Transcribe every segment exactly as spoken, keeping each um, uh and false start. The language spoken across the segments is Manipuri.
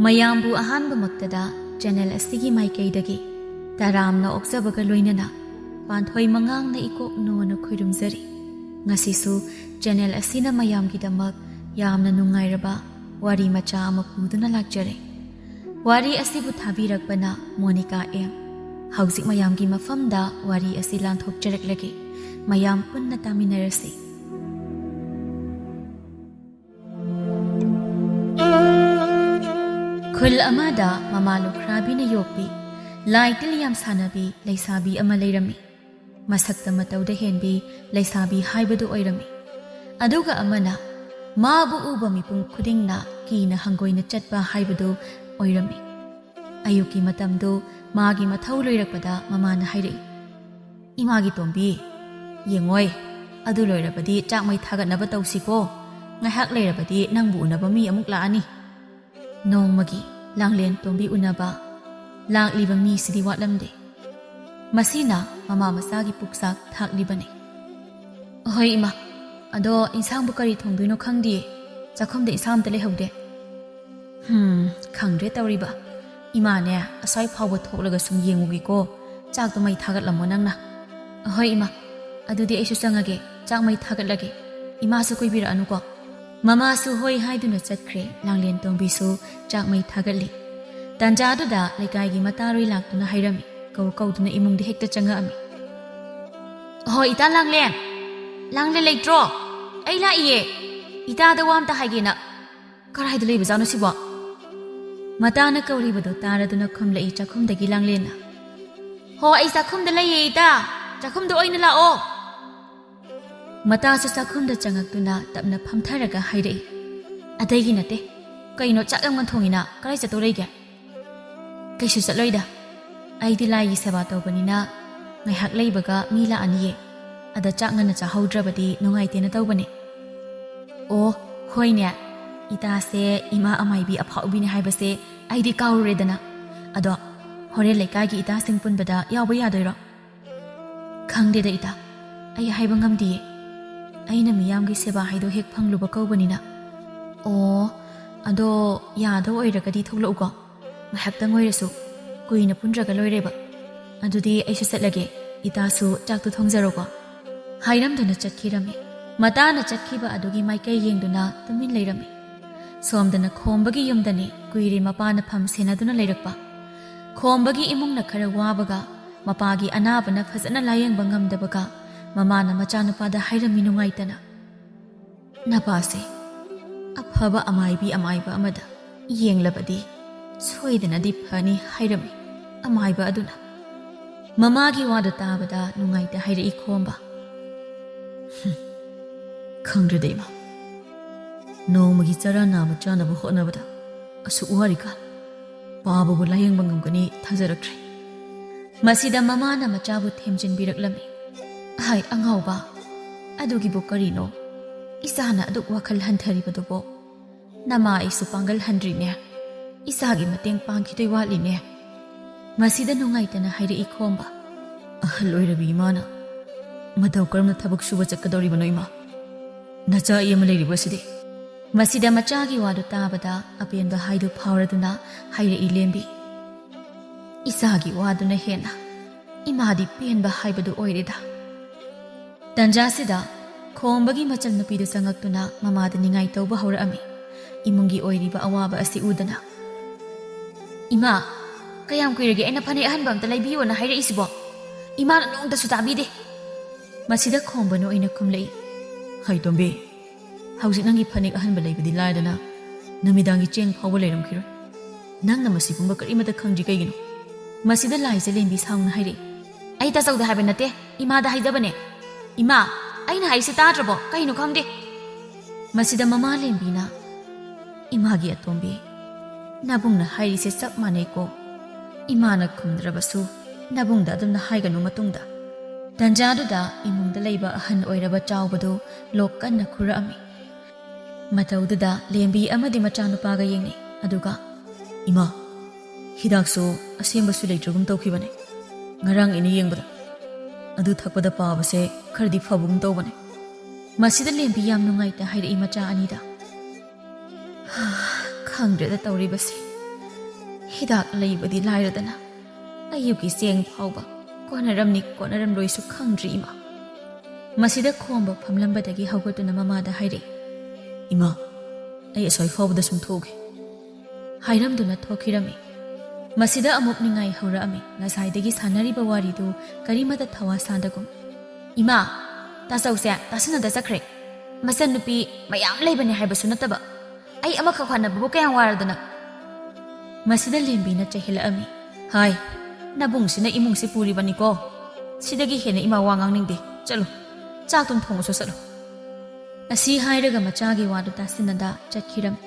ꯃꯌꯥꯝꯕꯨ ꯑꯍꯥꯟꯕꯃꯛꯇꯗ ꯆꯦꯅꯦꯜ ꯑꯁꯤꯒꯤ ꯃꯥꯏꯀꯩꯗꯒꯤ ꯇꯔꯥꯝꯅ ꯑꯣꯛꯆꯕꯒ ꯂꯣꯏꯅꯅ ꯄꯥꯟꯊꯣꯏ ꯃꯉꯥꯡꯅ ꯏꯀꯣꯛ ꯅꯣꯅ ꯈꯣꯏꯔꯨꯝꯖꯔꯤ꯫ ꯉꯁꯤꯁꯨ ꯆꯦꯅꯦꯜ ꯑꯁꯤꯅ ꯃꯌꯥꯝꯒꯤꯗꯃꯛ ꯌꯥꯝꯅ ꯅꯨꯡꯉꯥꯏꯔꯕ ꯋꯥꯔꯤ ꯃꯆꯥ ꯑꯃ ꯄꯨꯗꯨꯅ ꯂꯥꯛꯆꯔꯦ꯫ ꯋꯥꯔꯤ ꯑꯁꯤꯕꯨ ꯊꯥꯕꯤꯔꯛꯄꯅ ꯃꯣꯅꯤꯀꯥ ꯑꯦꯝ꯫ ꯍꯧꯖꯤꯛ ꯃꯌꯥꯝꯒꯤ ꯃꯐꯝꯗ ꯋꯥꯔꯤ ꯑꯁꯤ ꯂꯥꯟꯊꯣꯛꯆꯔꯛꯂꯒꯦ꯫ ꯃꯌꯥꯝ ꯄꯨꯟꯅ ꯇꯥꯃꯤꯟꯅꯔꯁꯤ꯫ ꯈꯨꯜ ꯑꯃꯗ ꯃꯃꯥ ꯂꯨꯈ꯭ꯔꯥꯕꯤꯅ ꯌꯣꯛꯄꯤ, ꯂꯥꯏ ꯇꯤꯜ ꯌꯥꯝ ꯁꯥꯟꯅꯕꯤ ꯂꯩꯁꯥꯕꯤ ꯑꯃ ꯂꯩꯔꯝꯃꯤ꯫ ꯃꯁꯛꯇ ꯃꯇꯧꯗ ꯍꯦꯟꯕꯤ ꯂꯩꯁꯥꯕꯤ ꯍꯥꯏꯕꯗꯨ ꯑꯣꯏꯔꯝꯃꯤ꯫ ꯑꯗꯨꯒ ꯑꯃꯅ ꯃꯥꯕꯨ ꯎꯕ ꯃꯤꯄꯨꯝ ꯈꯨꯗꯤꯡꯅ ꯀꯤꯅ ꯍꯪꯒꯣꯏꯅ ꯆꯠꯄ ꯍꯥꯏꯕꯗꯨ ꯑꯣꯏꯔꯝꯃꯤ꯫ ꯑꯌꯨꯛꯀꯤ ꯃꯇꯝꯗꯨ ꯃꯥꯒꯤ ꯃꯊꯧ ꯂꯣꯏꯔꯛꯄꯗ ꯃꯃꯥꯅ ꯍꯥꯏꯔꯛꯏ, "ꯏꯃꯥꯒꯤ ꯇꯣꯝꯕꯤ, ꯌꯦꯡꯉꯣꯏ, ꯑꯗꯨ ꯂꯣꯏꯔꯕꯗꯤ ꯆꯥꯛ ꯃꯩ ꯊꯥꯒꯠꯅꯕ ꯇꯧꯁꯤꯀꯣ꯫ ꯉꯥꯏꯍꯥꯛ ꯂꯩꯔꯕꯗꯤ ꯅꯪꯕꯨ ꯎꯅꯕ ꯃꯤ ꯑꯃꯨꯛ ꯂꯥꯛꯑꯅꯤ꯫" ꯅꯣꯡꯃꯒꯤ ꯂꯥꯡꯂꯦꯟ ꯇꯣꯝꯕꯤ ꯎꯅꯕ ꯂꯥꯛꯂꯤꯕ ꯃꯤꯁꯤꯗꯤ ꯋꯥꯠꯂꯝꯗꯦ꯫ ꯃꯁꯤꯅ ꯃꯃꯥ ꯃꯆꯥꯒꯤ ꯄꯨꯛꯆꯥꯛ ꯊꯥꯛꯂꯤꯕꯅꯤ꯫ "ꯑꯍꯣꯏ ꯏꯃꯥ, ꯑꯗꯣ ꯏꯟꯁꯥꯡꯕꯨ ꯀꯔꯤ ꯊꯣꯡꯗꯣꯏꯅꯣ ꯈꯪꯗꯤꯌꯦ, ꯆꯥꯛꯈꯨꯝꯗ ꯏꯟꯁꯥꯡ ꯑꯝꯇ ꯂꯩꯍꯧꯗꯦ꯫" "ꯍꯝ, ꯈꯪꯗ꯭ꯔꯦ ꯇꯧꯔꯤꯕ꯫ ꯏꯃꯥꯅꯦ, ꯑꯁ꯭ꯋꯥꯏ ꯐꯥꯎꯕ ꯊꯣꯛꯂꯒ ꯁꯨꯝ ꯌꯦꯡꯉꯨꯒꯦꯀꯣ, ꯆꯥꯛꯇꯣ ꯃꯩ ꯊꯥꯒꯠꯂꯝꯃꯣ ꯅꯪꯅ꯫" "ꯑꯍꯣꯏ ꯏꯃꯥ, ꯑꯗꯨꯗꯤ ꯑꯩꯁꯨ ꯆꯪꯉꯒꯦ, ꯆꯥꯛ ꯃꯩ ꯊꯥꯒꯠꯂꯒꯦ꯫ ꯏꯃꯥꯁꯨ ꯀꯨꯏꯕꯤꯔꯛꯑꯅꯨꯀꯣ꯫" ꯃꯃꯥꯁꯨ ꯍꯣꯏ ꯍꯥꯏꯗꯨꯅ ꯆꯠꯈ꯭ꯔꯦ꯫ ꯂꯥꯡꯂꯦꯟ ꯇꯣꯝꯕꯤꯁꯨ ꯆꯥꯛ ꯃꯩ ꯊꯥꯒꯠꯂꯤ꯫ ꯇꯥꯟꯖꯥꯗꯨꯗ ꯂꯩꯀꯥꯏꯒꯤ ꯃꯇꯥꯔꯣꯏ ꯂꯥꯛꯇꯨꯅ ꯍꯥꯏꯔꯝꯃꯤ, ꯀꯧ ꯀꯧꯗꯨꯅ ꯏꯃꯨꯡꯗ ꯍꯦꯛꯇ ꯆꯪꯉꯛꯑꯝꯃꯤ꯫ "ꯍꯣ ꯏꯇꯥ ꯂꯥꯡꯂꯦꯟ, ꯂꯥꯡꯂꯦꯟ ꯂꯩꯇ꯭ꯔꯣ? ꯑꯩ ꯂꯥꯛꯏꯌꯦ꯫ ꯏꯇꯥꯗ ꯋꯥ ꯑꯝꯇ ꯍꯥꯏꯒꯦꯅ꯫" "ꯀꯔꯥꯏꯗ ꯂꯩꯕꯖꯥꯠꯅꯣ ꯁꯤꯕꯣ?" ꯃꯇꯥꯅ ꯀꯧꯔꯤꯕꯗꯣ ꯇꯥꯔꯗꯨꯅ ꯈꯨꯝꯂꯛꯏ ꯆꯥꯛꯈꯨꯝꯗꯒꯤ ꯂꯥꯡꯂꯦꯟꯅ꯫ "ꯍꯣ, ꯑꯩ ꯆꯥꯛꯈꯨꯝꯗ ꯂꯩꯌꯦ ꯏꯇꯥ, ꯆꯥꯛꯈꯨꯝꯗ ꯑꯣꯏꯅ ꯂꯥꯛꯑꯣ꯫" ꯃꯇꯥꯁꯨ ꯆꯥꯛꯈꯨꯝꯗ ꯆꯪꯉꯛꯇꯨꯅ ꯇꯞꯅ ꯐꯝꯊꯔꯒ ꯍꯥꯏꯔꯛꯏ, "ꯑꯇꯩꯒꯤ ꯅꯠꯇꯦ, ꯀꯩꯅꯣ ꯆꯥꯛ ꯌꯥꯝ ꯉꯟ ꯊꯣꯡꯉꯤꯅ, ꯀꯔꯥꯏ ꯆꯠꯇꯧ ꯂꯩꯒꯦ?" "ꯀꯩꯁꯨ ꯆꯠꯂꯣꯏꯗ, ꯑꯩꯗꯤ ꯂꯥꯏꯒꯤ ꯁꯦꯕꯥ ꯇꯧꯕꯅꯤꯅ ꯉꯥꯏꯍꯥꯛ ꯂꯩꯕꯒ ꯃꯤ ꯂꯥꯛꯑꯅꯤꯌꯦ, ꯑꯗ ꯆꯥꯛ ꯉꯟꯅ ꯆꯥꯍꯧꯗ꯭ꯔꯕꯗꯤ ꯅꯨꯡꯉꯥꯏꯇꯦꯅ ꯇꯧꯕꯅꯦ꯫" "ꯑꯣ, ꯍꯣꯏꯅꯦ, ꯏꯇꯥꯁꯦ ꯏꯃꯥ ꯑꯃꯥꯏꯕꯤ ꯑꯐꯥꯎꯕꯤꯅꯦ ꯍꯥꯏꯕꯁꯦ ꯑꯩꯗꯤ ꯀꯥꯎꯔꯨꯔꯦꯗꯅ꯫ ꯑꯗꯣ ꯍꯣꯔꯦꯟ ꯂꯩꯀꯥꯏꯒꯤ ꯏꯇꯥꯁꯤꯡ ꯄꯨꯟꯕꯗ ꯌꯥꯎꯕ ꯌꯥꯗꯣꯏꯔꯣ?" "ꯈꯪꯗꯦꯗ ꯏꯇꯥ, ꯑꯩ ꯍꯥꯏꯕ ꯉꯝꯗꯤꯌꯦ꯫ ꯑꯩꯅ ꯃꯤꯌꯥꯝꯒꯤ ꯁꯦꯕꯥ ꯍꯥꯏꯗꯣ ꯍꯦꯛ ꯐꯪꯂꯨꯕ ꯀꯧꯕꯅꯤꯅ꯫" "ꯑꯣ, "ꯑꯗꯣ ꯌꯥꯗ ꯑꯣꯏꯔꯒꯗꯤ ꯊꯣꯛꯂꯛꯎꯀꯣ, ꯉꯥꯏꯍꯥꯛꯇꯪ ꯑꯣꯏꯔꯁꯨ, ꯀꯨꯏꯅ ꯄꯨꯟꯗ꯭ꯔꯒ ꯂꯣꯏꯔꯦꯕ꯫ ꯑꯗꯨꯗꯤ ꯑꯩꯁꯨ ꯆꯠꯂꯒꯦ, ꯏꯇꯥꯁꯨ ꯆꯥꯛꯇꯨ ꯊꯣꯡꯖꯔꯣꯀꯣ"꯫ ꯍꯥꯏꯔꯝꯗꯨꯅ ꯆꯠꯈꯤꯔꯝꯃꯤ꯫ ꯃꯇꯥꯅ ꯆꯠꯈꯤꯕ ꯑꯗꯨꯒꯤ ꯃꯥꯏꯀꯩ ꯌꯦꯡꯗꯨꯅ ꯇꯨꯃꯤꯟ ꯂꯩꯔꯝꯃꯤ꯫ ꯁꯣꯝꯗꯅ ꯈꯣꯝꯕꯒꯤ ꯌꯨꯝꯗꯅꯤ ꯀꯨꯏꯔꯦ ꯃꯄꯥꯅ ꯐꯝ ꯁꯦꯟꯅꯗꯨꯅ ꯂꯩꯔꯛꯄ꯫ ꯈꯣꯝꯕꯒꯤ ꯏꯃꯨꯡꯅ ꯈꯔ ꯋꯥꯕꯒ, ꯃꯄꯥꯒꯤ ꯑꯅꯥꯕꯅ ꯐꯖꯅ ꯂꯥꯌꯦꯡꯕ ꯉꯝꯗꯕꯒ, ꯃꯃꯥꯅ ꯃꯆꯥꯅꯨꯄꯥꯗ ꯍꯥꯏꯔꯝꯃꯤ ꯅꯨꯡꯉꯥꯏꯇꯅ, "ꯅꯄꯥꯁꯦ ꯑꯐꯕ ꯑꯃꯥꯏꯕꯤ ꯑꯃꯥꯏꯕ ꯑꯃꯗ ꯌꯦꯡꯂꯕꯗꯤ ꯁꯣꯏꯗꯅꯗꯤ ꯐꯅꯤ" ꯍꯥꯏꯔꯝꯃꯤ ꯑꯃꯥꯏꯕ ꯑꯗꯨꯅ꯫ ꯃꯃꯥꯒꯤ ꯋꯥꯗꯨ ꯇꯥꯕꯗ ꯅꯨꯡꯉꯥꯏꯇ ꯍꯥꯏꯔꯛꯏ ꯈꯣꯝꯕ, "ꯍꯨꯝ, ꯈꯪꯗ꯭ꯔꯦꯗ ꯏꯃꯥ, ꯅꯣꯡꯃꯒꯤ ꯆꯔꯥ ꯅꯥꯝꯃ ꯆꯥꯅꯕ ꯍꯣꯠꯅꯕꯗ ꯑꯁꯨꯛ ꯋꯥꯔꯤꯀꯥꯟ ꯄꯥꯕꯕꯨ ꯂꯥꯌꯦꯡꯕ ꯉꯝꯒꯅꯤ ꯊꯥꯖꯔꯛꯇ꯭ꯔꯦ"꯫ ꯃꯁꯤꯗ ꯃꯃꯥꯅ ꯃꯆꯥꯕꯨ ꯊꯦꯝꯖꯤꯟꯕꯤꯔꯛꯂꯝꯃꯤ꯫ "ꯍꯥꯏ ꯑꯉꯥꯎꯕ, ꯑꯗꯨꯒꯤꯕꯨ ꯀꯔꯤꯅꯣ ꯏꯆꯥꯅ ꯑꯗꯨꯛ ꯋꯥꯈꯜ ꯍꯟꯊꯔꯤꯕꯗꯨꯕꯣ? ꯅꯃꯥ ꯑꯩꯁꯨ ꯄꯥꯡꯒꯜ ꯍꯟꯗ꯭ꯔꯤꯅꯦ, ꯏꯆꯥꯒꯤ ꯃꯇꯦꯡ ꯄꯥꯡꯈꯤꯗꯣꯏ ꯋꯥꯠꯂꯤꯅꯦ"꯫ ꯃꯁꯤꯗ ꯅꯨꯡꯉꯥꯏꯇꯅ ꯍꯥꯏꯔꯛꯏ ꯈꯣꯝꯕ, "ꯑꯍꯜ ꯑꯣꯏꯔꯕꯤ ꯏꯃꯥꯅ ꯃꯇꯧ ꯀꯔꯝꯅ ꯊꯕꯛ ꯁꯨꯕ ꯆꯠꯀꯗꯧꯔꯤꯕꯅꯣ ꯏꯃꯥ? ꯅꯆꯥ ꯑꯩ ꯑꯃ ꯂꯩꯔꯤꯕꯁꯤꯗꯤ"꯫ ꯃꯁꯤꯗ ꯃꯆꯥꯒꯤ ꯋꯥꯗꯨ ꯇꯥꯕꯗ ꯑꯄꯦꯟꯕ ꯍꯥꯏꯗꯨ ꯐꯥꯎꯔꯗꯨꯅ ꯍꯥꯏꯔꯛꯏ ꯂꯦꯝꯕꯤ, "ꯏꯆꯥꯒꯤ ꯋꯥꯗꯨꯅ ꯍꯦꯟꯅ ꯏꯃꯥꯗꯤ ꯄꯦꯟꯕ ꯍꯥꯏꯕꯗꯨ ꯑꯣꯏꯔꯦꯗ"꯫ ꯇꯟꯖꯥꯁꯤꯗ ꯈꯣꯝꯕꯒꯤ ꯃꯆꯟꯅꯨꯄꯤꯗꯨ ꯆꯪꯉꯛꯇꯨꯅ ꯃꯃꯥꯗ ꯅꯤꯡꯉꯥꯏ ꯇꯧꯕ ꯍꯧꯔꯛꯑꯝꯃꯤ꯫ ꯏꯃꯨꯡꯒꯤ ꯑꯣꯏꯔꯤꯕ ꯑꯋꯥꯕ ꯑꯁꯤ ꯎꯗꯅ, "ꯏꯃꯥ, ꯀꯌꯥꯝ ꯀꯨꯏꯔꯒꯦ ꯑꯩꯅ ꯐꯅꯦꯛ ꯑꯍꯟꯕ ꯑꯝꯇ ꯂꯩꯕꯤꯌꯣꯅ ꯍꯥꯏꯔꯛꯏꯁꯤꯕꯣ? ꯏꯃꯥꯅ ꯅꯣꯡꯇꯁꯨ ꯇꯥꯕꯤꯗꯦ"꯫ ꯃꯁꯤꯗ ꯈꯣꯝꯕꯅ ꯑꯣꯏꯅ ꯈꯨꯝꯂꯛꯏ, "ꯍꯩ ꯇꯣꯝꯕꯤ, ꯍꯧꯖꯤꯛ ꯅꯪꯒꯤ ꯐꯅꯦꯛ ꯑꯍꯟꯕ ꯂꯩꯕꯗꯤ ꯂꯥꯏꯗꯅ, ꯅꯨꯃꯤꯗꯥꯡꯒꯤ ꯆꯦꯡ ꯐꯥꯎꯕ ꯂꯩꯔꯝꯈꯤꯔꯣꯏ꯫ ꯅꯪꯅ ꯃꯁꯤꯒꯨꯝꯕ ꯀꯔꯤꯃꯠꯇ ꯈꯪꯗ꯭ꯔꯤ ꯀꯩꯒꯤꯅꯣ?" ꯃꯁꯤꯗ ꯂꯥꯏꯖ ꯂꯦꯝꯕꯤ ꯁꯥꯎꯅ ꯍꯥꯏꯔꯛꯏ, "ꯑꯩ ꯇꯥꯆꯧꯗ ꯍꯥꯏꯕ ꯅꯠꯇꯦ, ꯏꯃꯥꯗ ꯍꯥꯏꯖꯕꯅꯦ꯫ ꯏꯃꯥ, ꯑꯩꯅ ꯍꯥꯏꯔꯤꯁꯦ ꯇꯥꯗ꯭ꯔꯕꯣ? ꯀꯩꯅꯣ ꯈꯪꯗꯦ"꯫ ꯃꯁꯤꯗ ꯃꯃꯥ ꯂꯦꯝꯕꯤꯅ, "ꯏꯃꯥꯒꯤ ꯑꯇꯣꯝꯕꯤ, ꯅꯕꯨꯡꯅ ꯍꯥꯏꯔꯤꯁꯦ ꯆꯞ ꯃꯥꯟꯅꯩꯀꯣ꯫ ꯏꯃꯥꯅ ꯈꯨꯝꯗ꯭ꯔꯕꯁꯨ ꯅꯕꯨꯡꯗ ꯑꯗꯨꯝꯅ ꯍꯥꯏꯒꯅꯨ ꯃꯇꯨꯡꯗ"꯫ ꯇꯟꯖꯥꯗꯨꯗ ꯏꯃꯨꯡꯗ ꯂꯩꯕ ꯑꯍꯟ ꯑꯣꯏꯔꯕ ꯆꯥꯎꯕꯗꯨ ꯂꯣꯛ ꯀꯟꯅ ꯈꯨꯔꯛꯑꯝꯃꯤ꯫ ꯃꯇꯧꯗꯨꯗ ꯂꯦꯝꯕꯤ ꯑꯃꯗꯤ ꯃꯆꯥꯅꯨꯄꯥꯒ ꯌꯦꯡꯅꯩ, ꯑꯗꯨꯒ, "ꯏꯃꯥ, ꯍꯤꯗꯥꯛꯁꯨ ꯑꯁꯦꯡꯕꯁꯨ ꯂꯩꯇ꯭ꯔꯒꯨꯝ ꯇꯧꯈꯤꯕꯅꯦ꯫ ꯉꯔꯥꯡ ꯑꯩꯅ ꯌꯦꯡꯕꯗ ꯑꯗꯨ ꯊꯛꯄꯗ ꯄꯥꯕꯁꯦ ꯈꯔꯗꯤ ꯐꯕꯒꯨꯝ ꯇꯧꯕꯅꯦ"꯫ ꯃꯁꯤꯗ ꯂꯦꯝꯕꯤ ꯌꯥꯝ ꯅꯨꯡꯉꯥꯏꯇ ꯍꯥꯏꯔꯛꯏ ꯃꯆꯥ ꯑꯅꯤꯗ, ꯈꯪꯗ꯭ꯔꯦꯗ ꯇꯧꯔꯤꯕꯁꯦ꯫ ꯍꯤꯗꯥꯛ ꯂꯩꯕꯗꯤ ꯂꯥꯏꯔꯗꯅ ꯑꯌꯨꯛꯀꯤ ꯆꯦꯡ ꯐꯥꯎꯕ ꯀꯣꯟꯅꯔꯝꯅꯤ ꯀꯣꯟꯅꯔꯝꯂꯣꯏꯁꯨ ꯈꯪꯗ꯭ꯔꯤ ꯏꯃꯥ꯫ ꯃꯁꯤꯗ ꯈꯣꯝꯕ ꯐꯝꯂꯝꯕꯗꯒꯤ ꯍꯧꯒꯠꯇꯨꯅ ꯃꯃꯥꯗ ꯍꯥꯏꯔꯛꯏ, "ꯏꯃꯥ, ꯑꯩ ꯑꯁ꯭ꯋꯥꯏ ꯐꯥꯎꯕꯗ ꯁꯨꯝ ꯊꯣꯛꯎꯒꯦ" ꯍꯥꯏꯔꯝꯗꯨꯅ ꯊꯣꯛꯈꯤꯔꯝꯃꯤ꯫ ꯃꯁꯤꯗ ꯑꯃꯨꯛ ꯅꯤꯡꯉꯥꯏ ꯍꯧꯔꯛꯑꯝꯃꯤ ꯉꯁꯥꯏꯗꯒꯤ ꯁꯥꯟꯅꯔꯤꯕ ꯋꯥꯔꯤꯗꯨ ꯀꯔꯤꯃꯇ ꯊꯋꯥ ꯁꯥꯗꯒꯨꯝ꯫ "ꯏꯃꯥ, ꯇꯥꯆꯧꯁꯦ ꯇꯥꯁꯤꯟꯅꯗ ꯆꯠꯈ꯭ꯔꯦ꯫ ꯃꯆꯟꯅꯨꯄꯤ ꯃꯌꯥꯝ ꯂꯩꯕꯅꯦ ꯍꯥꯏꯕꯁꯨ ꯅꯠꯇꯕ꯫ ꯑꯩ ꯑꯃꯈꯛ ꯍꯣꯠꯅꯕꯕꯨ ꯀꯌꯥꯝ ꯋꯥꯔꯗꯅ?" ꯃꯁꯤꯗ ꯂꯦꯝꯕꯤꯅ ꯆꯩꯍꯜꯂꯛꯑꯝꯃꯤ꯫ "ꯍꯥꯏ, ꯅꯕꯨꯡꯁꯤꯅ ꯏꯃꯨꯡꯁꯤ ꯄꯨꯔꯤꯕꯅꯤꯀꯣ꯫ ꯁꯤꯗꯒꯤ ꯍꯦꯟꯅ ꯏꯃꯥ ꯋꯥ ꯉꯥꯡꯅꯤꯡꯗꯦ꯫ ꯆꯠꯂꯨ, ꯆꯥꯛꯇꯨꯝ ꯊꯣꯡꯉꯨꯁꯨ ꯆꯠꯂꯨ"꯫ ꯑꯁꯤ ꯍꯥꯏꯔꯒ ꯃꯆꯥꯒꯤ ꯋꯥꯗꯨ ꯇꯥꯁꯤꯟꯅꯗ ꯆꯠꯈꯤꯔꯝꯃꯤ꯫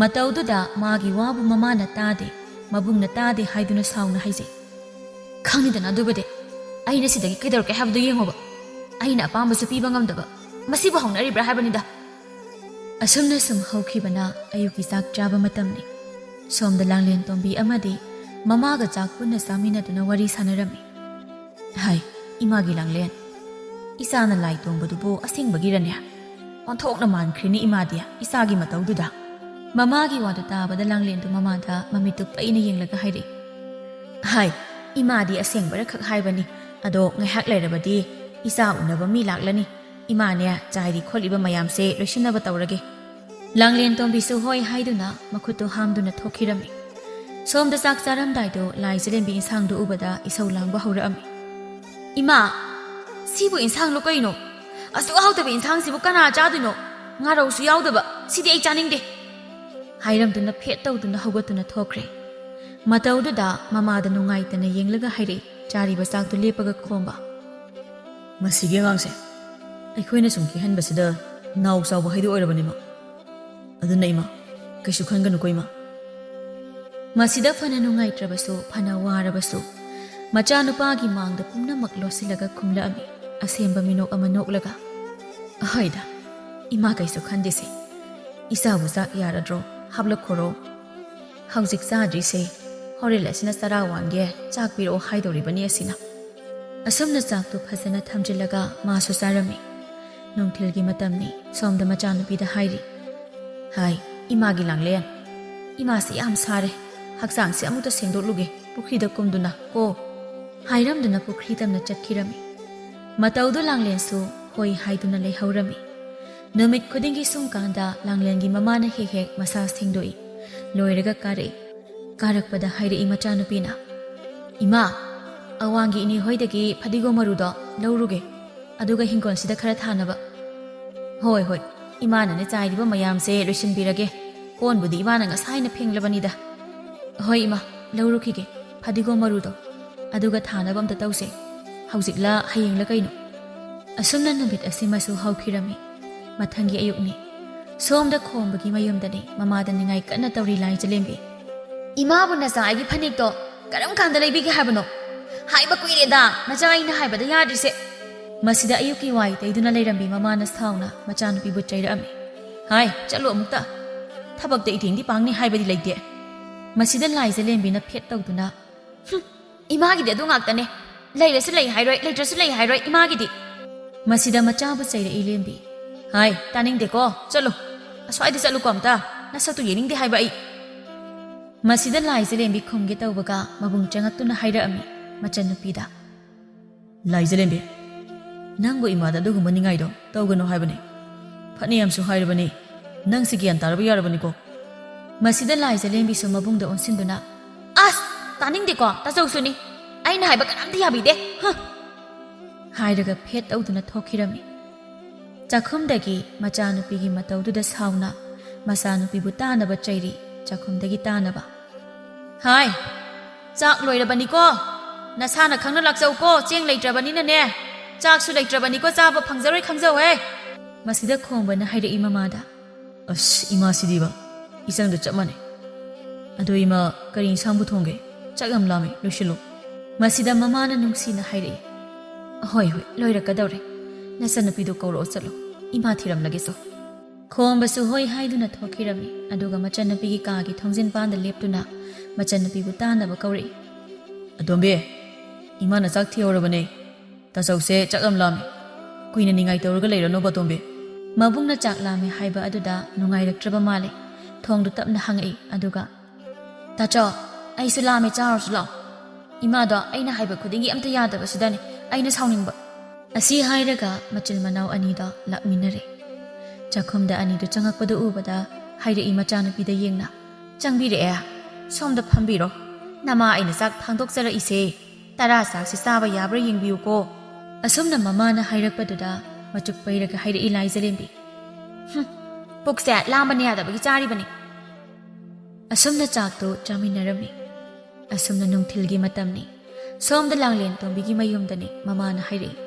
ꯃꯇꯧꯗꯨꯗ ꯃꯥꯒꯤ ꯋꯥꯕꯨ ꯃꯃꯥꯅ ꯇꯥꯗꯦ, ꯃꯕꯨꯡꯅ ꯇꯥꯗꯦ ꯍꯥꯏꯗꯨꯅ ꯁꯥꯎꯅ ꯍꯥꯏꯖꯩ꯫ "ꯈꯪꯉꯤꯗꯅ ꯑꯗꯨꯕꯨꯗꯤ꯫ ꯑꯩꯅ ꯁꯤꯗꯒꯤ ꯀꯩꯗꯧꯔꯛꯀꯦ ꯍꯥꯏꯕꯗꯨ ꯌꯦꯡꯉꯣꯕ꯫ ꯑꯩꯅ ꯑꯄꯥꯝꯕꯁꯨ ꯄꯤꯕ ꯉꯝꯗꯕ꯫ ꯃꯁꯤꯕꯨ ꯍꯧꯅꯔꯤꯕ꯭ꯔꯥ ꯍꯥꯏꯕꯅꯤꯗ"꯫ ꯑꯁꯨꯝꯅ ꯁꯨꯝ ꯍꯧꯈꯤꯕꯅ ꯑꯌꯨꯛꯀꯤ ꯆꯥꯛ ꯆꯥꯕ ꯃꯇꯝꯅꯤ꯫ ꯁꯣꯝꯗ ꯂꯥꯡꯂꯦꯟ ꯇꯣꯝꯕꯤ ꯑꯃꯗꯤ ꯃꯃꯥꯒ ꯆꯥꯛ ꯄꯨꯟꯅ ꯆꯥꯃꯤꯟꯅꯗꯨꯅ ꯋꯥꯔꯤ ꯁꯥꯟꯅꯔꯝꯃꯤ꯫ "ꯍꯥꯏ, ꯏꯃꯥꯒꯤ ꯂꯥꯡꯂꯦꯟ, ꯏꯆꯥꯅ ꯂꯥꯏ ꯇꯣꯡꯕꯗꯨꯕꯨ ꯑꯁꯦꯡꯕꯒꯤꯔꯅꯦ? ꯑꯣꯟꯊꯣꯛꯅ ꯃꯥꯟꯈ꯭ꯔꯦꯅꯦ ꯏꯃꯥꯗꯤ ꯏꯆꯥꯒꯤ ꯃꯇꯧꯗꯨꯗ"꯫ ꯃꯃꯥꯒꯤ ꯋꯥꯗꯨ ꯇꯥꯕꯗ ꯂꯥꯡꯂꯦꯟꯗꯨ ꯃꯃꯥꯗ ꯃꯃꯤꯠꯇꯨ ꯄꯩꯅ ꯌꯦꯡꯂꯒ ꯍꯥꯏꯔꯛꯏ꯫ "ꯍꯥꯏ, ꯏꯃꯥꯗꯤ ꯑꯁꯦꯡꯕꯔꯈꯛ ꯍꯥꯏꯕꯅꯤ꯫ ꯑꯗꯣ ꯉꯥꯏꯍꯥꯛ ꯂꯩꯔꯕꯗꯤ ꯏꯆꯥ ꯎꯅꯕ ꯃꯤ ꯂꯥꯛꯂꯅꯤ꯫ ꯏꯃꯥꯅꯦ ꯆꯥꯏꯔꯤ ꯈꯣꯠꯂꯤꯕ ꯃꯌꯥꯝꯁꯦ ꯂꯣꯏꯁꯤꯟꯅꯕ ꯇꯧꯔꯒꯦ"꯫ ꯂꯥꯡꯂꯦꯟ ꯇꯣꯝꯕꯤꯁꯨ ꯍꯣꯏ ꯍꯥꯏꯗꯨꯅ ꯃꯈꯨꯠꯇꯨ ꯍꯥꯝꯗꯨꯅ ꯊꯣꯛꯈꯤꯔꯝꯃꯤ꯫ ꯁꯣꯝꯗ ꯆꯥꯛ ꯆꯥꯔꯝꯗꯥꯏꯗꯣ ꯂꯥꯏ ꯖꯂꯦꯝꯕꯤ ꯏꯟꯁꯥꯡꯗꯨ ꯎꯕꯗ ꯏꯁꯧ ꯂꯥꯡꯕ ꯍꯧꯔꯛꯑꯝꯃꯤ꯫ "ꯏꯃꯥ, ꯁꯤꯕꯨ ꯏꯟꯁꯥꯡꯂꯣ ꯀꯩꯅꯣ? ꯑꯁꯨꯛ ꯍꯥꯎꯇꯕ ꯏꯟꯁꯥꯡꯁꯤꯕꯨ ꯀꯅꯥ ꯆꯥꯗꯣꯏꯅꯣ? ꯉꯥꯔꯧꯁꯨ ꯌꯥꯎꯗꯕ꯫ ꯁꯤꯗꯤ ꯑꯩ ꯆꯥꯅꯤꯡꯗꯦ"꯫ ꯍꯥꯏꯔꯝꯗꯨꯅ ꯐꯦꯠ ꯇꯧꯗꯨꯅ ꯍꯧꯒꯠꯇꯨꯅ ꯊꯣꯛꯈ꯭ꯔꯦ꯫ ꯃꯇꯧꯗꯨꯗ ꯃꯃꯥꯗ ꯅꯨꯡꯉꯥꯏꯇꯅ ꯌꯦꯡꯂꯒ ꯍꯥꯏꯔꯛꯏ, ꯆꯥꯔꯤꯕ ꯆꯥꯛꯇꯨ ꯂꯦꯞꯄꯒ ꯈꯣꯝꯕ꯫ "ꯃꯁꯤꯒꯤ ꯑꯉꯥꯡꯁꯦ ꯑꯩꯈꯣꯏꯅ ꯁꯨꯝ ꯀꯤꯍꯟꯕꯁꯤꯗ ꯅꯥꯎ ꯆꯥꯎꯕ ꯍꯥꯏꯗꯨ ꯑꯣꯏꯔꯕꯅꯤꯃ꯫ ꯑꯗꯨꯅ ꯏꯃꯥ, ꯀꯩꯁꯨ ꯈꯟꯒꯅꯨꯀꯣ ꯏꯃꯥ"꯫ ꯃꯁꯤꯗ ꯐꯅ ꯅꯨꯡꯉꯥꯏꯇ꯭ꯔꯕꯁꯨ, ꯐꯅ ꯋꯥꯔꯕꯁꯨ, ꯃꯆꯥꯅꯨꯄꯥꯒꯤ ꯃꯥꯡꯗ ꯄꯨꯝꯅꯃꯛ ꯂꯣꯠꯁꯤꯜꯂꯒ ꯈꯨꯝꯂꯛꯑꯝꯃꯤ ꯑꯁꯦꯡꯕ ꯃꯤꯅꯣꯛ ꯑꯃ ꯅꯣꯛꯂꯒ꯫ "ꯑꯍꯣꯏꯗ, ꯏꯃꯥ ꯀꯩꯁꯨ ꯈꯟꯗꯦꯁꯦ꯫ ꯏꯆꯥꯕꯨ ꯆꯥꯛ ꯌꯥꯔꯗ꯭ꯔꯣ? ꯍꯥꯞꯂꯛꯈꯣꯔꯣ"꯫ "ꯍꯧꯖꯤꯛ ꯆꯥꯗ꯭ꯔꯤꯁꯦ, ꯍꯣꯔꯦꯟ ꯑꯁꯤꯅ ꯆꯔꯥ ꯋꯥꯟꯒꯦ, ꯆꯥꯛ ꯄꯤꯔꯛꯑꯣ ꯍꯥꯏꯗꯧꯔꯤꯕꯅꯤ ꯑꯁꯤꯅ"꯫ ꯑꯁꯨꯝꯅ ꯆꯥꯛꯇꯨ ꯐꯖꯅ ꯊꯝꯖꯤꯜꯂꯒ ꯃꯥꯁꯨ ꯆꯥꯔꯝꯃꯤ꯫ ꯅꯨꯡꯊꯤꯜꯒꯤ ꯃꯇꯝꯅꯤ꯫ ꯁꯣꯝꯗ ꯃꯆꯥꯅꯨꯄꯤꯗ ꯍꯥꯏꯔꯤ, "ꯍꯥꯏ, "ꯏꯃꯥꯒꯤ ꯂꯥꯡꯂꯦꯟ, ꯏꯃꯥꯁꯤ ꯌꯥꯝ ꯁꯥꯔꯦ, ꯍꯛꯆꯥꯡꯁꯤ ꯑꯃꯨꯛꯇ ꯁꯦꯡꯗꯣꯛꯂꯨꯒꯦ ꯄꯨꯈ꯭ꯔꯤꯗ ꯀꯨꯝꯗꯨꯅ ꯀꯣ" ꯍꯥꯏꯔꯝꯗꯨꯅ ꯄꯨꯈ꯭ꯔꯤ ꯇꯝꯅ ꯆꯠꯈꯤꯔꯝꯃꯤ꯫ ꯃꯇꯧꯗꯨ ꯂꯥꯡꯂꯦꯟꯁꯨ ꯍꯣꯏ ꯍꯥꯏꯗꯨꯅ ꯂꯩꯍꯧꯔꯝꯃꯤ꯫ ꯅꯨꯃꯤꯠ ꯈꯨꯗꯤꯡꯒꯤ ꯁꯨꯝ ꯀꯥꯟꯗ ꯂꯥꯡꯂꯦꯟꯒꯤ ꯃꯃꯥꯅ ꯍꯦꯛ ꯍꯦꯛ ꯃꯁꯥ ꯁꯦꯡꯗꯣꯛꯏ꯫ ꯂꯣꯏꯔꯒ ꯀꯥꯔꯛꯏ꯫ ꯀꯥꯔꯛꯄꯗ ꯍꯥꯏꯔꯛꯏ ꯃꯆꯥꯅꯨꯄꯤꯅ, "ꯏꯃꯥ, ꯑꯋꯥꯡꯒꯤ ꯏꯅꯦ ꯍꯣꯏꯗꯒꯤ ꯐꯗꯤꯒꯣꯝ ꯃꯔꯨꯗꯣ ꯂꯧꯔꯨꯒꯦ, ꯑꯗꯨꯒ ꯍꯤꯡꯒꯣꯜꯁꯤꯗ ꯈꯔ ꯊꯥꯅꯕ"꯫ "ꯍꯣꯏ, ꯍꯣꯏ, ꯏꯃꯥꯅꯅꯦ ꯆꯥꯏꯔꯤꯕ ꯃꯌꯥꯝꯁꯦ ꯂꯣꯏꯁꯤꯟꯕꯤꯔꯒꯦ꯫ ꯀꯣꯟꯕꯨꯗꯤ ꯏꯃꯥꯅ ꯉꯁꯥꯏꯅ ꯐꯦꯡꯂꯕꯅꯤꯗ"꯫ "ꯍꯣꯏ ꯏꯃꯥ, ꯂꯧꯔꯨꯈꯤꯒꯦ ꯐꯗꯤꯒꯣꯝ ꯃꯔꯨꯗꯣ, ꯑꯗꯨꯒ ꯊꯥꯅꯕ ꯑꯝꯇ ꯇꯧꯁꯦ꯫ ꯍꯧꯖꯤꯛꯂ ꯍꯌꯦꯡꯂ ꯀꯩꯅꯣ?" ꯑꯁꯨꯝꯅ ꯅꯨꯃꯤꯠ ꯑꯁꯤꯃꯁꯨ ꯍꯧꯈꯤꯔꯝꯃꯤ꯫ ꯃꯊꯪꯒꯤ ꯑꯌꯨꯛꯅꯤ꯫ ꯁꯣꯝꯗ ꯈꯣꯝꯕꯒꯤ ꯃꯌꯨꯝꯗꯅꯤ ꯃꯃꯥꯗ ꯅꯤꯡꯉꯥꯏ ꯀꯟꯅ ꯇꯧꯔꯤ ꯂꯥꯏꯖꯂꯦꯝꯕꯤ꯫ "ꯏꯃꯥꯕꯨ ꯅꯆꯥ ꯑꯩꯒꯤ ꯐꯅꯦꯛꯇꯣ ꯀꯔꯝ ꯀꯥꯟꯗ ꯂꯩꯕꯤꯒꯦ ꯍꯥꯏꯕꯅꯣ? ꯍꯥꯏꯕ ꯀꯨꯏꯔꯦꯗ, ꯅꯆꯥ ꯑꯩꯅ ꯍꯥꯏꯕꯗ ꯌꯥꯗ꯭ꯔꯤꯁꯦ"꯫ ꯃꯁꯤꯗ ꯑꯌꯨꯛꯀꯤ ꯋꯥꯏ ꯇꯩꯗꯨꯅ ꯂꯩꯔꯝꯕꯤ ꯃꯃꯥꯅ ꯁꯥꯎꯅ ꯃꯆꯥꯅꯨꯄꯤꯕꯨ ꯆꯩꯔꯛꯑꯝꯃꯤ꯫ "ꯍꯥꯏ, ꯆꯠꯂꯣ ꯑꯃꯨꯛꯇ꯫ ꯊꯕꯛꯇ ꯏꯇꯦꯡꯗꯤ ꯄꯥꯡꯅꯤ ꯍꯥꯏꯕꯗꯤ ꯂꯩꯇꯦ"꯫ ꯃꯁꯤꯗ ꯂꯥꯏꯖꯂꯦꯝꯕꯤꯅ ꯐꯦꯠ ꯇꯧꯗꯨꯅ, "ꯍꯨꯝ, ꯏꯃꯥꯒꯤꯗꯤ ꯑꯗꯨ ꯉꯥꯛꯇꯅꯦ꯫ ꯂꯩꯔꯁꯨ ꯂꯩ ꯍꯥꯏꯔꯣꯏ, ꯂꯩꯇ꯭ꯔꯁꯨ ꯂꯩ ꯍꯥꯏꯔꯣꯏ ꯏꯃꯥꯒꯤꯗꯤ"꯫ ꯃꯁꯤꯗ ꯃꯆꯥꯕꯨ ꯆꯩꯔꯛꯏ ꯂꯦꯝꯕꯤ꯫ "ꯍꯥꯏ, ꯇꯥꯅꯤꯡꯗꯦꯀꯣ, ꯆꯠꯂꯨ꯫ ꯑꯁ꯭ꯋꯥꯏꯗ ꯆꯠꯂꯨꯀꯣ ꯑꯝꯇ, ꯅꯁꯛꯇꯨ ꯌꯦꯡꯅꯤꯡꯗꯦ ꯍꯥꯏꯕ ꯑꯩ"꯫ ꯃꯁꯤꯗ ꯂꯥꯏꯖꯂꯦꯝꯕꯤ ꯈꯨꯝꯒꯦ ꯇꯧꯕꯒ ꯃꯕꯨꯡ ꯆꯪꯉꯛꯇꯨꯅ ꯍꯥꯏꯔꯛꯑꯝꯃꯤ ꯃꯆꯟꯅꯨꯄꯤꯗ, "ꯂꯥꯏꯖꯂꯦꯝꯕꯤ, ꯅꯪꯕꯨ ꯏꯃꯥꯗ ꯑꯗꯨꯒꯨꯝꯕ ꯅꯤꯡꯉꯥꯏꯗꯣ ꯇꯧꯒꯅꯨ ꯍꯥꯏꯕꯅꯤ꯫ ꯐꯅꯌꯥꯝꯁꯨ ꯍꯥꯏꯔꯕꯅꯤ, ꯅꯪꯁꯤ ꯒ꯭ꯌꯥꯟ ꯇꯥꯔꯕ ꯌꯥꯔꯕꯅꯤꯀꯣ"꯫ ꯃꯁꯤꯗ ꯂꯥꯏꯖꯂꯦꯝꯕꯤꯁꯨ ꯃꯕꯨꯡꯗ ꯑꯣꯟꯁꯤꯟꯗꯨꯅ, "ꯑꯁ, ꯇꯥꯅꯤꯡꯗꯦꯀꯣ, ꯇꯥꯆꯧꯁꯨꯅꯤ꯫ ꯑꯩꯅ ꯍꯥꯏꯕ ꯀꯅꯥꯝꯇ ꯌꯥꯕꯤꯗꯦ꯫ ꯍꯨꯝ!" ꯍꯥꯏꯔꯒ ꯐꯦꯠ ꯇꯧꯗꯨꯅ ꯊꯣꯛꯈꯤꯔꯝꯃꯤ꯫ ꯆꯥꯛꯈꯨꯝꯗꯒꯤ ꯃꯆꯥꯅꯨꯄꯤꯒꯤ ꯃꯇꯧꯗꯨꯗ ꯁꯥꯎꯅ ꯃꯆꯥꯅꯨꯄꯤꯕꯨ ꯇꯥꯅꯕ ꯆꯩꯔꯤ, ꯆꯥꯛꯈꯨꯝꯗꯒꯤ ꯇꯥꯅꯕ꯫ "ꯍꯥꯏ, ꯆꯥꯛ ꯂꯣꯏꯔꯕꯅꯤꯀꯣ, ꯅꯁꯥꯅ ꯈꯪꯅ ꯂꯥꯛꯆꯧꯀꯣ, ꯆꯦꯡ ꯂꯩꯇ꯭ꯔꯕꯅꯤꯅꯅꯦ, ꯆꯥꯛꯁꯨ ꯂꯩꯇ꯭ꯔꯕꯅꯤꯀꯣ, ꯆꯥꯕ ꯐꯪꯖꯔꯣꯏ ꯈꯪꯖꯧꯍꯦ"꯫ ꯃꯁꯤꯗ ꯈꯣꯝꯕꯅ ꯍꯥꯏꯔꯛꯏ ꯃꯃꯥꯗ꯫ "ꯑꯁ, ꯏꯃꯥꯁꯤꯗꯤꯕ, ꯏꯆꯟꯒ ꯆꯞ ꯃꯥꯟꯅꯩ꯫ ꯑꯗꯣ ꯏꯃꯥ, ꯀꯔꯤ ꯏꯟꯁꯥꯡꯕꯨ ꯊꯣꯡꯒꯦ? ꯆꯥꯛ ꯌꯥꯝ ꯂꯥꯝꯃꯦ, ꯂꯣꯏꯁꯤꯜꯂꯨ"꯫ ꯃꯁꯤꯗ ꯃꯃꯥꯅ ꯅꯨꯡꯁꯤꯅ ꯍꯥꯏꯔꯛꯏ, "ꯍꯣꯏ, ꯍꯣꯏ, ꯂꯣꯏꯔꯛꯀꯗꯧꯔꯦ, ꯅꯆꯟꯅꯨꯄꯤꯗꯣ ꯀꯧꯔꯛꯑꯣ ꯆꯠꯂꯣ, ꯏꯃꯥ ꯊꯤꯔꯝꯂꯒꯦ ꯆꯣ"꯫ ꯈꯣꯝꯕꯁꯨ ꯍꯣꯏ ꯍꯥꯏꯗꯨꯅ ꯊꯣꯛꯈꯤꯔꯝꯃꯤ, ꯑꯗꯨꯒ ꯃꯆꯟꯅꯨꯄꯤꯒꯤ ꯀꯥꯒꯤ ꯊꯣꯡꯖꯤꯟ ꯄꯥꯟꯗ ꯂꯦꯞꯇꯨꯅ ꯃꯆꯟꯅꯨꯄꯤꯕꯨ ꯇꯥꯅꯕ ꯀꯧꯔꯛꯏ꯫ "ꯑꯇꯣꯝꯕꯤ, ꯏꯃꯥꯅ ꯆꯥꯛ ꯊꯤꯍꯧꯔꯕꯅꯦ, ꯇꯥꯆꯧꯁꯦ ꯆꯥꯛ ꯌꯥꯝ ꯂꯥꯝꯃꯤ, ꯀꯨꯏꯅ ꯅꯤꯡꯉꯥꯏ ꯇꯧꯔꯒ ꯂꯩꯔꯅꯣꯕ ꯑꯇꯣꯝꯕꯤ"꯫ ꯃꯕꯨꯡꯅ ꯆꯥꯛ ꯂꯥꯝꯃꯦ ꯍꯥꯏꯕ ꯑꯗꯨꯗ ꯅꯨꯡꯉꯥꯏꯔꯛꯇ꯭ꯔꯕ ꯃꯥꯜꯂꯦ꯫ ꯊꯣꯡꯗꯨ ꯇꯞꯅ ꯍꯥꯡꯉꯛꯏ꯫ ꯑꯗꯨꯒ, "ꯇꯥꯆꯧ, ꯑꯩꯁꯨ ꯂꯥꯝꯃꯦ, ꯆꯥꯔꯨꯁꯤ ꯂꯥꯛꯑꯣ꯫ ꯏꯃꯥꯗꯣ ꯑꯩꯅ ꯍꯥꯏꯕ ꯈꯨꯗꯤꯡꯒꯤ ꯑꯝꯇ ꯌꯥꯗꯕꯁꯤꯗꯅꯦ ꯑꯩꯅ ꯁꯥꯎꯅꯤꯡꯕ꯫" ꯑꯁꯤ ꯍꯥꯏꯔꯒ ꯃꯆꯤꯟ ꯃꯅꯥꯎ ꯑꯅꯤꯗꯣ ꯂꯥꯛꯃꯤꯟꯅꯔꯦ꯫ ꯆꯥꯛꯈꯨꯝꯗ ꯑꯅꯤꯗꯨ ꯆꯪꯉꯛꯄꯗꯨ ꯎꯕꯗ ꯍꯥꯏꯔꯛꯏ ꯃꯆꯥꯅꯨꯄꯤꯗ ꯌꯦꯡꯅ, "ꯆꯪꯕꯤꯔꯛꯑꯦ? ꯁꯣꯝꯗ ꯐꯝꯕꯤꯔꯣ꯫ ꯅꯃꯥ ꯑꯩꯅ ꯆꯥꯛ ꯊꯥꯡꯗꯣꯛꯆꯔꯛꯏꯁꯦ꯫ ꯇꯔꯥ ꯆꯥꯛꯁꯤ ꯆꯥꯕ ꯌꯥꯕ꯭ꯔꯥ ꯌꯦꯡꯕꯤꯌꯨꯀꯣ꯫" ꯑꯁꯨꯝꯅ ꯃꯃꯥꯅ ꯍꯥꯏꯔꯛꯄꯗꯨꯗ ꯃꯆꯨꯛ ꯄꯩꯔꯒ ꯍꯥꯏꯔꯛꯏ ꯂꯥꯏꯖꯔꯦꯝꯕꯤ, "ꯍꯨꯝ, ꯄꯨꯛꯁꯦ ꯂꯥꯝꯕꯅ ꯌꯥꯗꯕꯒꯤ ꯆꯥꯔꯤꯕꯅꯤ꯫" ꯑꯁꯨꯝꯅ ꯆꯥꯛꯇꯨ ꯆꯥꯃꯤꯟꯅꯔꯝꯃꯤ꯫ ꯑꯁꯨꯝꯅ ꯅꯨꯡꯊꯤꯜꯒꯤ ꯃꯇꯝꯅꯤ꯫ ꯁꯣꯝꯗ ꯂꯥꯡꯂꯦꯟ ꯇꯣꯝꯕꯤꯒꯤ ꯃꯌꯨꯝꯗꯅꯤ ꯃꯃꯥꯅ ꯍꯥꯏꯔꯛꯏ,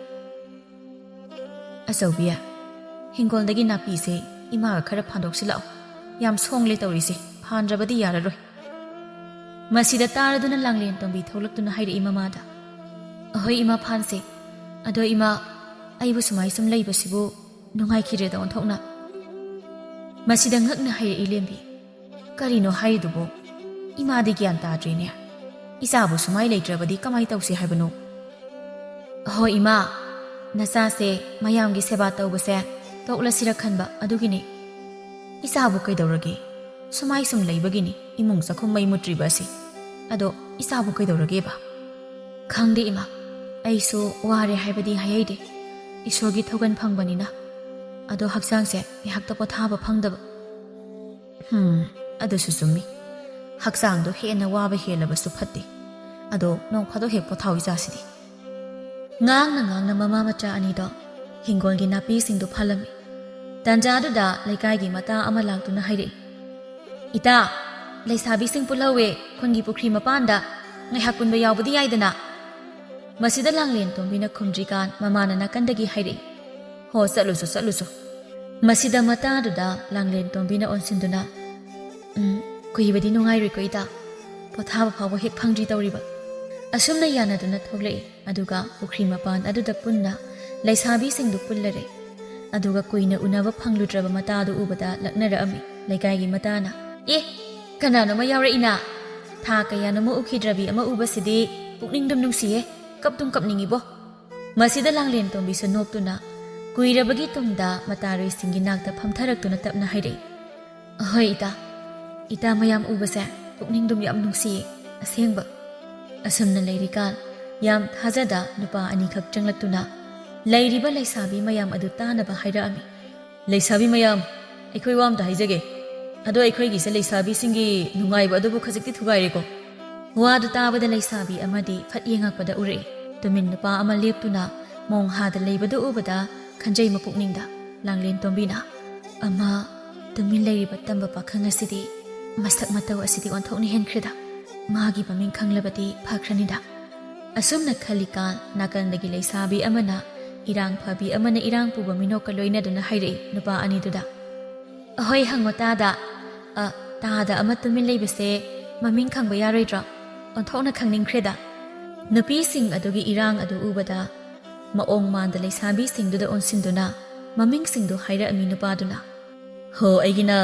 "ꯑꯆꯧꯕꯤ, ꯍꯤꯡꯒꯣꯜꯗꯒꯤ ꯅꯥꯄꯤꯁꯦ ꯏꯃꯥꯒ ꯈꯔ ꯐꯥꯟꯗꯣꯛꯁꯤ ꯂꯥꯛꯑꯣ꯫ ꯌꯥꯝ ꯁꯣꯡꯂꯦ ꯇꯧꯔꯤꯁꯦ, ꯐꯥꯟꯗ꯭ꯔꯕꯗꯤ ꯌꯥꯔꯔꯣꯏ꯫" ꯃꯁꯤꯗ ꯇꯥꯔꯗꯨꯅ ꯂꯥꯡꯂꯦꯟ ꯇꯣꯝꯕꯤ ꯊꯣꯛꯂꯛꯇꯨꯅ ꯍꯥꯏꯔꯛꯏ ꯃꯃꯥꯗ, "ꯑꯍꯣꯏ ꯏꯃꯥ, ꯐꯥꯟꯁꯦ꯫ ꯑꯗꯣ ꯏꯃꯥ, ꯑꯩꯕꯨ ꯁꯨꯃꯥꯏ ꯁꯨꯝ ꯂꯩꯕꯁꯤꯕꯨ ꯅꯨꯡꯉꯥꯏꯈꯤꯗ꯭ꯔꯦꯗ ꯑꯣꯟꯊꯣꯛꯅ꯫" ꯃꯁꯤꯗ ꯉꯛꯅ ꯍꯥꯏꯔꯛꯏ ꯂꯦꯝꯕꯤ, "ꯀꯔꯤꯅꯣ ꯍꯥꯏꯔꯤꯗꯨꯕꯣ? ꯏꯃꯥꯗꯤ ꯒ꯭ꯌꯥꯟ ꯇꯥꯗ꯭ꯔꯦꯅꯦ꯫ ꯏꯆꯥꯕꯨ ꯁꯨꯃꯥꯏ ꯂꯩꯇ꯭ꯔꯕꯗꯤ ꯀꯃꯥꯏ ꯇꯧꯁꯤ ꯍꯥꯏꯕꯅꯣ?" "ꯍꯣꯏ ꯏꯃꯥ, ꯅꯆꯥꯁꯦ ꯃꯌꯥꯝꯒꯤ ꯁꯦꯕꯥ ꯇꯧꯕꯁꯦ ꯇꯣꯛꯂꯁꯤꯔ ꯈꯟꯕ ꯑꯗꯨꯒꯤꯅꯤ꯫ ꯏꯆꯥꯕꯨ ꯀꯩꯗꯧꯔꯒꯦ? ꯁꯨꯃꯥꯏ ꯁꯨꯝ ꯂꯩꯕꯒꯤꯅꯤ ꯏꯃꯨꯡ ꯆꯥꯛꯈꯨꯝ ꯃꯩ ꯃꯨꯠꯇ꯭ꯔꯤꯕ ꯑꯁꯤ꯫ ꯑꯗꯣ ꯏꯆꯥꯕꯨ ꯀꯩꯗꯧꯔꯒꯦꯕ?" "ꯈꯪꯗꯦ ꯏꯃꯥ, ꯑꯩꯁꯨ ꯋꯥꯔꯦ ꯍꯥꯏꯕꯗꯤ ꯍꯥꯏꯍꯩꯗꯦ, ꯏꯁꯣꯔꯒꯤ ꯊꯧꯒꯜ ꯐꯪꯕꯅꯤꯅ꯫ ꯑꯗꯣ ꯍꯛꯆꯥꯡꯁꯦ ꯉꯥꯏꯍꯥꯛꯇ ꯄꯣꯊꯥꯕ ꯐꯪꯗꯕ꯫" "ꯍꯝ, ꯑꯗꯨꯁꯨ ꯆꯨꯝꯃꯤ꯫ ꯍꯛꯆꯥꯡꯗꯣ ꯍꯦꯟꯅ ꯋꯥꯕ ꯍꯦꯜꯂꯕꯁꯨ ꯐꯠꯇꯦ꯫ ꯑꯗꯣ ꯅꯣꯡ ꯐꯥꯗꯣꯛ ꯍꯦꯛ ꯄꯣꯊꯥꯎ ꯏꯆꯥꯁꯤꯗꯤ꯫" ꯉꯥꯡꯅ ꯉꯥꯡꯅ ꯃꯃꯥ ꯃꯆꯥ ꯑꯅꯤꯗꯣ ꯍꯤꯡꯒꯣꯜꯒꯤ ꯅꯥꯄꯤꯁꯤꯡꯗꯨ ꯐꯥꯜꯂꯝꯃꯤ꯫ ꯇꯥꯟꯖꯥꯗꯨꯗ ꯂꯩꯀꯥꯏꯒꯤ ꯃꯇꯥ ꯑꯃ ꯂꯥꯛꯇꯨꯅ ꯍꯥꯏꯔꯛꯏ, "ꯏꯇꯥ, ꯂꯩꯁꯥꯕꯤꯁꯤꯡ ꯄꯨꯜꯍꯧꯋꯦ ꯈꯨꯟꯒꯤ ꯄꯨꯈ꯭ꯔꯤ ꯃꯄꯥꯟꯗ, ꯉꯥꯏꯍꯥꯛ ꯄꯨꯟꯕ ꯌꯥꯎꯕꯗꯤ ꯌꯥꯏꯗꯅ꯫" ꯃꯁꯤꯗ ꯂꯥꯡꯂꯦꯟ ꯇꯣꯝꯕꯤꯅ ꯈꯨꯝꯗ꯭ꯔꯤꯀꯥꯟ ꯃꯃꯥꯅ ꯅꯥꯀꯟꯗꯒꯤ ꯍꯥꯏꯔꯛꯏ, "ꯍꯣ, ꯆꯠꯂꯨꯁꯨ, ꯆꯠꯂꯨꯁꯨ꯫" ꯃꯁꯤꯗ ꯃꯇꯥꯗꯨꯗ ꯂꯥꯡꯂꯦꯟ ꯇꯣꯝꯕꯤꯅ ꯑꯣꯟꯁꯤꯟꯗꯨꯅ, "ꯎꯝ, ꯀꯨꯏꯕꯗꯤ ꯅꯨꯡꯉꯥꯏꯔꯣꯏꯀꯣ ꯏꯇꯥ, ꯄꯣꯊꯥꯕ ꯐꯥꯎꯕ ꯍꯦꯛ ꯐꯪꯗ꯭ꯔꯤ ꯇꯧꯔꯤꯕ꯫" ꯑꯁꯨꯝꯅ ꯌꯥꯅꯗꯨꯅ ꯊꯣꯛꯂꯛꯏ꯫ ꯑꯗꯨꯒ ꯄꯨꯈ꯭ꯔꯤ ꯃꯄꯥꯟ ꯑꯗꯨꯗ ꯄꯨꯟꯅ ꯂꯩꯁꯥꯕꯤꯁꯤꯡꯗꯨ ꯄꯨꯜꯂꯔꯦ꯫ ꯑꯗꯨꯒ ꯀꯨꯏꯅ ꯎꯅꯕ ꯐꯪꯂꯨꯗ꯭ꯔꯕ ꯃꯇꯥꯗꯨ ꯎꯕꯗ ꯂꯛꯅꯔꯛꯑꯝꯃꯤ ꯂꯩꯀꯥꯏꯒꯤ ꯃꯇꯥꯅ꯫ "ꯑꯦ, ꯀꯅꯥꯅꯣꯃ ꯌꯥꯎꯔꯛꯏꯅ? ꯊꯥ ꯀꯌꯥꯅꯣꯃ ꯎꯈꯤꯗ꯭ꯔꯕꯤ ꯑꯃ ꯎꯕꯁꯤꯗꯤ ꯄꯨꯛꯅꯤꯡꯗꯨꯝ ꯅꯨꯡꯁꯤꯌꯦ, ꯀꯞꯇꯨꯝ ꯀꯞꯅꯤꯡꯉꯤꯕꯣ꯫" ꯃꯁꯤꯗ ꯂꯥꯡꯂꯦꯟ ꯇꯣꯝꯕꯤꯁꯨ ꯅꯣꯛꯇꯨꯅ ꯀꯨꯏꯔꯕꯒꯤ ꯇꯨꯡꯗ ꯃꯇꯥꯔꯣꯏꯁꯤꯡꯒꯤ ꯅꯥꯛꯇ ꯐꯝꯊꯔꯛꯇꯨꯅ ꯇꯞꯅ ꯍꯥꯏꯔꯛꯏ, ꯑꯍꯣꯏ ꯏꯇꯥ, ꯏꯇꯥ ꯃꯌꯥꯝ ꯎꯕꯁꯦ ꯄꯨꯛꯅꯤꯡꯗꯨꯝ ꯌꯥꯝ ꯅꯨꯡꯁꯤꯌꯦ ꯑꯁꯦꯡꯕ꯫ ꯑꯁꯨꯝꯅ ꯂꯩꯔꯤꯀꯥꯟ ꯌꯥꯝ ꯊꯥꯖꯗ ꯅꯨꯄꯥ ꯑꯅꯤꯈꯛ ꯆꯪꯂꯛꯇꯨꯅ ꯂꯩꯔꯤꯕ ꯂꯩꯁꯥꯕꯤ ꯃꯌꯥꯝ ꯑꯗꯨ ꯇꯥꯅꯕ ꯍꯥꯏꯔꯛꯑꯝꯃꯤ꯫ "ꯂꯩꯁꯥꯕꯤ ꯃꯌꯥꯝ, ꯑꯩꯈꯣꯏ ꯋꯥ ꯑꯝꯇ ꯍꯥꯏꯖꯒꯦ꯫ ꯑꯗꯣ ꯑꯩꯈꯣꯏꯒꯤꯁꯦ ꯂꯩꯁꯥꯕꯤꯁꯤꯡꯒꯤ ꯅꯨꯡꯉꯥꯏꯕ ꯑꯗꯨꯕꯨ ꯈꯖꯤꯛꯇꯤ ꯊꯨꯒꯥꯏꯔꯦꯀꯣ꯫" ꯋꯥꯗꯨ ꯇꯥꯕꯗ ꯂꯩꯁꯥꯕꯤ ꯑꯃꯗꯤ ꯐꯠ ꯌꯦꯡꯉꯛꯄꯗ ꯎꯔꯛꯏ꯫ ꯇꯨꯃꯤꯟ ꯅꯨꯄꯥ ꯑꯃ ꯂꯦꯞꯇꯨꯅ ꯃꯣꯡꯍꯥꯗ ꯂꯩꯕꯗꯨ ꯎꯕꯗ ꯈꯟꯖꯩ ꯃꯄꯨꯛꯅꯤꯡꯗ꯫ ꯂꯥꯡꯂꯦꯟ ꯇꯣꯝꯕꯤꯅ, "ꯑꯃ ꯇꯨꯃꯤꯟ ꯂꯩꯔꯤꯕ ꯇꯝꯕ ꯄꯥꯈꯪ ꯑꯁꯤꯗꯤ ꯃꯁꯛ ꯃꯇꯧ ꯑꯁꯤꯗꯤ ꯑꯣꯟꯊꯣꯛꯅ ꯍꯦꯟꯈ꯭ꯔꯦꯗ꯫ ꯃꯥꯒꯤ ꯃꯃꯤꯡ ꯈꯪꯂꯕꯗꯤ ꯐꯈ꯭ꯔꯅꯤꯗ꯫" ꯑꯁꯨꯝꯅ ꯈꯜꯂꯤꯀꯥꯟ ꯅꯥꯀꯜꯗꯒꯤ ꯂꯩꯁꯥꯕꯤ ꯑꯃꯅ ꯏꯔꯥꯡ ꯐꯕꯤ ꯑꯃꯅ ꯏꯔꯥꯡ ꯄꯨꯕ ꯃꯤꯅꯣꯛꯀ ꯂꯣꯏꯅꯗꯨꯅ ꯍꯥꯏꯔꯛꯏ ꯅꯨꯄꯥ ꯑꯅꯤꯗꯨꯗ꯫ "ꯑꯍꯣꯏ, ꯍꯪꯉꯣ ꯇꯥꯗ꯫ ꯑ, ꯇꯥꯗ ꯑꯃ ꯇꯨꯃꯤꯟ ꯂꯩꯕꯁꯦ ꯃꯃꯤꯡ ꯈꯪꯕ ꯌꯥꯔꯣꯏꯗ꯭ꯔꯣ? ꯑꯣꯟꯊꯣꯛꯅ ꯈꯪꯅꯤꯡꯈ꯭ꯔꯦꯗ꯫" ꯅꯨꯄꯤꯁꯤꯡ ꯑꯗꯨꯒꯤ ꯏꯔꯥꯡ ꯑꯗꯨ ꯎꯕꯗ ꯃꯑꯣꯡ ꯃꯥꯟꯗ ꯂꯩꯁꯥꯕꯤꯁꯤꯡꯗꯨꯗ ꯑꯣꯟꯁꯤꯟꯗꯨꯅ ꯃꯃꯤꯡꯁꯤꯡꯗꯨ ꯍꯥꯏꯔꯛꯑꯝꯃꯤ ꯅꯨꯄꯥꯗꯨꯅ꯫ "ꯍꯣ, ꯑꯩꯒꯤꯅ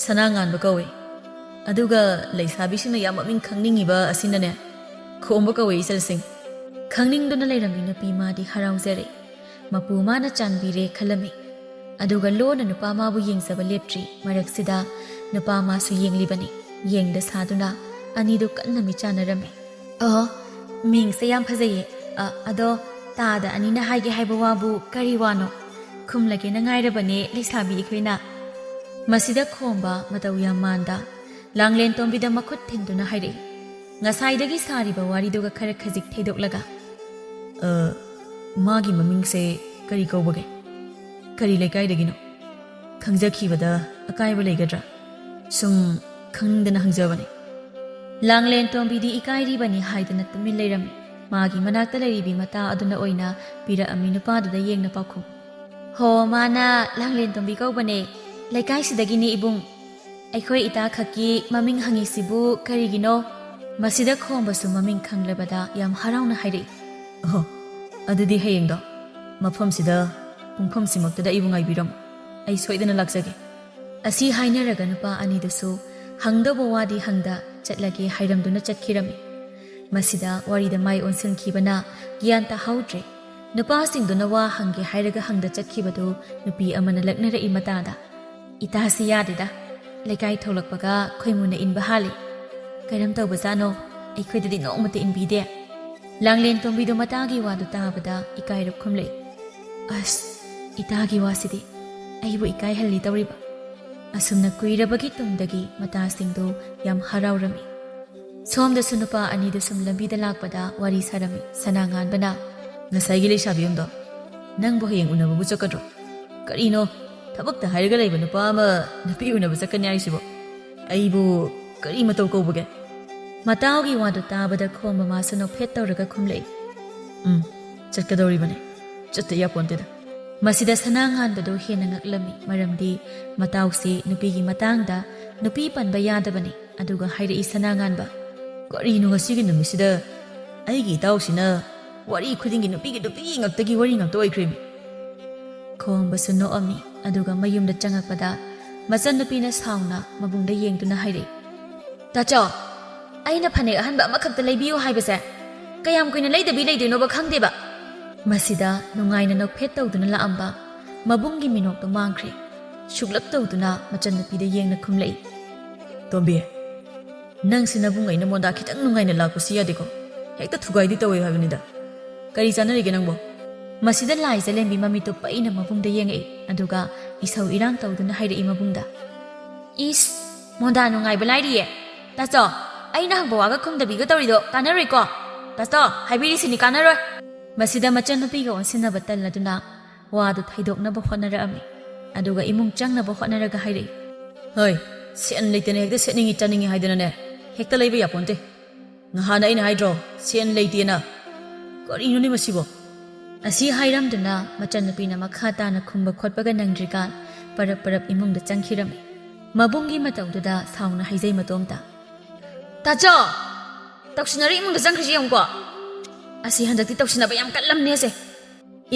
ꯁꯅꯥ ꯉꯥꯟꯕ ꯀꯧꯏ꯫ ꯑꯗꯨꯒ ꯂꯩꯁꯥꯕꯤꯁꯤꯡꯅ ꯌꯥꯝ ꯃꯃꯤꯡ ꯈꯪꯅꯤꯡꯉꯤꯕ ꯑꯁꯤꯅꯅꯦ, ꯈꯣꯝꯕ ꯀꯧꯏ ꯏꯆꯜꯁꯤꯡ꯫" ꯈꯪꯅꯤꯡꯗꯨꯅ ꯂꯩꯔꯝꯃꯤ ꯅꯨꯄꯤ ꯃꯥꯗꯤ ꯍꯔꯥꯎꯖꯔꯦ꯫ ꯃꯄꯨ ꯃꯥꯅ ꯆꯥꯟꯕꯤꯔꯦ ꯈꯜꯂꯝꯃꯤ꯫ ꯑꯗꯨꯒ ꯂꯣꯟꯅ ꯅꯨꯄꯥ ꯃꯥꯕꯨ ꯌꯦꯡꯖꯕ ꯂꯦꯞꯇ꯭ꯔꯤ꯫ ꯃꯔꯛꯁꯤꯗ ꯅꯨꯄꯥ ꯃꯥꯁꯨ ꯌꯦꯡꯂꯤꯕꯅꯤ꯫ ꯌꯦꯡꯗ ꯁꯥꯗꯨꯅ ꯑꯅꯤꯗꯨ ꯀꯟꯅ ꯃꯤꯆꯥꯟꯅꯔꯝꯃꯤ꯫ "ꯑꯣ, ꯃꯤꯡꯁꯦ ꯌꯥꯝ ꯐꯖꯩꯌꯦ꯫ ꯑ, ꯑꯗꯣ ꯇꯥꯗ ꯑꯅꯤꯅ ꯍꯥꯏꯒꯦ ꯍꯥꯏꯕ ꯋꯥꯕꯨ ꯀꯔꯤ ꯋꯥꯅꯣ? ꯈꯨꯝꯂꯒꯦꯅ ꯉꯥꯏꯔꯕꯅꯦ ꯂꯩꯁꯥꯕꯤ ꯑꯩꯈꯣꯏꯅ꯫" ꯃꯁꯤꯗ ꯈꯣꯝꯕ ꯃꯇꯧ ꯌꯥꯝ ꯃꯥꯟꯗ ꯂꯥꯡꯂꯦꯟ ꯇꯣꯝꯕꯤꯗ ꯃꯈꯨꯠ ꯊꯤꯟꯗꯨꯅ ꯍꯥꯏꯔꯛꯏ, ꯉꯁꯥꯏꯗꯒꯤ ꯁꯥꯔꯤꯕ ꯋꯥꯔꯤꯗꯨꯒ ꯈꯔ ꯈꯖꯤꯛ ꯊꯩꯗꯣꯛꯂꯒ꯫ "ꯑ, ꯃꯥꯒꯤ ꯃꯃꯤꯡꯁꯦ ꯀꯔꯤ ꯀꯧꯕꯒꯦ? ꯀꯔꯤ ꯂꯩꯀꯥꯏꯗꯒꯤꯅꯣ? ꯈꯪꯖꯈꯤꯕꯗ ꯑꯀꯥꯏꯕ ꯂꯩꯒꯗ꯭ꯔꯥ? ꯁꯨꯝ ꯈꯪꯅꯤꯡꯗꯅ ꯍꯪꯖꯕꯅꯤ꯫" ꯂꯥꯡꯂꯦꯟ ꯇꯣꯝꯕꯤꯗꯤ ꯏꯀꯥꯏꯔꯤꯕꯅꯤ ꯍꯥꯏꯗꯅ ꯇꯨꯃꯤꯟ ꯂꯩꯔꯝꯃꯤ꯫ ꯃꯥꯒꯤ ꯃꯅꯥꯛꯇ ꯂꯩꯔꯤꯕꯤ ꯃꯇꯥ ꯑꯗꯨꯅ ꯑꯣꯏꯅ ꯄꯤꯔꯛꯑꯝꯃꯤ ꯅꯨꯄꯥꯗꯨꯗ ꯌꯦꯡꯅ ꯄꯥꯎꯈꯨꯝ꯫ "ꯍꯣ, ꯃꯥꯅ ꯂꯥꯡꯂꯦꯟ ꯇꯣꯝꯕꯤ ꯀꯧꯕꯅꯦ꯫ ꯂꯩꯀꯥꯏꯁꯤꯗꯒꯤꯅꯤ ꯏꯕꯨꯡ꯫ ꯑꯩꯈꯣꯏ ꯏꯇꯥ ꯈꯛꯀꯤ ꯃꯃꯤꯡ ꯍꯪꯉꯤꯁꯤꯕꯨ ꯀꯔꯤꯒꯤꯅꯣ?" ꯃꯁꯤꯗ ꯈꯣꯝꯕꯁꯨ ꯃꯃꯤꯡ ꯈꯪꯂꯕꯗ ꯌꯥꯝ ꯍꯔꯥꯎꯅ ꯍꯥꯏꯔꯛꯏ꯫ "ꯑꯣꯍꯣ, ꯑꯗꯨꯗꯤ ꯍꯌꯦꯡꯗꯣ ꯃꯐꯝꯁꯤꯗ ꯄꯨꯡꯐꯝꯁꯤꯃꯛꯇꯗ ꯑꯩꯕꯨ ꯉꯥꯏꯕꯤꯔꯝꯃꯨ꯫ ꯑꯩ ꯁꯣꯏꯗꯅ ꯂꯥꯛꯆꯒꯦ꯫" ꯑꯁꯤ ꯍꯥꯏꯅꯔꯒ ꯅꯨꯄꯥ ꯑꯅꯤꯗꯨꯁꯨ ꯍꯪꯗꯧꯕ ꯋꯥꯗꯤ ꯍꯪꯗ ꯆꯠꯂꯒꯦ ꯍꯥꯏꯔꯝꯗꯨꯅ ꯆꯠꯈꯤꯔꯝꯃꯤ꯫ ꯃꯁꯤꯗ ꯋꯥꯔꯤꯗ ꯃꯥꯏ ꯑꯣꯟꯁꯤꯟꯈꯤꯕꯅ ꯒ꯭ꯌꯥꯟ ꯇꯥꯍꯧꯗ꯭ꯔꯦ꯫ ꯅꯨꯄꯥꯁꯤꯡꯗꯨꯅ ꯋꯥ ꯍꯪꯒꯦ ꯍꯥꯏꯔꯒ ꯍꯪꯗ ꯆꯠꯈꯤꯕꯗꯨ ꯅꯨꯄꯤ ꯑꯃꯅ ꯂꯛꯅꯔꯛꯏ ꯃꯇꯥꯗ꯫ "ꯏꯇꯥꯁꯤ ꯌꯥꯗꯦꯗ, ꯂꯩꯀꯥꯏ ꯊꯣꯛꯂꯛꯄꯒ ꯈꯣꯏꯃꯨꯅ ꯏꯟꯕ ꯍꯥꯜꯂꯤ꯫ "ꯀꯔꯝ ꯇꯧꯕꯖꯥꯠꯅꯣ? ꯑꯩꯈꯣꯏꯗꯗꯤ ꯅꯣꯡꯃꯇ ꯏꯟꯕꯤꯗꯦ꯫" ꯂꯥꯡꯂꯦꯟ ꯇꯣꯝꯕꯤꯗꯣ ꯃꯇꯥꯒꯤ ꯋꯥꯗꯨ ꯇꯥꯕꯗ ꯏꯀꯥꯏꯔꯞ ꯈꯨꯝꯂꯛꯏ꯫ "ꯑꯁ, ꯏꯇꯥꯒꯤ ꯋꯥꯁꯤꯗꯤ ꯑꯩꯕꯨ ꯏꯀꯥꯏꯍꯜꯂꯤ ꯇꯧꯔꯤꯕ꯫" ꯑꯁꯨꯝꯅ ꯀꯨꯏꯔꯕꯒꯤ ꯇꯨꯡꯗꯒꯤ ꯃꯇꯥꯁꯤꯡꯗꯨ ꯌꯥꯝ ꯍꯔꯥꯎꯔꯝꯃꯤ꯫ ꯁꯣꯝꯗꯁꯨ ꯅꯨꯄꯥ ꯑꯅꯤꯗꯨ ꯁꯨꯝ ꯂꯝꯕꯤꯗ ꯂꯥꯛꯄꯗ ꯋꯥꯔꯤ ꯁꯥꯔꯝꯃꯤ꯫ ꯁꯅꯥ ꯉꯥꯟꯕꯅ, "ꯉꯁꯥꯏꯒꯤ ꯂꯩꯁꯥꯕꯤ ꯑꯃꯗꯣ ꯅꯪꯕꯨ ꯍꯌꯦꯡ ꯎꯅꯕꯕꯨ ꯆꯠꯀꯗ꯭ꯔꯣ? ꯀꯔꯤꯅꯣ, ꯊꯕꯛꯇ ꯍꯥꯏꯔꯒ ꯂꯩꯕ ꯅꯨꯄꯥ ꯑꯃ ꯅꯨꯄꯤ ꯎꯅꯕ ꯆꯠꯀꯅꯤ ꯍꯥꯏꯁꯤꯕꯣ? ꯑꯩꯕꯨ ꯀꯔꯤ ꯃꯇꯧ ꯀꯧꯕꯒꯦ?" ꯃꯇꯥꯎꯒꯤ ꯋꯥꯗꯨ ꯇꯥꯕꯗ ꯈꯣꯝꯕ ꯃꯥꯁꯨ ꯅꯣꯛꯐꯦꯠ ꯇꯧꯔꯒ ꯈꯨꯝꯂꯛꯏ꯫ "ꯎꯝ, ꯆꯠꯀꯗꯧꯔꯤꯕꯅꯦ꯫ ꯆꯠꯇ ꯌꯥꯄꯣꯟꯇꯦꯗ꯫" ꯃꯁꯤꯗ ꯁꯅꯥ ꯉꯥꯟꯕꯗꯨ ꯍꯦꯟꯅ ꯉꯛꯂꯝꯃꯤ, ꯃꯔꯝꯗꯤ ꯃꯇꯥꯎꯁꯤ ꯅꯨꯄꯤꯒꯤ ꯃꯇꯥꯡꯗ ꯅꯨꯄꯤ ꯄꯟꯕ ꯌꯥꯗꯕꯅꯤ꯫ ꯑꯗꯨꯒ ꯍꯥꯏꯔꯛꯏ ꯁꯅꯥ ꯉꯥꯟꯕ, "ꯀꯔꯤꯅꯣ ꯉꯁꯤꯒꯤ ꯅꯨꯃꯤꯠꯁꯤꯗ ꯑꯩꯒꯤ ꯏꯇꯥꯎꯁꯤꯅ ꯋꯥꯔꯤ ꯈꯨꯗꯤꯡꯒꯤ ꯅꯨꯄꯤꯒꯤ ꯅꯨꯄꯤꯒꯤ ꯉꯥꯛꯇꯒꯤ ꯋꯥꯔꯤ ꯉꯥꯛꯇ ꯑꯣꯏꯈ꯭ꯔꯦꯃꯤ?" ꯈꯣꯝꯕꯁꯨ ꯅꯣꯛꯑꯝꯃꯤ꯫ ꯑꯗꯨꯒ ꯃꯌꯨꯝꯗ ꯆꯪꯉꯛꯄꯗ ꯃꯆꯟꯅꯨꯄꯤꯅ ꯁꯥꯎꯅ ꯃꯕꯨꯡꯗ ꯌꯦꯡꯗꯨꯅ ꯍꯥꯏꯔꯛꯏ, "ꯇꯥꯆꯧ, ꯑꯩꯅ ꯐꯅꯦꯛ ꯑꯍꯟꯕ ꯑꯃꯈꯛꯇ ꯂꯩꯕꯤꯌꯨ ꯍꯥꯏꯕꯁꯦ ꯀꯌꯥꯝ ꯀꯨꯏꯅ ꯂꯩꯗꯕꯤ ꯂꯩꯗꯣꯏꯅꯣꯕ ꯈꯪꯗꯦꯕ꯫" ꯃꯁꯤꯗ ꯅꯨꯡꯉꯥꯏꯅ ꯅꯣꯛꯐꯦꯠ ꯇꯧꯗꯨꯅ ꯂꯥꯛꯑꯝꯕ ꯃꯕꯨꯡꯒꯤ ꯃꯤꯅꯣꯛꯇꯣ ꯃꯥꯡꯈ꯭ꯔꯦ꯫ ꯁꯨꯛꯂꯞ ꯇꯧꯗꯨꯅ ꯃꯆꯟꯅꯨꯄꯤꯗ ꯌꯦꯡꯅ ꯈꯨꯝꯂꯛꯏ, "ꯇꯣꯝꯕꯤ, ꯅꯪꯁꯤ ꯅꯕꯨꯡ ꯑꯩꯅ ꯃꯣꯟꯗꯥ ꯈꯤꯇꯪ ꯅꯨꯡꯉꯥꯏꯅ ꯂꯥꯛꯄꯁꯤ ꯌꯥꯗꯦꯀꯣ꯫ ꯍꯦꯛꯇ ꯊꯨꯒꯥꯏꯗꯤ ꯇꯧꯋꯦ ꯍꯥꯏꯕꯅꯤꯗ꯫ ꯀꯔꯤ ꯆꯥꯅꯔꯤꯒꯦ ꯅꯪꯕꯣ?" ꯃꯁꯤꯗ ꯂꯥꯏꯖꯂꯦꯝꯕꯤ ꯃꯃꯤꯠꯇꯨ ꯄꯩꯅ ꯃꯕꯨꯡꯗ ꯌꯦꯡꯉꯛꯏ, ꯑꯗꯨꯒ ꯏꯁꯧ ꯏꯔꯥꯡ ꯇꯧꯗꯨꯅ ꯍꯥꯏꯔꯛꯏ ꯃꯕꯨꯡꯗ, "ꯏꯁ, ꯃꯣꯟꯗꯥ ꯅꯨꯡꯉꯥꯏꯕ ꯂꯥꯏꯔꯤꯌꯦ꯫ ꯇꯥꯆꯧ, ꯑꯩꯅ ꯍꯪꯕ ꯋꯥꯒ ꯈꯨꯝꯗꯕꯤꯒ ꯇꯧꯔꯤꯗꯣ ꯀꯥꯟꯅꯔꯣꯏꯀꯣ꯫ ꯇꯥꯆꯧ, ꯍꯥꯏꯕꯤꯔꯤꯁꯤꯅꯤ ꯀꯥꯟꯅꯔꯣꯏ꯫" ꯃꯁꯤꯗ ꯃꯆꯟꯅꯨꯄꯤꯒ ꯑꯣꯟꯁꯤꯟꯅꯕ ꯇꯜꯂꯗꯨꯅ ꯋꯥꯗꯨ ꯊꯩꯗꯣꯛꯅꯕ ꯍꯣꯠꯅꯔꯛꯑꯝꯃꯤ꯫ ꯑꯗꯨꯒ ꯏꯃꯨꯡ ꯆꯪꯅꯕ ꯍꯣꯠꯅꯔꯒ ꯍꯥꯏꯔꯛꯏ, "ꯍꯣꯏ, ꯁꯦꯟ ꯂꯩꯇꯅ ꯍꯦꯛꯇ ꯁꯦꯠꯅꯤꯡꯉꯤ ꯆꯥꯅꯤꯡꯉꯤ ꯍꯥꯏꯗꯅꯅꯦ, ꯍꯦꯛꯇ ꯂꯩꯕ ꯌꯥꯄꯣꯟꯇꯦ꯫ ꯉꯍꯥꯟ ꯑꯩꯅ ꯍꯥꯏꯗ꯭ꯔꯣ, ꯁꯦꯟ ꯂꯩꯇꯦꯅ? ꯀꯔꯤꯅꯣꯅꯦ ꯃꯁꯤꯕꯣ?" ꯑꯁꯤ ꯍꯥꯏꯔꯝꯗꯨꯅ ꯃꯆꯟꯅꯨꯄꯤꯅ ꯃꯈꯥ ꯇꯥꯅ ꯈꯨꯝꯕ ꯈꯣꯠꯄꯒ ꯅꯪꯗ꯭ꯔꯤꯀꯥꯟ ꯄꯔꯞ ꯄꯔꯞ ꯏꯃꯨꯡꯗ ꯆꯪꯈꯤꯔꯝꯃꯤ꯫ ꯃꯕꯨꯡꯒꯤ ꯃꯇꯧꯗꯨꯗ ꯁꯥꯎꯅ ꯍꯥꯏꯖꯩ ꯃꯇꯣꯝꯇ, "ꯇꯥꯆꯧ, ꯇꯧꯁꯤꯟꯅꯔ ꯏꯃꯨꯡꯗ ꯆꯪꯈ꯭ꯔꯤꯁꯤ ꯌꯦꯡꯉꯨꯀꯣ꯫ ꯑꯁꯤ ꯍꯟꯗꯛꯇꯤ ꯇꯧꯁꯤꯟꯅꯕ ꯌꯥꯝ ꯀꯜꯂꯝꯅꯦꯁꯦ꯫"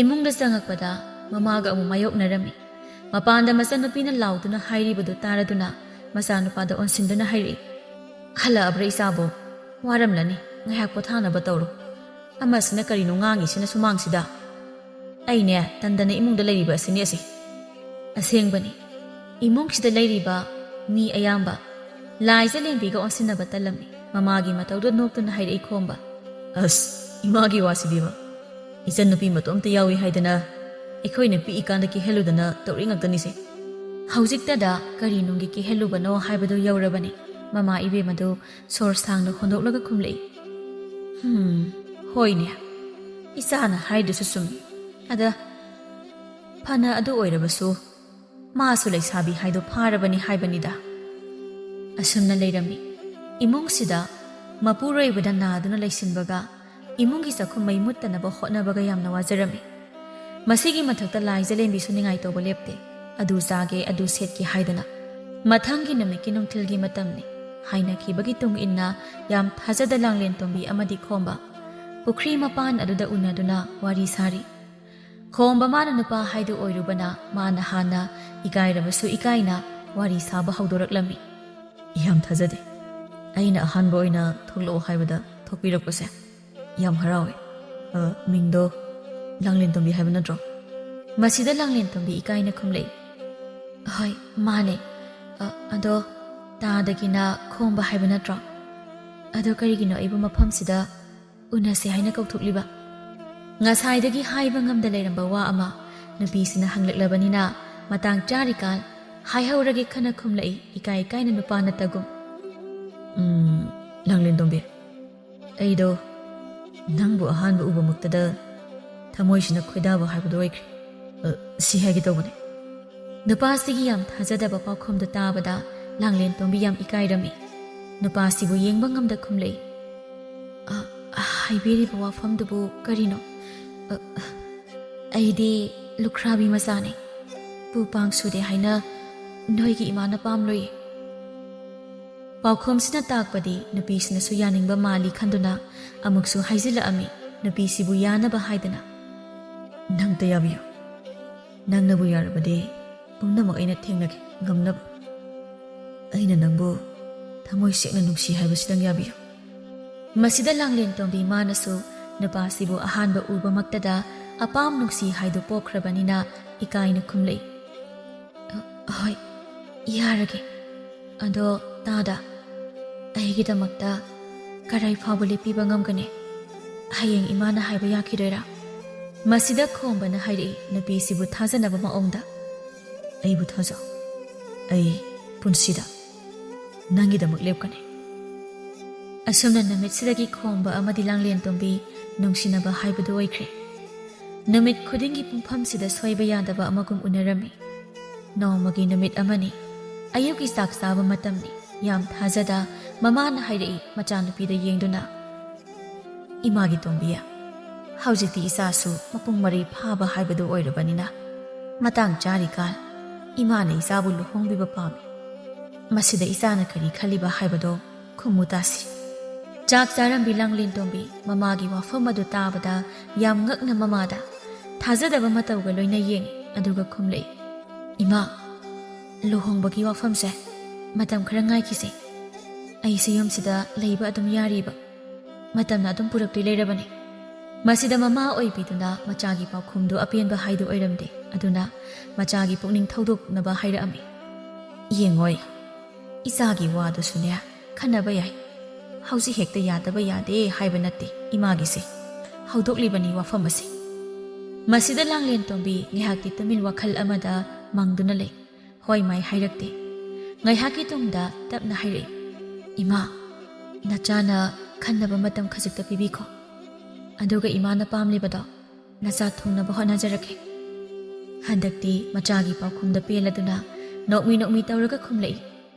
ꯏꯃꯨꯡꯗ ꯆꯪꯉꯛꯄꯗ ꯃꯃꯥꯒ ꯑꯃꯨꯛ ꯃꯥꯌꯣꯛꯅꯔꯝꯃꯤ꯫ ꯃꯄꯥꯟꯗ ꯃꯆꯟꯅꯨꯄꯤꯅ ꯂꯥꯎꯗꯨꯅ ꯍꯥꯏꯔꯤꯕꯗꯨ ꯇꯥꯔꯗꯨꯅ ꯃꯆꯥꯅꯨꯄꯥꯗ ꯑꯣꯟꯁꯤꯟꯗꯨꯅ ꯍꯥꯏꯔꯛꯏ, "ꯍꯜꯂꯛꯑꯕ꯭ꯔꯥ ꯏꯆꯥꯕꯣ? ꯋꯥꯔꯝꯂꯅꯤ, ꯉꯥꯏꯍꯥꯛ ꯄꯣꯊꯥꯅꯕ ꯇꯧꯔꯣ꯫ ꯑꯃꯁꯤꯅ ꯀꯔꯤꯅꯣ ꯉꯥꯡꯉꯤꯁꯤꯅ ꯁꯨꯃꯥꯡꯁꯤꯗ? ꯑꯩꯅꯦ ꯇꯟꯗꯅ ꯏꯃꯨꯡꯗ ꯂꯩꯔꯤꯕ ꯑꯁꯤꯅꯤ ꯑꯁꯤ꯫" ꯑꯁꯦꯡꯕꯅꯤ, ꯏꯃꯨꯡꯁꯤꯗ ꯂꯩꯔꯤꯕ ꯃꯤ ꯑꯌꯥꯝꯕ ꯂꯥꯏꯖ ꯂꯦꯝꯕꯤꯒ ꯑꯣꯟꯁꯤꯟꯅꯕ ꯇꯜꯂꯝꯃꯤ꯫ ꯃꯃꯥꯒꯤ ꯃꯇꯧꯗ ꯅꯣꯛꯇꯨꯅ ꯍꯥꯏꯔꯛꯏ ꯈꯣꯝꯕ꯫ "ꯑꯁ, ꯏꯃꯥꯒꯤ ꯋꯥꯁꯤꯗꯤꯕ꯫ ꯏꯆꯟ ꯅꯨꯄꯤ ꯃꯇꯣꯝꯇ ꯌꯥꯎꯏ ꯍꯥꯏꯗꯅ ꯑꯩꯈꯣꯏꯅ ꯄꯤꯛꯏꯀꯥꯟꯗ ꯀꯦꯍꯜꯂꯨꯗꯅ ꯇꯧꯔꯤ ꯉꯥꯛꯇꯅꯤꯁꯦ꯫" ꯍꯧꯖꯤꯛꯇꯗ ꯀꯔꯤ ꯅꯨꯡꯒꯤ ꯀꯦꯍꯜꯂꯨꯕꯅꯣ ꯍꯥꯏꯕꯗꯨ ꯌꯧꯔꯕꯅꯤ꯫ ꯃꯃꯥ ꯏꯕꯦꯝ ꯑꯗꯨ ꯁꯣꯔ ꯁꯥꯡꯅ ꯍꯣꯟꯗꯣꯛꯂꯒ ꯈꯨꯝꯂꯛꯏ꯫ "ꯍꯝ, ꯍꯣꯏꯅꯦ, ꯏꯆꯥꯅ ꯍꯥꯏꯗꯨꯁꯨ ꯆꯨꯝꯃꯤ꯫ ꯑꯗ ꯐꯅ ꯑꯗꯨ ꯑꯣꯏꯔꯕꯁꯨ ꯃꯥꯁꯨ ꯂꯩꯁꯥꯕꯤ ꯍꯥꯏꯗꯣ ꯐꯥꯔꯕꯅꯤ ꯍꯥꯏꯕꯅꯤꯗ꯫" ꯑꯁꯨꯝꯅ ꯂꯩꯔꯝꯃꯤ꯫ ꯏꯃꯨꯡꯁꯤꯗ ꯃꯄꯨꯔꯣꯏꯕꯗ ꯅꯥꯗꯨꯅ ꯂꯩꯁꯤꯟꯕꯒ ꯏꯃꯨꯡꯒꯤ ꯆꯥꯛꯈꯨꯝ ꯃꯩ ꯃꯨꯠꯇꯅꯕ ꯍꯣꯠꯅꯕꯒ ꯌꯥꯝꯅ ꯋꯥꯖꯔꯝꯃꯤ꯫ ꯃꯁꯤꯒꯤ ꯃꯊꯛꯇ ꯂꯥꯏꯖ ꯂꯦꯝꯕꯤꯁꯨ ꯅꯤꯡꯉꯥꯏ ꯇꯧꯕ ꯂꯦꯞꯇꯦ꯫ ꯑꯗꯨ ꯆꯥꯒꯦ, ꯑꯗꯨ ꯁꯦꯠꯀꯦ ꯍꯥꯏꯗꯅ꯫ "ꯃꯊꯪꯒꯤ ꯅꯨꯃꯤꯠꯀꯤ ꯅꯨꯡꯊꯤꯜꯒꯤ ꯃꯇꯝꯅꯤ" ꯍꯥꯏꯅꯈꯤꯕꯒꯤ ꯇꯨꯡ ꯏꯟꯅ ꯌꯥꯝ ꯊꯥꯖꯗ ꯂꯥꯡꯂꯦꯟ ꯇꯣꯝꯕꯤ ꯑꯃꯗꯤ ꯈꯣꯝꯕ ꯄꯨꯈ꯭ꯔꯤ ꯃꯄꯥꯟ ꯑꯗꯨꯗ ꯎꯅꯗꯨꯅ ꯋꯥꯔꯤ ꯁꯥꯔꯤ꯫ ꯈꯣꯝꯕ ꯃꯥꯅ ꯅꯨꯄꯥ ꯍꯥꯏꯗꯨ ꯑꯣꯏꯔꯨꯕꯅ ꯃꯥꯅ ꯍꯥꯟꯅ ꯏꯀꯥꯏꯔꯕꯁꯨ ꯏꯀꯥꯏꯅ ꯋꯥꯔꯤ ꯁꯥꯕ ꯍꯧꯗꯣꯔꯛꯂꯝꯃꯤ꯫ "ꯌꯥꯝ ꯊꯥꯖꯗꯦ꯫ ꯑꯩꯅ ꯑꯍꯥꯟꯕ ꯑꯣꯏꯅ ꯊꯣꯛꯂꯛꯑꯣ ꯍꯥꯏꯕꯗ ꯊꯣꯛꯄꯤꯔꯛꯄꯁꯦ ꯌꯥꯝ ꯍꯔꯥꯎꯋꯦ꯫ ꯑ, ꯃꯤꯡꯗꯣ ꯂꯥꯡꯂꯦꯟꯇꯣꯝꯕꯤ ꯍꯥꯏꯕ ꯅꯠꯇ꯭ꯔꯣ?" ꯃꯁꯤꯗ ꯂꯥꯡꯂꯦꯟꯇꯣꯝꯕꯤ ꯏꯀꯥꯏꯅ ꯈꯨꯝꯂꯛꯏ꯫ "ꯍꯣꯏ, ꯃꯥꯅꯦ꯫ ꯑ, ꯑꯗꯣ ꯇꯥꯗꯒꯤꯅ ꯈꯣꯝꯕ ꯍꯥꯏꯕ ꯅꯠꯇ꯭ꯔꯣ? ꯑꯗꯣ ꯀꯔꯤꯒꯤꯅꯣ ꯑꯩꯕꯨ ꯃꯐꯝꯁꯤꯗ ꯎꯅꯁꯦ ꯍꯥꯏꯅ ꯀꯧꯊꯣꯛꯂꯤꯕ?" ꯉꯁꯥꯏꯗꯒꯤ ꯍꯥꯏꯕ ꯉꯝꯗ ꯂꯩꯔꯝꯕ ꯋꯥ ꯑꯃ ꯅꯨꯄꯤꯁꯤꯅ ꯍꯪꯂꯛꯂꯕꯅꯤꯅ ꯃꯇꯥꯡ ꯆꯥꯔꯤꯀꯥꯟ ꯍꯥꯏꯍꯧꯔꯒꯦ ꯈꯟꯅ ꯈꯨꯝꯂꯛꯏ, ꯏꯀꯥꯏ ꯏꯀꯥꯏꯅ ꯅꯨꯄꯥ ꯅꯠꯇꯒꯨꯝ꯫ "ꯎꯝ, ꯂꯥꯡꯂꯦꯟꯇꯣꯝꯕꯤ, ꯑꯩꯗꯣ ꯅꯪꯕꯨ ꯑꯍꯥꯟꯕ ꯎꯕꯃꯛꯇꯗ ꯊꯃꯣꯏꯁꯤꯅ ꯈꯣꯏꯗꯥꯕ ꯍꯥꯏꯕꯗꯨ ꯑꯣꯏꯈ꯭ꯔꯦ꯫ ꯑ, ꯁꯤ ꯍꯥꯏꯒꯦ ꯇꯧꯕꯅꯦ꯫" ꯅꯨꯄꯥꯁꯤꯒꯤ ꯌꯥꯝ ꯊꯥꯖꯗꯕ ꯄꯥꯎꯈꯨꯝꯗꯨ ꯇꯥꯕꯗ ꯂꯥꯡꯂꯦꯟꯇꯣꯝꯕꯤ ꯌꯥꯝ ꯏꯀꯥꯏꯔꯝꯃꯤ꯫ ꯅꯨꯄꯥꯁꯤꯕꯨ ꯌꯦꯡꯕ ꯉꯝꯗ ꯈꯨꯝꯂꯛꯏ꯫ "ꯑ, ꯍꯥꯏꯕꯤꯔꯤꯕ ꯋꯥꯐꯝꯗꯨꯕꯨ ꯀꯔꯤꯅꯣ?" "ꯑ, ꯑꯩꯗꯤ ꯂꯨꯈ꯭ꯔꯥꯕꯤ ꯃꯆꯥꯅꯤ꯫ ꯄꯨ ꯄꯥꯡ ꯁꯨꯗꯦ ꯍꯥꯏꯅ ꯅꯣꯏꯒꯤ ꯏꯃꯥꯅ ꯄꯥꯝꯂꯣꯏ꯫" ꯄꯥꯎꯈꯨꯝꯁꯤꯅ ꯇꯥꯛꯄꯗꯤ ꯅꯨꯄꯤꯁꯤꯅꯁꯨ ꯌꯥꯅꯤꯡꯕ ꯃꯥꯜꯂꯤ ꯈꯟꯗꯨꯅ ꯑꯃꯨꯛꯁꯨ ꯍꯥꯏꯖꯤꯜꯂꯛꯑꯝꯃꯤ, ꯅꯨꯄꯤꯁꯤꯕꯨ ꯌꯥꯅꯕ ꯍꯥꯏꯗꯅ꯫ "ꯅꯪꯇ ꯌꯥꯕꯤꯌꯨ꯫ ꯅꯪꯅꯕꯨ ꯌꯥꯔꯕꯗꯤ ꯄꯨꯝꯅꯃꯛ ꯑꯩꯅ ꯊꯦꯡꯅꯒꯦ ꯉꯝꯅꯕ꯫ ꯑꯩꯅ ꯅꯪꯕꯨ ꯊꯃꯣꯏ ꯁꯦꯡꯅ ꯅꯨꯡꯁꯤ ꯍꯥꯏꯕꯁꯤꯗꯪ ꯌꯥꯕꯤꯌꯨ꯫" ꯃꯁꯤꯗ ꯂꯥꯡꯂꯦꯟꯇꯣꯝꯕꯤ ꯃꯥꯅꯁꯨ ꯅꯨꯄꯥꯁꯤꯕꯨ ꯑꯍꯥꯟꯕ ꯎꯕꯃꯛꯇꯗ ꯑꯄꯥꯝ ꯅꯨꯡꯁꯤ ꯍꯥꯏꯗꯨ ꯄꯣꯛꯈ꯭ꯔꯕꯅꯤꯅ ꯏꯀꯥꯏꯅ ꯈꯨꯝꯂꯛꯏ꯫ "ꯑ, ꯍꯣꯏ, ꯌꯥꯔꯒꯦ꯫ "ꯑꯗꯣ ꯇꯥꯗ, ꯑꯩꯒꯤꯗꯃꯛꯇ ꯀꯔꯥꯏ ꯐꯥꯎꯕ ꯂꯦꯞꯄꯤꯕ ꯉꯝꯒꯅꯤ? ꯍꯌꯦꯡ ꯏꯃꯥꯅ ꯍꯥꯏꯕ ꯌꯥꯈꯤꯗꯣꯏꯔꯥ?" ꯃꯁꯤꯗ ꯈꯣꯝꯕꯅ ꯍꯥꯏꯔꯛꯏ, ꯅꯨꯄꯤꯁꯤꯕꯨ ꯊꯥꯖꯅꯕ ꯃꯑꯣꯡꯗ꯫ "ꯑꯩꯕꯨ ꯊꯥꯖꯧ, ꯑꯩ ꯄꯨꯟꯁꯤꯗ ꯅꯪꯒꯤꯗꯃꯛ ꯂꯦꯞꯀꯅꯤ꯫" ꯑꯁꯨꯝꯅ ꯅꯨꯃꯤꯠꯁꯤꯗꯒꯤ ꯈꯣꯝꯕ ꯑꯃꯗꯤ ꯂꯥꯡꯂꯦꯟ ꯇꯣꯝꯕꯤ ꯅꯨꯡꯁꯤꯅꯕ ꯍꯥꯏꯕꯗꯨ ꯑꯣꯏꯈ꯭ꯔꯦ꯫ ꯅꯨꯃꯤꯠ ꯈꯨꯗꯤꯡꯒꯤ ꯄꯨꯡꯐꯝꯁꯤꯗ ꯁꯣꯏꯕ ꯌꯥꯗꯕ ꯑꯃꯒꯨꯝ ꯎꯅꯔꯝꯃꯤ꯫ ꯅꯣꯡꯃꯒꯤ ꯅꯨꯃꯤꯠ ꯑꯃꯅꯤ, ꯑꯌꯨꯛꯀꯤ ꯆꯥꯛ ꯆꯥꯕ ꯃꯇꯝꯅꯤ꯫ ꯌꯥꯝ ꯊꯥꯖꯗ ꯃꯃꯥꯅ ꯍꯥꯏꯔꯛꯏ, ꯃꯆꯥꯅꯨꯄꯤꯗ ꯌꯦꯡꯗꯨꯅ, "ꯏꯃꯥꯒꯤ ꯇꯣꯝꯕꯤ, ꯍꯧꯖꯤꯛꯇꯤ ꯏꯆꯥꯁꯨ ꯃꯄꯨꯡ ꯃꯔꯩ ꯐꯥꯕ ꯍꯥꯏꯕꯗꯨ ꯑꯣꯏꯔꯕꯅꯤꯅ, ꯃꯇꯥꯡ ꯆꯥꯔꯤꯀꯥꯟ ꯏꯃꯥꯅ ꯏꯆꯥꯕꯨ ꯂꯨꯍꯣꯡꯕꯤꯕ ꯄꯥꯝꯃꯤ꯫ ꯃꯁꯤꯗ ꯏꯆꯥꯅ ꯀꯔꯤ ꯈꯜꯂꯤꯕ ꯍꯥꯏꯕꯗꯣ ꯈꯨꯝꯃꯨ ꯇꯥꯁꯤ꯫" ꯆꯥꯛ ꯆꯥꯔꯝꯕꯤ ꯂꯥꯡꯂꯦꯟ ꯇꯣꯝꯕꯤ ꯃꯃꯥꯒꯤ ꯋꯥꯐꯝ ꯑꯗꯨ ꯇꯥꯕꯗ ꯌꯥꯝ ꯉꯛꯅ ꯃꯃꯥꯗ ꯊꯥꯖꯗꯕ ꯃꯇꯧꯒ ꯂꯣꯏꯅ ꯌꯦꯡꯉꯤ, ꯑꯗꯨꯒ ꯈꯨꯝꯂꯛꯏ, "ꯏꯃꯥ, ꯂꯨꯍꯣꯡꯕꯒꯤ ꯋꯥꯐꯝꯁꯦ ꯃꯇꯝ ꯈꯔ ꯉꯥꯏꯈꯤꯁꯦ꯫ ꯑꯩꯁꯦ ꯌꯨꯝꯁꯤꯗ ꯂꯩꯕ ꯑꯗꯨꯝ ꯌꯥꯔꯤꯕ꯫ ꯃꯇꯝꯅ ꯑꯗꯨꯝ ꯄꯨꯔꯛꯇꯣꯏ ꯂꯩꯔꯕꯅꯤ꯫" ꯃꯁꯤꯗ ꯃꯃꯥ ꯑꯣꯏꯕꯤꯗꯨꯅ ꯃꯆꯥꯒꯤ ꯄꯥꯎꯈꯨꯝꯗꯨ ꯑꯄꯦꯟꯕ ꯍꯥꯏꯗꯨ ꯑꯣꯏꯔꯝꯗꯦ꯫ ꯑꯗꯨꯅ ꯃꯆꯥꯒꯤ ꯄꯨꯛꯅꯤꯡ ꯊꯧꯗꯣꯛꯅꯕ ꯍꯥꯏꯔꯛꯑꯝꯃꯤ, "ꯌꯦꯡꯉꯣꯏ, ꯏꯆꯥꯒꯤ ꯋꯥꯗꯨꯁꯨꯅꯦ ꯈꯟꯅꯕ ꯌꯥꯏ꯫ ꯍꯧꯖꯤꯛ ꯍꯦꯛꯇ ꯌꯥꯗꯕ ꯌꯥꯗꯦ ꯍꯥꯏꯕ ꯅꯠꯇꯦ ꯏꯃꯥꯒꯤꯁꯦ꯫ ꯍꯧꯗꯣꯛꯂꯤꯕꯅꯤ ꯋꯥꯐꯝ ꯑꯁꯤ꯫" ꯃꯁꯤꯗ ꯂꯥꯡꯂꯦꯟ ꯇꯣꯝꯕꯤ ꯉꯥꯏꯍꯥꯛꯇꯤ ꯇꯨꯃꯤꯟ ꯋꯥꯈꯜ ꯑꯃꯗ ꯃꯪꯗꯨꯅ ꯂꯩ꯫ ꯍꯣꯏ ꯃꯥꯏ ꯍꯥꯏꯔꯛꯇꯦ꯫ ꯉꯥꯏꯍꯥꯛꯀꯤ ꯇꯨꯡꯗ ꯇꯞꯅ ꯍꯥꯏꯔꯛꯏ, "ꯏꯃꯥ, ꯅꯆꯥꯅ ꯈꯟꯅꯕ ꯃꯇꯝ ꯈꯖꯤꯛꯇ ꯄꯤꯕꯤꯈꯣ꯫ ꯑꯗꯨꯒ ꯏꯃꯥꯅ ꯄꯥꯝꯂꯤꯕꯗꯣ ꯅꯆꯥ ꯊꯨꯡꯅꯕ ꯍꯣꯠꯅꯖꯔꯛꯀꯦ꯫" ꯍꯟꯗꯛꯇꯤ ꯃꯆꯥꯒꯤ ꯄꯥꯎꯈꯨꯝꯗ ꯄꯦꯜꯂꯗꯨꯅ ꯅꯣꯛꯃꯤ ꯅꯣꯛꯃꯤ ꯇꯧꯔꯒ ꯈꯨꯝꯂꯛꯏ,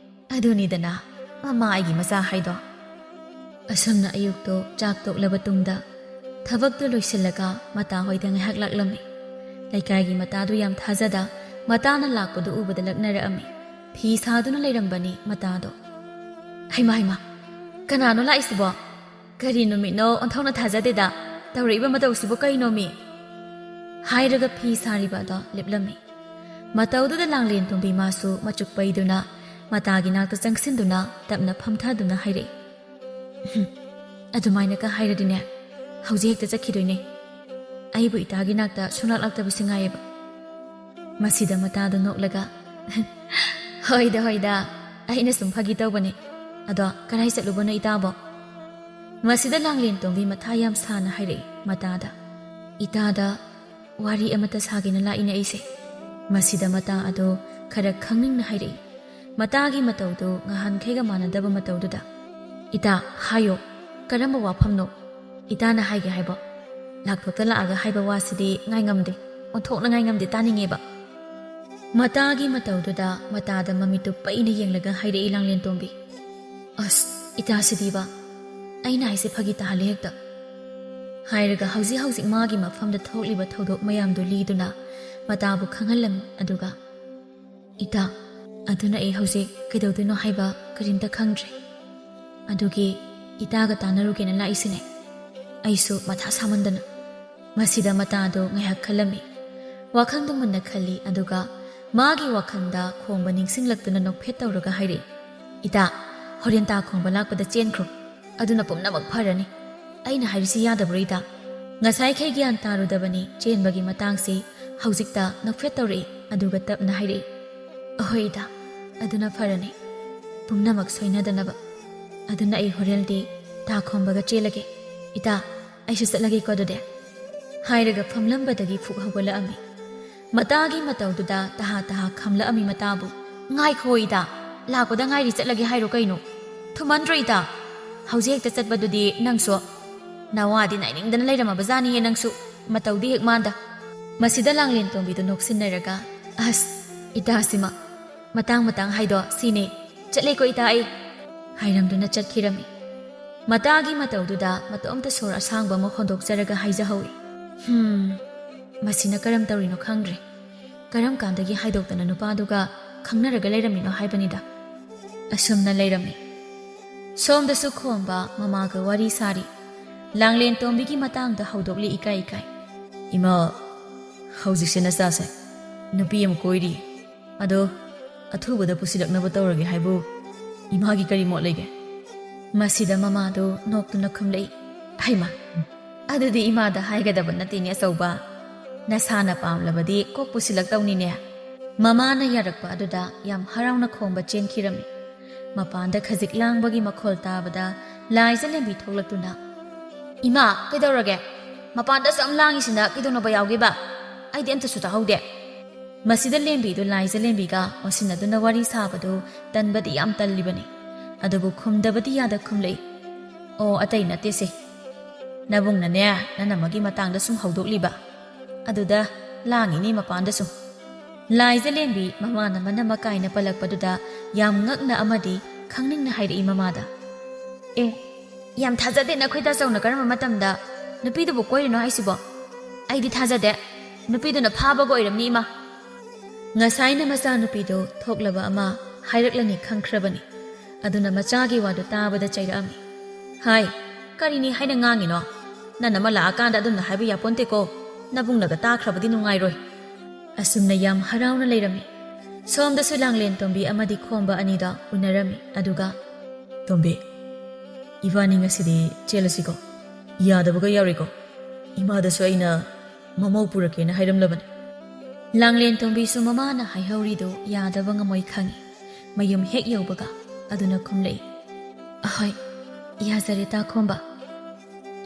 "ꯑꯗꯨꯅꯤꯗꯅ ꯃꯃꯥ ꯑꯩꯒꯤ ꯃꯆꯥ ꯍꯥꯏꯗꯣ꯫" ꯑꯁꯨꯝꯅ ꯑꯌꯨꯛꯇꯣ ꯆꯥꯛ ꯇꯣꯛꯂꯕ ꯇꯨꯡꯗ ꯊꯕꯛꯇꯨ ꯂꯣꯏꯁꯤꯜꯂꯒ ꯃꯇꯥ ꯍꯣꯏꯗ ꯉꯥꯏꯍꯥꯛ ꯂꯥꯛꯂꯝꯃꯤ꯫ ꯂꯩꯀꯥꯏꯒꯤ ꯃꯇꯥꯗꯨ ꯌꯥꯝ ꯊꯥꯖꯗ ꯃꯇꯥꯅ ꯂꯥꯛꯄꯗꯨ ꯎꯕꯗ ꯂꯛꯅꯔꯛꯑꯝꯃꯤ꯫ ꯐꯤ ꯁꯥꯗꯨꯅ ꯂꯩꯔꯝꯕꯅꯤ ꯃꯇꯥꯗꯣ꯫ "ꯍꯩꯃꯥ, ꯍꯩꯃꯥ, ꯀꯅꯥꯅꯣ ꯂꯥꯛꯏꯁꯤꯕꯣ? ꯀꯔꯤ ꯅꯨꯃꯤꯠꯅꯣ ꯑꯣꯟꯊꯣꯛꯅ ꯊꯥꯖꯗꯦꯗ꯫ ꯇꯧꯔꯛꯏꯕ ꯃꯇꯧꯁꯤꯕꯨ ꯀꯩꯅꯣꯃꯤ?" ꯍꯥꯏꯔꯒ ꯐꯤ ꯁꯥꯔꯤꯕ ꯑꯗꯣ ꯂꯦꯞꯂꯝꯃꯤ꯫ ꯃꯇꯧꯗꯨꯗ ꯂꯥꯡꯂꯦꯟ ꯇꯣꯝꯕꯤ ꯃꯥꯁꯨ ꯃꯆꯨꯛ ꯄꯩꯗꯨꯅ ꯃꯇꯥꯒꯤ ꯅꯥꯛꯇ ꯆꯪꯁꯤꯟꯗꯨꯅ ꯇꯞꯅ ꯐꯝꯊꯗꯨꯅ ꯍꯥꯏꯔꯛꯏ, "ꯎꯝ, ꯑꯗꯨꯃꯥꯏꯅꯒ ꯍꯥꯏꯔꯗꯤꯅꯦ, ꯍꯧꯖꯤꯛ ꯍꯦꯛꯇ ꯆꯠꯈꯤꯗꯣꯏꯅꯦ꯫ ꯑꯩꯕꯨ ꯏꯇꯥꯒꯤ ꯅꯥꯛꯇ ꯁꯨꯡꯂꯥꯛ ꯂꯥꯛꯇꯕꯁꯤ ꯉꯥꯏꯌꯦꯕ꯫" ꯃꯁꯤꯗ ꯃꯇꯥꯗꯣ ꯅꯣꯛꯂꯒ, "ꯍꯣꯏꯗ, ꯍꯣꯏꯗ, ꯑꯩꯅ ꯁꯨꯝ ꯐꯥꯒꯤ ꯇꯧꯕꯅꯦ꯫ ꯑꯗꯣ ꯀꯗꯥꯏ ꯆꯠꯂꯨꯕꯅꯣ ꯏꯇꯥꯕꯣ? ꯃꯁꯤꯗ ꯂꯥꯡꯂꯦꯟ ꯇꯣꯝꯕꯤ ꯃꯊꯥ ꯌꯥꯝ ꯁꯥꯅ ꯍꯥꯏꯔꯛꯏ ꯃꯇꯥꯗ꯫ ꯏꯇꯥꯗ ꯋꯥꯔꯤ ꯑꯃꯠꯇ ꯁꯥꯒꯦꯅ ꯂꯥꯛꯏꯅꯦ ꯑꯩꯁꯦ꯫ ꯃꯁꯤꯗ ꯃꯇꯥ ꯑꯗꯣ ꯈꯔ ꯈꯪꯅꯤꯡꯅ ꯍꯥꯏꯔꯛꯏ꯫ ꯃꯇꯥꯒꯤ ꯃꯇꯧꯗꯨ ꯉꯍꯥꯟꯈꯩꯒ ꯃꯥꯟꯅꯗꯕ ꯃꯇꯧꯗꯨꯗ꯫ ꯏꯇꯥ, ꯍꯥꯏꯌꯣ, ꯀꯔꯝꯕ ꯋꯥꯐꯝꯅꯣ? ꯏꯇꯥꯅ ꯍꯥꯏꯒꯦ ꯍꯥꯏꯕꯣ? ꯂꯥꯛꯊꯣꯛꯇ ꯂꯥꯛꯑꯒ ꯍꯥꯏꯕ ꯋꯥꯁꯤꯗꯤ ꯉꯥꯏꯉꯝꯗꯦ, ꯑꯣꯟꯊꯣꯛꯅ ꯉꯥꯏꯉꯝꯗꯦ, ꯇꯥꯅꯤꯡꯉꯦꯕ꯫ ꯃꯇꯥꯒꯤ ꯃꯇꯧꯗꯨꯗ ꯃꯇꯥꯗ ꯃꯃꯤꯠꯇꯨ ꯄꯩꯅ ꯌꯦꯡꯂꯒ ꯍꯥꯏꯔꯛꯏ ꯂꯥꯡꯂꯦꯟ ꯇꯣꯝꯕꯤ꯫ ꯑꯁ, ꯏꯇꯥꯁꯤꯗꯤꯕ, ꯑꯩꯅ ꯍꯥꯏꯁꯦ ꯐꯥꯒꯤ ꯇꯥꯍꯜꯂꯦ ꯍꯦꯛꯇ꯫ ꯍꯥꯏꯔꯒ ꯍꯧꯖꯤꯛ ꯍꯧꯖꯤꯛ ꯃꯥꯒꯤ ꯃꯐꯝꯗ ꯊꯣꯛꯂꯤꯕ ꯊꯧꯗꯣꯛ ꯃꯌꯥꯝꯗꯨ ꯂꯤꯗꯨꯅ ꯃꯇꯥꯕꯨ ꯈꯪꯍꯜꯂꯝꯃꯤ꯫ ꯑꯗꯨꯒ, "ꯏꯇꯥ, ꯑꯗꯨꯅ ꯑꯩ ꯍꯧꯖꯤꯛ ꯀꯩꯗꯧꯗꯣꯏꯅꯣ ꯍꯥꯏꯕ ꯀꯔꯤꯝꯇ ꯈꯪꯗ꯭ꯔꯦ꯫ ꯑꯗꯨꯒꯤ ꯏꯇꯥꯒ ꯇꯥꯟꯅꯔꯨꯒꯦꯅ ꯂꯥꯛꯏꯁꯤꯅꯦ꯫ ꯑꯩꯁꯨ ꯃꯊꯥ ꯁꯥꯃꯟꯗꯅ꯫" ꯃꯁꯤꯗ ꯃꯇꯥꯗꯣ ꯉꯥꯏꯍꯥꯛ ꯈꯜꯂꯝꯃꯤ꯫ ꯋꯥꯈꯜꯗꯣ ꯃꯨꯟꯅ ꯈꯜꯂꯤ, ꯑꯗꯨꯒ ꯃꯥꯒꯤ ꯋꯥꯈꯜꯗ ꯈꯣꯡꯕ ꯅꯤꯡꯁꯤꯡꯂꯛꯇꯨꯅ ꯅꯣꯛꯐꯦꯠ ꯇꯧꯔꯒ ꯍꯥꯏꯔꯛꯏ, "ꯏꯇꯥ, ꯍꯣꯔꯦꯟ ꯇꯥ ꯈꯣꯡꯕ ꯂꯥꯛꯄꯗ ꯆꯦꯟꯈ꯭ꯔꯣ꯫ ꯑꯗꯨꯅ ꯄꯨꯝꯅꯃꯛ ꯐꯔꯅꯤ꯫ ꯑꯩꯅ ꯍꯥꯏꯔꯤꯁꯤ ꯌꯥꯗꯕ꯭ꯔꯣ ꯏꯇꯥ? ꯉꯁꯥꯏꯈꯩ ꯒ꯭ꯌꯥꯟ ꯇꯥꯔꯨꯗꯕꯅꯤ, ꯆꯦꯟꯕꯒꯤ ꯃꯇꯥꯡꯁꯤ ꯍꯧꯖꯤꯛꯇ ꯅꯣꯛꯐꯦꯠ ꯇꯧꯔꯛꯏ, ꯑꯗꯨꯒ ꯇꯞꯅ ꯍꯥꯏꯔꯛꯏ, ꯑꯍꯣꯏ ꯏꯇꯥ, ꯑꯗꯨꯅ ꯐꯔꯅꯤ꯫ ꯄꯨꯝꯅꯃꯛ ꯁꯣꯏꯅꯗꯅꯕ꯫ ꯑꯗꯨꯅ ꯑꯩ ꯍꯣꯔꯦꯟꯗꯤ ꯇꯥ ꯈꯣꯡꯕꯒ ꯆꯦꯜꯂꯒꯦ꯫ ꯏꯇꯥ, ꯑꯩꯁꯨ ꯆꯠꯂꯒꯦꯀꯣ ꯑꯗꯨꯗꯤ꯫" ꯍꯥꯏꯔꯒ ꯐꯝꯂꯝꯕꯗꯒꯤ ꯐꯨꯛ ꯍꯧꯒꯠꯂꯛꯑꯝꯃꯤ꯫ ꯃꯇꯥꯒꯤ ꯃꯇꯧꯗꯨꯗ ꯇꯍꯥ ꯇꯍꯥ ꯈꯝꯂꯛꯑꯝꯃꯤ ꯃꯇꯥꯕꯨ꯫ "ꯉꯥꯏꯈꯣ ꯏꯇꯥ, ꯂꯥꯛꯄꯗ ꯉꯥꯏꯔꯤ, ꯆꯠꯂꯒꯦ ꯍꯥꯏꯔꯣ ꯀꯩꯅꯣ? ꯊꯨꯃꯟꯗ꯭ꯔꯣ ꯏꯇꯥ? ꯍꯧꯖꯤꯛ ꯍꯦꯛꯇ ꯆꯠꯄꯗꯨꯗꯤ ꯅꯪꯁꯨ꯫ ꯅꯋꯥꯗꯤ ꯅꯥꯏꯅꯤꯡꯗꯅ ꯂꯩꯔꯝꯃꯕꯖꯥꯠꯅꯤꯍꯦ ꯅꯪꯁꯨ, ꯃꯇꯧꯗꯤ ꯍꯦꯛ ꯃꯥꯟꯗ꯫" ꯃꯁꯤꯗ ꯂꯥꯡꯂꯦꯟ ꯇꯣꯝꯕꯤꯗꯨ ꯅꯣꯛꯁꯤꯟꯅꯔꯒ, "ꯑꯁ, ꯏꯇꯥꯁꯤꯃ, ꯃꯇꯥꯡ ꯃꯇꯥꯡ ꯍꯥꯏꯗꯣ ꯁꯤꯅꯦ꯫ ꯆꯠꯂꯦꯀꯣ ꯏꯇꯥ ꯑꯩ꯫" ꯍꯥꯏꯔꯝꯗꯨꯅ ꯆꯠꯈꯤꯔꯝꯃꯤ꯫ ꯃꯇꯥꯒꯤ ꯃꯇꯧꯗꯨꯗ ꯃꯇꯣꯝꯇ ꯁꯣꯔ ꯑꯁꯥꯡꯕ ꯑꯃ ꯍꯣꯟꯗꯣꯛꯆꯔꯒ ꯍꯥꯏꯖꯍꯧꯏ, "ꯍꯝ, ꯃꯁꯤꯅ ꯀꯔꯝ ꯇꯧꯔꯤꯅꯣ ꯈꯪꯗ꯭ꯔꯦ꯫ ꯀꯔꯝ ꯀꯥꯟꯗꯒꯤ ꯍꯥꯏꯗꯣꯛꯇꯅ ꯅꯨꯄꯥꯗꯨꯒ ꯈꯪꯅꯔꯒ ꯂꯩꯔꯝꯃꯤꯅꯣ ꯍꯥꯏꯕꯅꯤꯗ꯫" ꯑꯁꯨꯝꯅ ꯂꯩꯔꯝꯃꯤ꯫ ꯁꯣꯝꯗꯁꯨ ꯈꯣꯝꯕ ꯃꯃꯥꯒ ꯋꯥꯔꯤ ꯁꯥꯔꯤ꯫ ꯂꯥꯡꯂꯦꯟ ꯇꯣꯝꯕꯤꯒꯤ ꯃꯇꯥꯡꯗ ꯍꯧꯗꯣꯛꯂꯤ ꯏꯀꯥꯏ ꯏꯀꯥꯏ꯫ "ꯏꯃꯥ, ꯍꯧꯖꯤꯛꯁꯦ ꯅꯆꯥꯁꯦ ꯅꯨꯄꯤ ꯑꯃ ꯀꯣꯏꯔꯤ꯫ ꯑꯗꯣ ꯑꯊꯨꯕꯗ ꯄꯨꯁꯤꯜꯂꯛꯅꯕ ꯇꯧꯔꯒꯦ ꯍꯥꯏꯕꯨ ꯏꯃꯥꯒꯤ ꯀꯔꯤ ꯃꯣꯠ ꯂꯩꯒꯦ?" ꯃꯁꯤꯗ ꯃꯃꯥꯗꯨ ꯅꯣꯛꯇꯨꯅ ꯈꯨꯝꯂꯛꯏ, "ꯍꯩꯃꯥ, ꯑꯗꯨꯗꯤ ꯏꯃꯥꯗ ꯍꯥꯏꯒꯗꯕ ꯅꯠꯇꯦꯅꯦ ꯑꯆꯧꯕ꯫ ꯅꯁꯥꯅ ꯄꯥꯝꯂꯕꯗꯤ ꯀꯣꯛ ꯄꯨꯁꯤꯜꯂꯛꯇꯧꯅꯤꯅꯦ꯫" ꯃꯃꯥꯅ ꯌꯥꯔꯛꯄ ꯑꯗꯨꯗ ꯌꯥꯝ ꯍꯔꯥꯎꯅ ꯈꯣꯝꯕ ꯆꯦꯟꯈꯤꯔꯝꯃꯤ꯫ ꯃꯄꯥꯟꯗ ꯈꯖꯤꯛ ꯂꯥꯡꯕꯒꯤ ꯃꯈꯣꯜ ꯇꯥꯕꯗ ꯂꯥꯏꯖꯂꯦꯝꯕꯤ ꯊꯣꯛꯂꯛꯇꯨꯅ, "ꯏꯃꯥ, ꯀꯩꯗꯧꯔꯒꯦ? ꯃꯄꯥꯟꯗ ꯑꯁꯨꯛ ꯌꯥꯝ ꯂꯥꯡꯉꯤꯁꯤꯅ ꯀꯩꯗꯧꯅꯕ ꯌꯥꯎꯒꯦꯕ? ꯑꯩꯗꯤ ꯑꯝꯇꯁꯨ ꯇꯥꯍꯧꯗꯦ꯫" ꯃꯁꯤꯗ ꯂꯦꯝꯕꯤꯗꯨ ꯂꯥꯏꯖꯂꯦꯝꯕꯤꯒ ꯑꯣꯟꯁꯤꯟꯅꯗꯨꯅ ꯋꯥꯔꯤ ꯁꯥꯕꯗꯨ ꯇꯟꯕꯗꯤ ꯌꯥꯝ ꯇꯜꯂꯤꯕꯅꯤ꯫ ꯑꯗꯨꯕꯨ ꯈꯨꯝꯗꯕꯗꯤ ꯌꯥꯗ ꯈꯨꯝꯂꯛꯏ, "ꯑꯣ, ꯑꯇꯩ ꯅꯠꯇꯦꯁꯦ, ꯅꯕꯨꯡꯅꯅꯦ, ꯅꯅꯝꯃꯒꯤ ꯃꯇꯥꯡꯗ ꯁꯨꯝ ꯍꯧꯗꯣꯛꯂꯤꯕ꯫ ꯑꯗꯨꯗ ꯂꯥꯡꯉꯤꯅꯤ ꯃꯄꯥꯟꯗ ꯁꯨꯝ꯫" ꯂꯥꯏꯖꯂꯦꯝꯕꯤ ꯃꯃꯥꯅ ꯃꯅꯝꯃ ꯀꯥꯏꯅ ꯄꯜꯂꯛꯄꯗꯨꯗ ꯌꯥꯝ ꯉꯛꯅ ꯑꯃꯗꯤ ꯈꯪꯅꯤꯡꯅ ꯍꯥꯏꯔꯛꯏ ꯃꯃꯥꯗ, "ꯑꯦ, ꯌꯥꯝ ꯊꯥꯖꯗꯦ ꯅꯈꯣꯏ ꯇꯥꯆꯧꯅ ꯀꯔꯝꯕ ꯃꯇꯝꯗ ꯅꯨꯄꯤꯗꯨꯕꯨ ꯀꯣꯏꯔꯤꯅꯣ ꯍꯥꯏꯁꯤꯕꯣ? ꯑꯩꯗꯤ ꯊꯥꯖꯗꯦ꯫ ꯅꯨꯄꯤꯗꯨꯅ ꯐꯥꯕꯒ ꯑꯣꯏꯔꯝꯅꯤ, ꯏꯃꯥ꯫" ꯉꯁꯥꯏꯅ ꯃꯆꯥꯅꯨꯄꯤꯗꯨ ꯊꯣꯛꯂꯕ ꯑꯃ ꯍꯥꯏꯔꯛꯂꯅꯤ ꯈꯪꯈ꯭ꯔꯕꯅꯤ꯫ ꯑꯗꯨꯅ ꯃꯆꯥꯒꯤ ꯋꯥꯗꯨ ꯇꯥꯕꯗ ꯆꯩꯔꯛꯑꯝꯃꯤ꯫ "ꯍꯥꯏ, ꯀꯔꯤꯅꯤ ꯍꯥꯏꯅ ꯉꯥꯡꯉꯤꯅꯣ? ꯅꯅꯝꯃ ꯂꯥꯛꯑꯀꯥꯟꯗ ꯑꯗꯨꯝꯅ ꯍꯥꯏꯕ ꯌꯥꯄꯣꯟꯇꯦꯀꯣ꯫ ꯅꯕꯨꯡꯅꯒ ꯇꯥꯈ꯭ꯔꯕꯗꯤ ꯅꯨꯡꯉꯥꯏꯔꯣꯏ꯫" ꯑꯁꯨꯝꯅ ꯌꯥꯝ ꯍꯔꯥꯎꯅ ꯂꯩꯔꯝꯃꯤ꯫ ꯁꯣꯝꯗꯁꯨ ꯂꯥꯡꯂꯦꯟ ꯇꯣꯝꯕꯤ ꯑꯃꯗꯤ ꯈꯣꯝꯕ ꯑꯅꯤꯗꯣ ꯎꯅꯔꯝꯃꯤ꯫ ꯑꯗꯨꯒ, "ꯇꯣꯝꯕꯤ, ꯏꯕꯥꯅꯤ ꯉꯁꯤꯗꯤ ꯆꯦꯜꯂꯁꯤꯀꯣ꯫ ꯌꯥꯗꯕꯒ ꯌꯥꯎꯔꯤꯀꯣ꯫ ꯏꯃꯥꯗꯁꯨ ꯑꯩꯅ ꯃꯃꯧ ꯄꯨꯔꯛꯀꯦꯅ ꯍꯥꯏꯔꯝꯂꯕꯅꯤ꯫" ꯂꯥꯡꯂꯦꯟ ꯇꯣꯝꯕꯤꯁꯨ ꯃꯃꯥꯅ ꯍꯥꯏꯍꯧꯔꯤꯗꯨ ꯌꯥꯗꯕ ꯉꯝꯃꯣꯏ ꯈꯪꯏ꯫ ꯃꯌꯨꯝ ꯍꯦꯛ ꯌꯧꯕꯒ ꯑꯗꯨꯅ ꯈꯨꯝꯂꯛꯏ, "ꯑꯍꯣꯏ, ꯌꯥꯖꯔꯦ ꯇꯥ ꯈꯣꯝꯕ꯫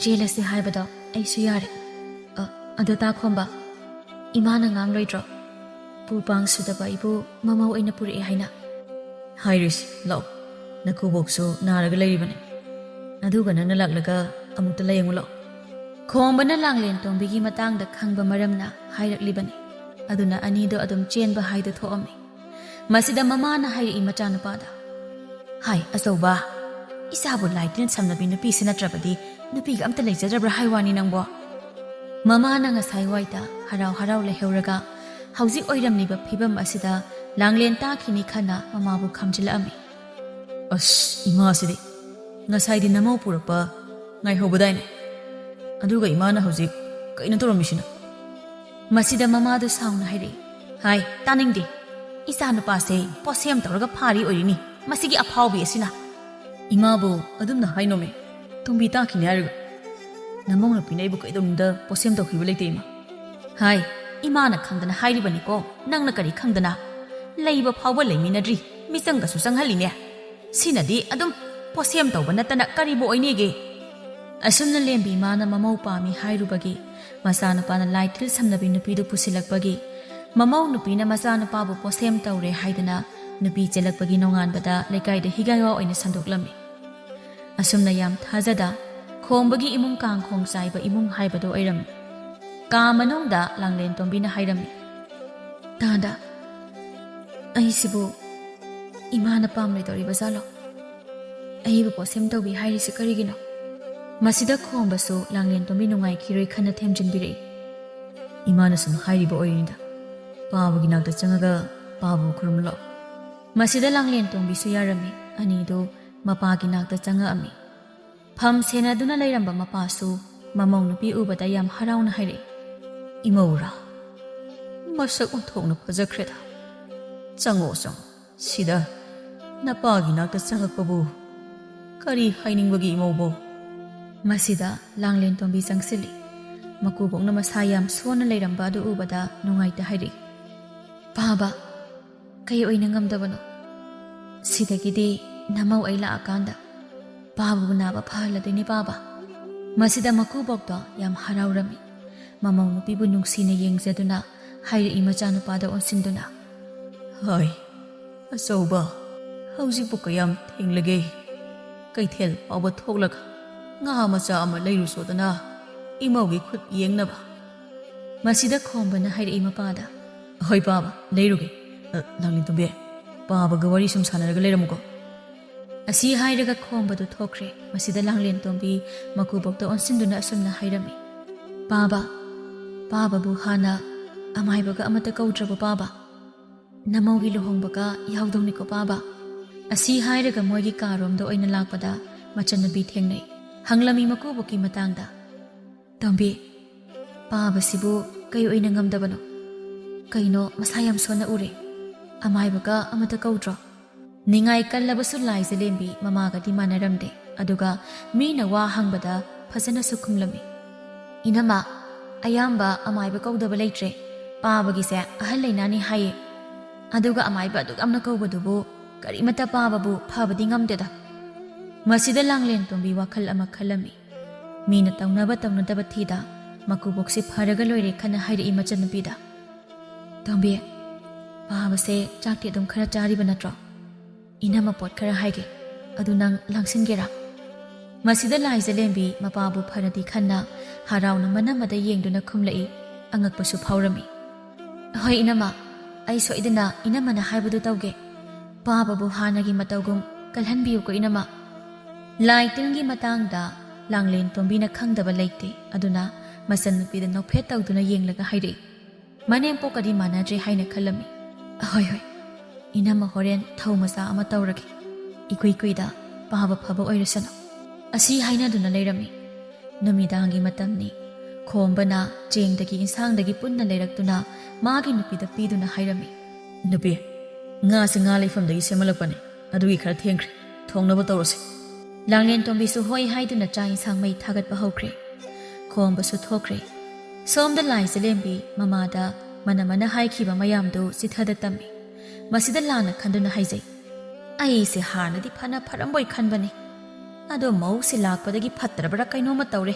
ꯆꯦꯜꯂꯁꯤ ꯍꯥꯏꯕꯗꯣ ꯑꯩꯁꯨ ꯌꯥꯔꯦ꯫ ꯑ, ꯑꯗꯣ ꯇꯥ ꯈꯣꯝꯕ, ꯏꯃꯥꯅ ꯉꯥꯡꯂꯣꯏꯗ꯭ꯔꯣ? ꯄꯨ ꯄꯥꯡ ꯁꯨꯗꯕ ꯑꯩꯕꯨ ꯃꯃꯧ ꯑꯣꯏꯅ ꯄꯨꯔꯛꯑꯦ ꯍꯥꯏꯅ?" "ꯍꯥꯏꯔꯣꯏꯁꯤ, ꯂꯥꯛꯑꯣ꯫ ꯅꯀꯨꯕꯣꯛꯁꯨ ꯅꯥꯔꯒ ꯂꯩꯔꯤꯕꯅꯤ꯫ ꯑꯗꯨꯒ ꯅꯪꯅ ꯂꯥꯛꯂꯒ ꯑꯃꯨꯛꯇ ꯂꯥꯌꯦꯡꯉꯨ ꯂꯥꯛꯑꯣ꯫" ꯈꯣꯝꯕꯅ ꯂꯥꯡꯂꯦꯟ ꯇꯣꯝꯕꯤꯒꯤ ꯃꯇꯥꯡꯗ ꯈꯪꯕ ꯃꯔꯝꯅ ꯍꯥꯏꯔꯛꯂꯤꯕꯅꯤ꯫ ꯑꯗꯨꯅ ꯑꯅꯤꯗꯣ ꯑꯗꯨꯝ ꯆꯦꯟꯕ ꯍꯥꯏꯗꯨ ꯊꯣꯛꯑꯝꯃꯤ꯫ ꯃꯁꯤꯗ ꯃꯃꯥꯅ ꯍꯥꯏꯔꯛꯏ ꯃꯆꯥꯅꯨꯄꯥꯗ, "ꯍꯥꯏ, ꯑꯆꯧꯕ, ꯏꯆꯥꯕꯨ ꯂꯥꯏ ꯇꯤꯟ ꯁꯝꯅꯕꯤ ꯅꯨꯄꯤꯁꯤ ꯅꯠꯇ꯭ꯔꯕꯗꯤ ꯅꯨꯄꯤꯒ ꯑꯝꯇ ꯂꯩꯖꯗ꯭ꯔꯕ꯭ꯔꯥ ꯍꯥꯏ ꯋꯥꯅꯤ ꯅꯪꯕꯣ?" ꯃꯃꯥꯅ ꯉꯁꯥꯏ ꯋꯥꯏꯗ ꯍꯔꯥꯎ ꯍꯔꯥꯎ ꯂꯩꯍꯧꯔꯒ ꯍꯧꯖꯤꯛ ꯑꯣꯏꯔꯝꯂꯤꯕ ꯐꯤꯕꯝ ꯑꯁꯤꯗ ꯂꯥꯡꯂꯦꯟ ꯇꯥꯈꯤꯅꯤ ꯈꯟꯅ ꯃꯃꯥꯕꯨ ꯈꯝꯖꯤꯜꯂꯛꯑꯝꯃꯤ꯫ "ꯑꯁ, ꯏꯃꯥꯁꯤꯗꯤ ꯉꯁꯥꯏꯗꯤ ꯅꯃꯧ ꯄꯨꯔꯛꯄ ꯉꯥꯏꯍꯧꯕꯗꯥꯏꯅꯦ? ꯑꯗꯨꯒ ꯏꯃꯥꯅ ꯍꯧꯖꯤꯛ ꯀꯩꯅꯣ ꯇꯧꯔꯝꯃꯤꯁꯤꯅ?" ꯃꯁꯤꯗ ꯃꯃꯥꯗꯨ ꯁꯥꯎꯅ ꯍꯥꯏꯔꯛꯏ, "ꯍꯥꯏ, ꯇꯥꯅꯤꯡꯗꯦ꯫ ꯏꯆꯥ ꯅꯨꯄꯥꯁꯦ ꯄꯣꯠꯁꯦꯝ ꯇꯧꯔꯒ ꯐꯥꯔꯤ ꯑꯣꯏꯔꯤꯅꯤ, ꯃꯁꯤꯒꯤ ꯑꯐꯥꯎꯕꯤ ꯑꯁꯤꯅ꯫" "ꯏꯃꯥꯕꯨ ꯑꯗꯨꯝꯅ ꯍꯥꯏꯅꯣꯃꯦ, ꯇꯣꯝꯕꯤ ꯇꯥꯈꯤꯅꯤ ꯍꯥꯏꯔꯒ꯫ ꯅꯃꯧ ꯅꯨꯄꯤꯅ ꯑꯩꯕꯨ ꯀꯩꯗꯧꯅꯨꯡꯗ ꯄꯣꯠꯁꯦꯝ ꯇꯧꯈꯤꯕ ꯂꯩꯇꯦ, ꯏꯃꯥ꯫" "ꯍꯥꯏ, ꯏꯃꯥꯅ ꯈꯪꯗꯅ ꯍꯥꯏꯔꯤꯕꯅꯤꯀꯣ, ꯅꯪꯅ ꯀꯔꯤ ꯈꯪꯗꯅ? ꯂꯩꯕ ꯐꯥꯎꯕ ꯂꯩꯃꯤꯟꯅꯗ꯭ꯔꯤ, ꯃꯤꯆꯪꯒꯁꯨ ꯆꯪꯍꯜꯂꯤꯅꯦ꯫" ꯁꯤꯅꯗꯤ ꯑꯗꯨꯝ ꯄꯣꯁꯦꯝ ꯇꯧꯕ ꯅꯠꯇꯅ ꯀꯔꯤꯕꯨ ꯑꯣꯏꯅꯤꯒꯦ? ꯑꯁꯨꯝꯅ ꯂꯦꯝꯕꯤ ꯃꯥꯅ ꯃꯃꯧ ꯄꯥꯝꯃꯤ ꯍꯥꯏꯔꯨꯕꯒꯤ, ꯃꯆꯥꯅꯨꯄꯥꯅ ꯂꯥꯏ ꯇꯤꯜ ꯁꯝꯅꯕꯤ ꯅꯨꯄꯤꯗꯨ ꯄꯨꯁꯤꯜꯂꯛꯄꯒꯤ, ꯃꯃꯧ ꯅꯨꯄꯤꯅ ꯃꯆꯥꯅꯨꯄꯥꯕꯨ ꯄꯣꯁꯦꯝ ꯇꯧꯔꯦ ꯍꯥꯏꯗꯅ ꯅꯨꯄꯤ ꯆꯦꯜꯂꯛꯄꯒꯤ ꯅꯣꯡꯉꯥꯟꯕꯗ ꯂꯩꯀꯥꯏꯗ ꯍꯤꯒꯥꯏꯋꯥ ꯑꯣꯏꯅ ꯁꯟꯗꯣꯛꯂꯝꯃꯤ꯫ ꯑꯁꯨꯝꯅ ꯌꯥꯝ ꯊꯥꯖꯗ ꯈꯣꯝꯕꯒꯤ ꯏꯃꯨꯡ ꯀꯥꯡꯈꯣꯡ ꯆꯥꯏꯕ ꯏꯃꯨꯡ ꯍꯥꯏꯕꯗꯨ ꯑꯣꯏꯔꯝꯃꯤ꯫ ꯀꯥ ꯃꯅꯨꯡꯗ ꯂꯥꯡꯂꯦꯟ ꯇꯣꯝꯕꯤꯅ ꯍꯥꯏꯔꯝꯃꯤ, "ꯇꯥꯗ, ꯑꯩꯁꯤꯕꯨ ꯏꯃꯥꯅ ꯄꯥꯝꯂꯣꯏꯗꯧꯔꯤꯕ ꯖꯥꯠꯂꯣ? ꯑꯩꯕꯨ ꯄꯣꯠꯁꯦꯝ ꯇꯧꯕꯤ ꯍꯥꯏꯔꯤꯁꯤ ꯀꯔꯤꯒꯤꯅꯣ?" ꯃꯁꯤꯗ ꯈꯣꯝꯕꯁꯨ ꯂꯥꯡꯂꯦꯟ ꯇꯣꯝꯕꯤ ꯅꯨꯡꯉꯥꯏꯈꯤꯔꯣꯏ ꯈꯟꯅ ꯊꯦꯝꯖꯤꯟꯕꯤꯔꯛꯏ꯫ "ꯏꯃꯥꯅ ꯁꯨꯝ ꯍꯥꯏꯔꯤꯕ ꯑꯣꯏꯔꯤꯅꯤꯗ, ꯄꯥꯕꯒꯤ ꯅꯥꯛꯇ ꯆꯪꯉꯒ ꯄꯥꯕꯕꯨ ꯈꯨꯔꯨꯝꯂꯣ꯫" ꯃꯁꯤꯗ ꯂꯥꯡꯂꯦꯟ ꯇꯣꯝꯕꯤꯁꯨ ꯌꯥꯔꯝꯃꯤ꯫ ꯑꯅꯤꯗꯨ ꯃꯄꯥꯒꯤ ꯅꯥꯛꯇ ꯆꯪꯉꯛꯑꯝꯃꯤ꯫ ꯐꯝ ꯁꯦꯟꯅꯗꯨꯅ ꯂꯩꯔꯝꯕ ꯃꯄꯥꯁꯨ ꯃꯃꯧ ꯅꯨꯄꯤ ꯎꯕꯗ ꯌꯥꯝ ꯍꯔꯥꯎꯅ ꯍꯥꯏꯔꯛꯏ, "ꯏꯃꯧꯔꯥ, ꯃꯁꯛ ꯑꯣꯟꯊꯣꯛꯅ ꯐꯖꯈ꯭ꯔꯦꯗ꯫ ꯆꯪꯉꯣ, ꯆꯪꯉꯣ꯫ ꯁꯤꯗ ꯅꯄꯥꯒꯤ ꯅꯥꯛꯇ ꯆꯪꯉꯛꯄꯕꯨ ꯀꯔꯤ ꯍꯥꯏꯅꯤꯡꯕꯒꯤ, ꯏꯃꯧꯕꯣ?" ꯃꯁꯤꯗ ꯂꯥꯡꯂꯦꯟ ꯇꯣꯝꯕꯤ ꯆꯪꯁꯤꯜꯂꯤ꯫ ꯃꯀꯨꯕꯣꯛꯅ ꯃꯁꯥ ꯌꯥꯝ ꯁꯣꯟꯅ ꯂꯩꯔꯝꯕ ꯑꯗꯨ ꯎꯕꯗ ꯅꯨꯡꯉꯥꯏꯇ ꯍꯥꯏꯔꯛꯏ, "ꯄꯥꯕ, ꯀꯩ ꯑꯣꯏꯅ ꯉꯝꯗꯕꯅꯣ? ꯁꯤꯗꯒꯤꯗꯤ ꯅꯃꯧ ꯑꯩ ꯂꯥꯛꯑꯀꯥꯟꯗ ꯄꯥꯕꯕꯨ ꯅꯥꯕ ꯐꯍꯜꯂꯗꯣꯏꯅꯦ, ꯄꯥꯕ꯫" ꯃꯁꯤꯗ ꯃꯀꯨꯕꯣꯛꯇꯣ ꯌꯥꯝ ꯍꯔꯥꯎꯔꯝꯃꯤ꯫ ꯃꯃꯧ ꯅꯨꯄꯤꯕꯨ ꯅꯨꯡꯁꯤꯅ ꯌꯦꯡꯖꯗꯨꯅ ꯍꯥꯏꯔꯛꯏ ꯃꯆꯥꯅꯨꯄꯥꯗ ꯑꯣꯟꯁꯤꯟꯗꯨꯅ, "ꯍꯣꯏ, ꯑꯆꯧꯕ, ꯍꯧꯖꯤꯛꯄꯨ ꯀꯌꯥꯝ ꯊꯦꯡꯂꯒꯦ? ꯀꯩꯊꯦꯜ ꯐꯥꯎꯕ ꯊꯣꯛꯂꯒ ꯉꯥ ꯃꯆꯥ ꯑꯃ ꯂꯩꯔꯨꯆꯣꯗꯅ, ꯏꯃꯧꯒꯤ ꯈꯨꯠ ꯌꯦꯡꯅꯕ꯫" ꯃꯁꯤꯗ ꯈꯣꯝꯕꯅ ꯍꯥꯏꯔꯛꯏ ꯃꯄꯥꯗ, "ꯍꯣꯏ ꯄꯥꯕ, ꯂꯩꯔꯨꯒꯦ꯫ ꯑ, ꯂꯥꯡꯂꯦꯟ ꯇꯣꯝꯕꯤ, ꯄꯥꯕꯒ ꯋꯥꯔꯤ ꯁꯨꯝ ꯁꯥꯟꯅꯔꯒ ꯂꯩꯔꯝꯃꯨꯀꯣ꯫" ꯑꯁꯤ ꯍꯥꯏꯔꯒ ꯈꯣꯝꯕꯗꯨ ꯊꯣꯛꯈ꯭ꯔꯦ꯫ ꯃꯁꯤꯗ ꯂꯥꯡꯂꯦꯟ ꯇꯣꯝꯕꯤ ꯃꯀꯨꯕꯣꯛꯇ ꯑꯣꯟꯁꯤꯟꯗꯨꯅ ꯑꯁꯨꯝꯅ ꯍꯥꯏꯔꯝꯃꯤ, "ꯄꯥꯕ, ꯄꯥꯕꯕꯨ ꯍꯥꯟꯅ ꯑꯃꯥꯏꯕꯒ ꯑꯃꯠꯇ ꯀꯧꯗ꯭ꯔꯕꯣ ꯄꯥꯕ? ꯅꯃꯧꯒꯤ ꯂꯨꯍꯣꯡꯕꯒ ꯌꯥꯎꯗꯧꯅꯤꯀꯣ ꯄꯥꯕ꯫" ꯑꯁꯤ ꯍꯥꯏꯔꯒ ꯃꯣꯏꯒꯤ ꯀꯥꯔꯣꯝꯗ ꯑꯣꯏꯅ ꯂꯥꯛꯄꯗ ꯃꯆꯟꯅꯨꯄꯤ ꯊꯦꯡꯅꯩ꯫ ꯍꯪꯂꯝꯃꯤ ꯃꯀꯨꯕꯣꯛꯀꯤ ꯃꯇꯥꯡꯗ꯫ "ꯇꯣꯝꯕꯤ, ꯄꯥꯕꯁꯤꯕꯨ ꯀꯩ ꯑꯣꯏꯅ ꯉꯝꯗꯕꯅꯣ? ꯀꯩꯅꯣ ꯃꯁꯥ ꯌꯥꯝ ꯁꯣꯟꯅ ꯎꯔꯦ꯫ ꯑꯃꯥꯏꯕꯒ ꯑꯃꯠꯇ ꯀꯧꯗ꯭ꯔꯣ?" ꯅꯤꯡꯉꯥꯏ ꯀꯜꯂꯕꯁꯨ ꯂꯥꯏꯖꯂꯦꯝꯕꯤ ꯃꯃꯥꯒꯗꯤ ꯃꯥꯟꯅꯔꯝꯗꯦ꯫ ꯑꯗꯨꯒ ꯃꯤꯅ ꯋꯥ ꯍꯪꯕꯗ ꯐꯖꯅꯁꯨ ꯈꯨꯝꯂꯝꯃꯤ꯫ "ꯏꯅꯝꯃ, ꯑꯌꯥꯝꯕ ꯑꯃꯥꯏꯕ ꯀꯧꯗꯕ ꯂꯩꯇ꯭ꯔꯦ꯫ ꯄꯥꯕꯒꯤꯁꯦ ꯑꯍꯜ ꯂꯩꯅꯥꯅꯤ ꯍꯥꯏꯌꯦ꯫ ꯑꯗꯨꯒ ꯑꯃꯥꯏꯕ ꯑꯗꯨꯛ ꯌꯥꯝꯅ ꯀꯧꯕꯗꯨꯕꯨ ꯀꯔꯤꯃꯇ ꯄꯥꯕꯕꯨ ꯐꯕꯗꯤ ꯉꯝꯗꯦꯗ꯫ ꯃꯁꯤꯗ ꯂꯥꯡꯂꯦꯟ ꯇꯣꯝꯕꯤ ꯋꯥꯈꯜ ꯑꯃ ꯈꯜꯂꯝꯃꯤ꯫ ꯃꯤꯅ ꯇꯧꯅꯕ ꯇꯧꯅꯗꯕ ꯊꯤꯗ ꯃꯀꯨꯕꯣꯛꯁꯦ ꯐꯔꯒ ꯂꯣꯏꯔꯦ ꯈꯟꯅ ꯍꯥꯏꯔꯛꯏ ꯃꯆꯟꯅꯨꯄꯤꯗ꯫ "ꯇꯣꯝꯕꯤ, ꯄꯥꯕꯁꯦ ꯆꯥꯛꯇꯤ ꯑꯗꯨꯝ ꯈꯔ ꯆꯥꯔꯤꯕ ꯅꯠꯇ꯭ꯔꯣ? ꯏꯅꯝꯃ ꯄꯣꯠ ꯈꯔ ꯍꯥꯏꯒꯦ, ꯑꯗꯨ ꯅꯪ ꯂꯥꯡꯁꯤꯟꯒꯦꯔꯥ?" ꯃꯁꯤꯗ ꯂꯥꯏꯖꯂꯦꯝꯕꯤ ꯃꯄꯥꯕꯨ ꯐꯔꯗꯤ ꯈꯟꯅ ꯍꯔꯥꯎꯅ ꯃꯅꯝꯃꯗ ꯌꯦꯡꯗꯨꯅ ꯈꯨꯝꯂꯛꯏ꯫ ꯑꯉꯛꯄꯁꯨ ꯐꯥꯎꯔꯝꯃꯤ꯫ "ꯍꯣꯏ ꯏꯅꯝꯃ, ꯑꯩ ꯁꯣꯏꯗꯅ ꯏꯅꯝꯃꯅ ꯍꯥꯏꯕꯗꯨ ꯇꯧꯒꯦ꯫ ꯄꯥꯕꯕꯨ ꯍꯥꯟꯅꯒꯤ ꯃꯇꯧꯒꯨꯝ ꯀꯜꯍꯟꯕꯤꯌꯨꯀꯣ ꯏꯅꯝꯃ꯫" ꯂꯥꯏ ꯇꯤꯟꯒꯤ ꯃꯇꯥꯡꯗ ꯂꯥꯡꯂꯦꯟ ꯇꯣꯝꯕꯤꯅ ꯈꯪꯗꯕ ꯂꯩꯇꯦ, ꯑꯗꯨꯅ ꯃꯆꯟꯅꯨꯄꯤꯗ ꯅꯣꯛꯐꯦꯠ ꯇꯧꯗꯨꯅ ꯌꯦꯡꯂꯒ ꯍꯥꯏꯔꯛꯏ꯫ ꯃꯅꯦꯝꯄꯣꯛꯀꯗꯤ ꯃꯥꯟꯅꯗ꯭ꯔꯦ ꯍꯥꯏꯅ ꯈꯜꯂꯝꯃꯤ꯫ "ꯑꯍꯣꯏ ꯍꯣꯏ, ꯏꯅꯝꯃ ꯍꯣꯔꯦꯟ ꯊꯧ ꯃꯆꯥ ꯑꯃ ꯇꯧꯔꯒꯦ꯫ ꯏꯀꯨꯏ ꯀꯨꯏꯗ ꯄꯥꯕ ꯐꯕ ꯑꯣꯏꯔꯁꯅꯨ꯫" ꯑꯁꯤ ꯍꯥꯏꯅꯗꯨꯅ ꯂꯩꯔꯝꯃꯤ꯫ ꯅꯨꯃꯤꯗꯥꯡꯒꯤ ꯃꯇꯝꯅꯤ꯫ ꯈꯣꯝꯕꯅ ꯆꯦꯡꯗꯒꯤ ꯏꯟꯁꯥꯡꯗꯒꯤ ꯄꯨꯟꯅ ꯂꯩꯔꯛꯇꯨꯅ ꯃꯥꯒꯤ ꯅꯨꯄꯤꯗ ꯄꯤꯗꯨꯅ ꯍꯥꯏꯔꯝꯃꯤ꯫ "ꯅꯨꯄꯤ, ꯉꯥꯁꯦ ꯉꯥ ꯂꯩꯐꯝꯗꯒꯤ ꯁꯦꯝꯍꯜꯂꯛꯄꯅꯦ, ꯑꯗꯨꯒꯤ ꯈꯔ ꯊꯦꯡꯈ꯭ꯔꯦ꯫ ꯊꯣꯡꯅꯕ ꯇꯧꯔꯁꯤ꯫" ꯂꯥꯡꯂꯦꯟ ꯇꯣꯝꯕꯤꯁꯨ ꯍꯣꯏ ꯍꯥꯏꯗꯨꯅ ꯆꯥꯛ ꯏꯟꯁꯥꯡ ꯃꯩ ꯊꯥꯒꯠꯄ ꯍꯧꯈ꯭ꯔꯦ꯫ ꯈꯣꯝꯕꯁꯨ ꯊꯣꯛꯈ꯭ꯔꯦ꯫ ꯁꯣꯝꯗ ꯂꯥꯏꯖꯂꯦꯝꯕꯤ ꯃꯃꯥꯗ ꯃꯅꯃꯅ ꯍꯥꯏꯈꯤꯕ ꯃꯌꯥꯝꯗꯨ ꯆꯤꯊꯗ ꯇꯝꯃꯤ꯫ ꯃꯁꯤꯗ ꯂꯥꯟꯅ ꯈꯟꯗꯨꯅ ꯍꯥꯏꯖꯩ꯫ "ꯑꯩꯁꯦ ꯍꯥꯟꯅꯗꯤ ꯐꯅ ꯐꯔꯝꯕꯣꯏ ꯈꯟꯕꯅꯤ꯫ ꯑꯗꯣ ꯃꯧꯁꯦ ꯂꯥꯛꯄꯗꯒꯤ ꯐꯠꯇ꯭ꯔꯕ꯭ꯔꯥ ꯀꯩꯅꯣꯝꯃ ꯇꯧꯔꯦ꯫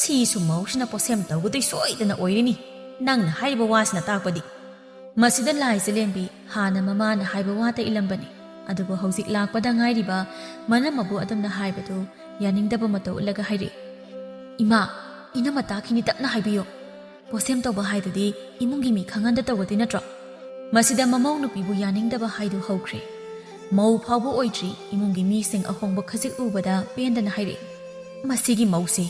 ꯁꯤꯁꯨ ꯃꯧꯁꯤꯅ ꯄꯣꯁꯦꯝ ꯇꯧꯒꯗꯣꯏ ꯁꯣꯏꯗꯅ ꯑꯣꯏꯔꯤꯅꯤ, ꯅꯪꯅ ꯍꯥꯏꯔꯤꯕ ꯋꯥꯁꯤꯅ ꯇꯥꯛꯄꯗꯤ꯫" ꯃꯁꯤꯗ ꯂꯥꯏꯖꯂꯦꯝꯕꯤ ꯍꯥꯟꯅ ꯃꯃꯥꯅ ꯍꯥꯏꯕ ꯋꯥꯇ ꯏꯜꯂꯝꯕꯅꯤ꯫ ꯑꯗꯨꯕꯨ ꯍꯧꯖꯤꯛ ꯂꯥꯛꯄꯗ ꯉꯥꯏꯔꯤꯕ ꯃꯅꯝꯃꯕꯨ ꯑꯗꯨꯝꯅ ꯍꯥꯏꯕꯗꯨ ꯌꯥꯅꯤꯡꯗꯕ ꯃꯇꯧ ꯎꯠꯂꯒ ꯍꯥꯏꯔꯛꯏ꯫ "ꯏꯃꯥ, ꯏꯅꯝꯃ ꯇꯥꯛꯈꯤꯅꯤ, ꯇꯞꯅ ꯍꯥꯏꯕꯤꯌꯨ꯫ ꯄꯣꯁꯦꯝ ꯇꯧꯕ ꯍꯥꯏꯗꯨꯗꯤ ꯏꯃꯨꯡꯒꯤ ꯃꯤ ꯈꯪꯍꯟꯗ ꯇꯧꯒꯗꯣꯏ ꯅꯠꯇ꯭ꯔꯣ?" ꯃꯁꯤꯗ ꯃꯃꯧ ꯅꯨꯄꯤꯕꯨ ꯌꯥꯅꯤꯡꯗꯕ ꯍꯥꯏꯗꯨ ꯍꯧꯈ꯭ꯔꯦ꯫ ꯃꯧ ꯐꯥꯎꯕ ꯑꯣꯏꯗ꯭ꯔꯤ ꯏꯃꯨꯡꯒꯤ ꯃꯤꯁꯤꯡ ꯑꯍꯣꯡꯕ ꯈꯖꯤꯛ ꯎꯕꯗ ꯄꯦꯟꯗꯅ ꯍꯥꯏꯔꯛꯏ꯫ "ꯃꯁꯤꯒꯤ ꯃꯧꯁꯤ,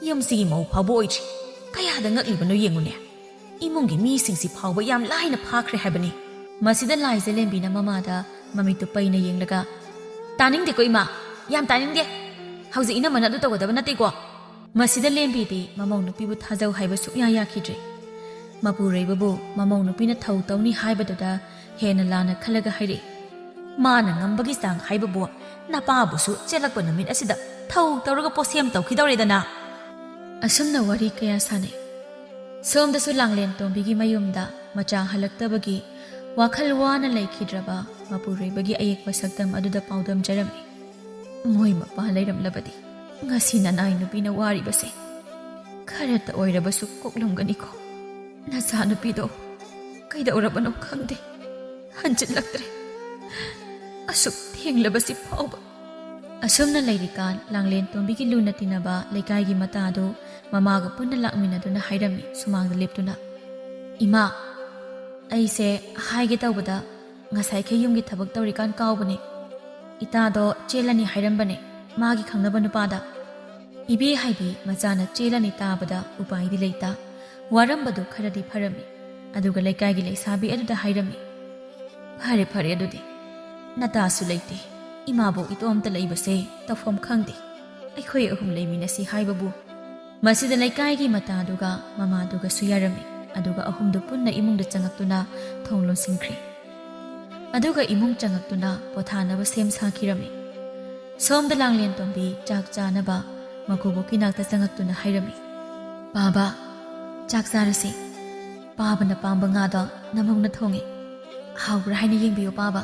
ꯌꯨꯝꯁꯤꯒꯤ ꯃꯧ ꯐꯥꯎꯕ ꯑꯣꯏꯗ꯭ꯔꯤ꯫ ꯀꯌꯥꯗ ꯉꯛꯂꯤꯕꯅꯣ ꯌꯦꯡꯉꯨꯅꯦ꯫ ꯏꯃꯨꯡꯒꯤ ꯃꯤꯁꯤꯡꯁꯤ ꯐꯥꯎꯕ ꯌꯥꯝ ꯂꯥꯏꯅ ꯐꯥꯈ꯭ꯔꯦ ꯍꯥꯏꯕꯅꯤ꯫" ꯃꯁꯤꯗ ꯂꯥꯏꯖꯂꯦꯝꯕꯤꯅ ꯃꯃꯥꯗ ꯃꯃꯤꯠꯇꯨ ꯄꯩꯅ ꯌꯦꯡꯂꯒ, "ꯇꯥꯅꯤꯡꯗꯦꯀꯣ ꯏꯃꯥ, ꯌꯥꯝ ꯇꯥꯅꯤꯡꯗꯦ꯫ ꯍꯧꯖꯤꯛ ꯏꯅꯝꯃꯅ ꯑꯗꯨ ꯇꯧꯒꯗꯕ ꯅꯠꯇꯦꯀꯣ꯫" ꯃꯁꯤꯗ ꯂꯦꯝꯕꯤꯗꯤ ꯃꯃꯧ ꯅꯨꯄꯤꯕꯨ ꯊꯥꯖꯧ ꯍꯥꯏꯕ ꯁꯨꯛꯌꯥ ꯌꯥꯈꯤꯗ꯭ꯔꯦ꯫ ꯃꯄꯨꯔꯣꯏꯕꯕꯨ ꯃꯃꯧ ꯅꯨꯄꯤꯅ ꯊꯧ ꯇꯧꯅꯤ ꯍꯥꯏꯕꯗꯨꯗ ꯍꯦꯟꯅ ꯂꯥꯟꯅ ꯈꯜꯂꯒ ꯍꯥꯏꯔꯛꯏ, "ꯃꯥꯅ ꯉꯝꯕꯒꯤ ꯆꯥꯡ ꯍꯥꯏꯕꯕꯨ ꯅꯄꯥꯕꯨꯁꯨ ꯆꯦꯜꯂꯛꯄ ꯅꯨꯃꯤꯠ ꯑꯁꯤꯗ ꯊꯧ ꯇꯧꯔꯒ ꯄꯣꯁꯦꯝ ꯇꯧꯈꯤꯗꯧꯔꯦꯗꯅ꯫" ꯑꯁꯨꯝꯅ ꯋꯥꯔꯤ ꯀꯌꯥ ꯁꯥꯟꯅꯩ꯫ ꯁꯣꯝꯗꯁꯨ ꯂꯥꯡꯂꯦꯟ ꯇꯣꯝꯕꯤꯒꯤ ꯃꯌꯨꯝꯗ ꯃꯆꯥ ꯍꯜꯂꯛꯇꯕꯒꯤ ꯋꯥꯈꯜ ꯋꯥꯅ ꯂꯩꯈꯤꯗ꯭ꯔꯕ ꯃꯄꯨꯔꯣꯏꯕꯒꯤ ꯑꯌꯦꯛꯄ ꯁꯛꯇꯝ ꯑꯗꯨꯗ ꯄꯥꯎꯗꯝꯖꯔꯝꯃꯤ꯫ ꯃꯣꯏ ꯃꯄꯥ ꯂꯩꯔꯝꯂꯕꯗꯤ ꯉꯁꯤ ꯅꯅꯥꯏ ꯅꯨꯄꯤꯅ ꯋꯥꯔꯤꯕꯁꯦ ꯈꯔꯇ ꯑꯣꯏꯔꯕꯁꯨ ꯀꯣꯛꯂꯝꯒꯅꯤꯀꯣ꯫ ꯅꯆꯥꯅꯨꯄꯤꯗꯣ ꯀꯩꯗꯧꯔꯕꯅꯣ ꯈꯪꯗꯦ, ꯍꯟꯖꯤꯜꯂꯛꯇ꯭ꯔꯦ꯫ ꯑꯁꯨꯛ ꯊꯦꯡꯂꯕꯁꯤ ꯐꯥꯎꯕ꯫ ꯑꯁꯨꯝꯅ ꯂꯩꯔꯤꯀꯥꯟ ꯂꯥꯡꯂꯦꯟ ꯇꯣꯝꯕꯤꯒꯤ ꯂꯨꯅ ꯇꯤꯟꯅꯕ ꯂꯩꯀꯥꯏꯒꯤ ꯃꯇꯥ ꯑꯗꯨ ꯃꯃꯥꯒ ꯄꯨꯟꯅ ꯂꯥꯛꯃꯤꯟꯅꯗꯨꯅ ꯍꯥꯏꯔꯝꯃꯤ ꯁꯨꯃꯥꯡꯗ ꯂꯦꯞꯇꯨꯅ, "ꯏꯃꯥ, ꯑꯩꯁꯦ ꯍꯥꯏꯒꯦ ꯇꯧꯕꯗ ꯉꯁꯥꯏꯈꯩ ꯌꯨꯝꯒꯤ ꯊꯕꯛ ꯇꯧꯔꯤꯀꯥꯟ ꯀꯥꯎꯕꯅꯦ꯫ ꯏꯇꯥꯗꯣ ꯆꯦꯜꯂꯅꯤ ꯍꯥꯏꯔꯝꯕꯅꯦ ꯃꯥꯒꯤ ꯈꯪꯅꯕ ꯅꯨꯄꯥꯗ꯫" ꯏꯕꯦ ꯍꯥꯏꯕꯤ ꯃꯆꯥꯅ ꯆꯦꯜꯂꯅꯤ ꯇꯥꯕꯗ ꯎꯄꯥꯏꯗꯤ ꯂꯩꯇ ꯋꯥꯔꯝꯕꯗꯨ ꯈꯔꯗꯤ ꯐꯔꯝꯃꯤ꯫ ꯑꯗꯨꯒ ꯂꯩꯀꯥꯏꯒꯤ ꯂꯩꯁꯥꯕꯤ ꯑꯗꯨꯗ ꯍꯥꯏꯔꯝꯃꯤ, "ꯐꯔꯦ ꯐꯔꯦ, ꯑꯗꯨꯗꯤ ꯅꯇꯥꯁꯨ ꯂꯩꯇꯦ, ꯏꯃꯥꯕꯨ ꯏꯇꯣꯝꯇ ꯂꯩꯕꯁꯦ ꯇꯧꯐꯝ ꯈꯪꯗꯦ, ꯑꯩꯈꯣꯏ ꯑꯍꯨꯝ ꯂꯩꯃꯤꯟꯅꯁꯤ" ꯍꯥꯏꯕꯕꯨ꯫ ꯃꯁꯤꯗ ꯂꯩꯀꯥꯏꯒꯤ ꯃꯇꯥꯗꯨꯒ ꯃꯃꯥꯗꯨꯒꯁꯨ ꯌꯥꯔꯝꯃꯤ꯫ ꯑꯗꯨꯒ ꯑꯍꯨꯝꯗꯨ ꯄꯨꯟꯅ ꯏꯃꯨꯡꯗ ꯆꯪꯉꯛꯇꯨꯅ ꯊꯣꯡ ꯂꯣꯟꯁꯤꯟꯈ꯭ꯔꯦ꯫ ꯑꯗꯨꯒ ꯏꯃꯨꯡ ꯆꯪꯉꯛꯇꯨꯅ ꯄꯣꯊꯥꯅꯕ ꯁꯦꯝ ꯁꯥꯈꯤꯔꯝꯃꯤ꯫ ꯁꯣꯝꯗ ꯂꯥꯡꯂꯦꯟ ꯇꯣꯝꯕꯤ ꯆꯥꯛ ꯆꯥꯅꯕ ꯃꯀꯨꯕꯣꯛꯀꯤ ꯅꯥꯛꯇ ꯆꯪꯉꯛꯇꯨꯅ ꯍꯥꯏꯔꯝꯃꯤ, "ꯄꯥꯕ, ꯆꯥꯛ ꯆꯥꯔꯁꯤ꯫ ꯄꯥꯕꯅ ꯄꯥꯝꯕ ꯉꯥꯗꯣ ꯅꯃꯧꯅ ꯊꯣꯡꯉꯤ꯫ ꯍꯥꯎꯕ꯭ꯔꯥ ꯍꯥꯏꯅ ꯌꯦꯡꯕꯤꯌꯨ ꯄꯥꯕ꯫"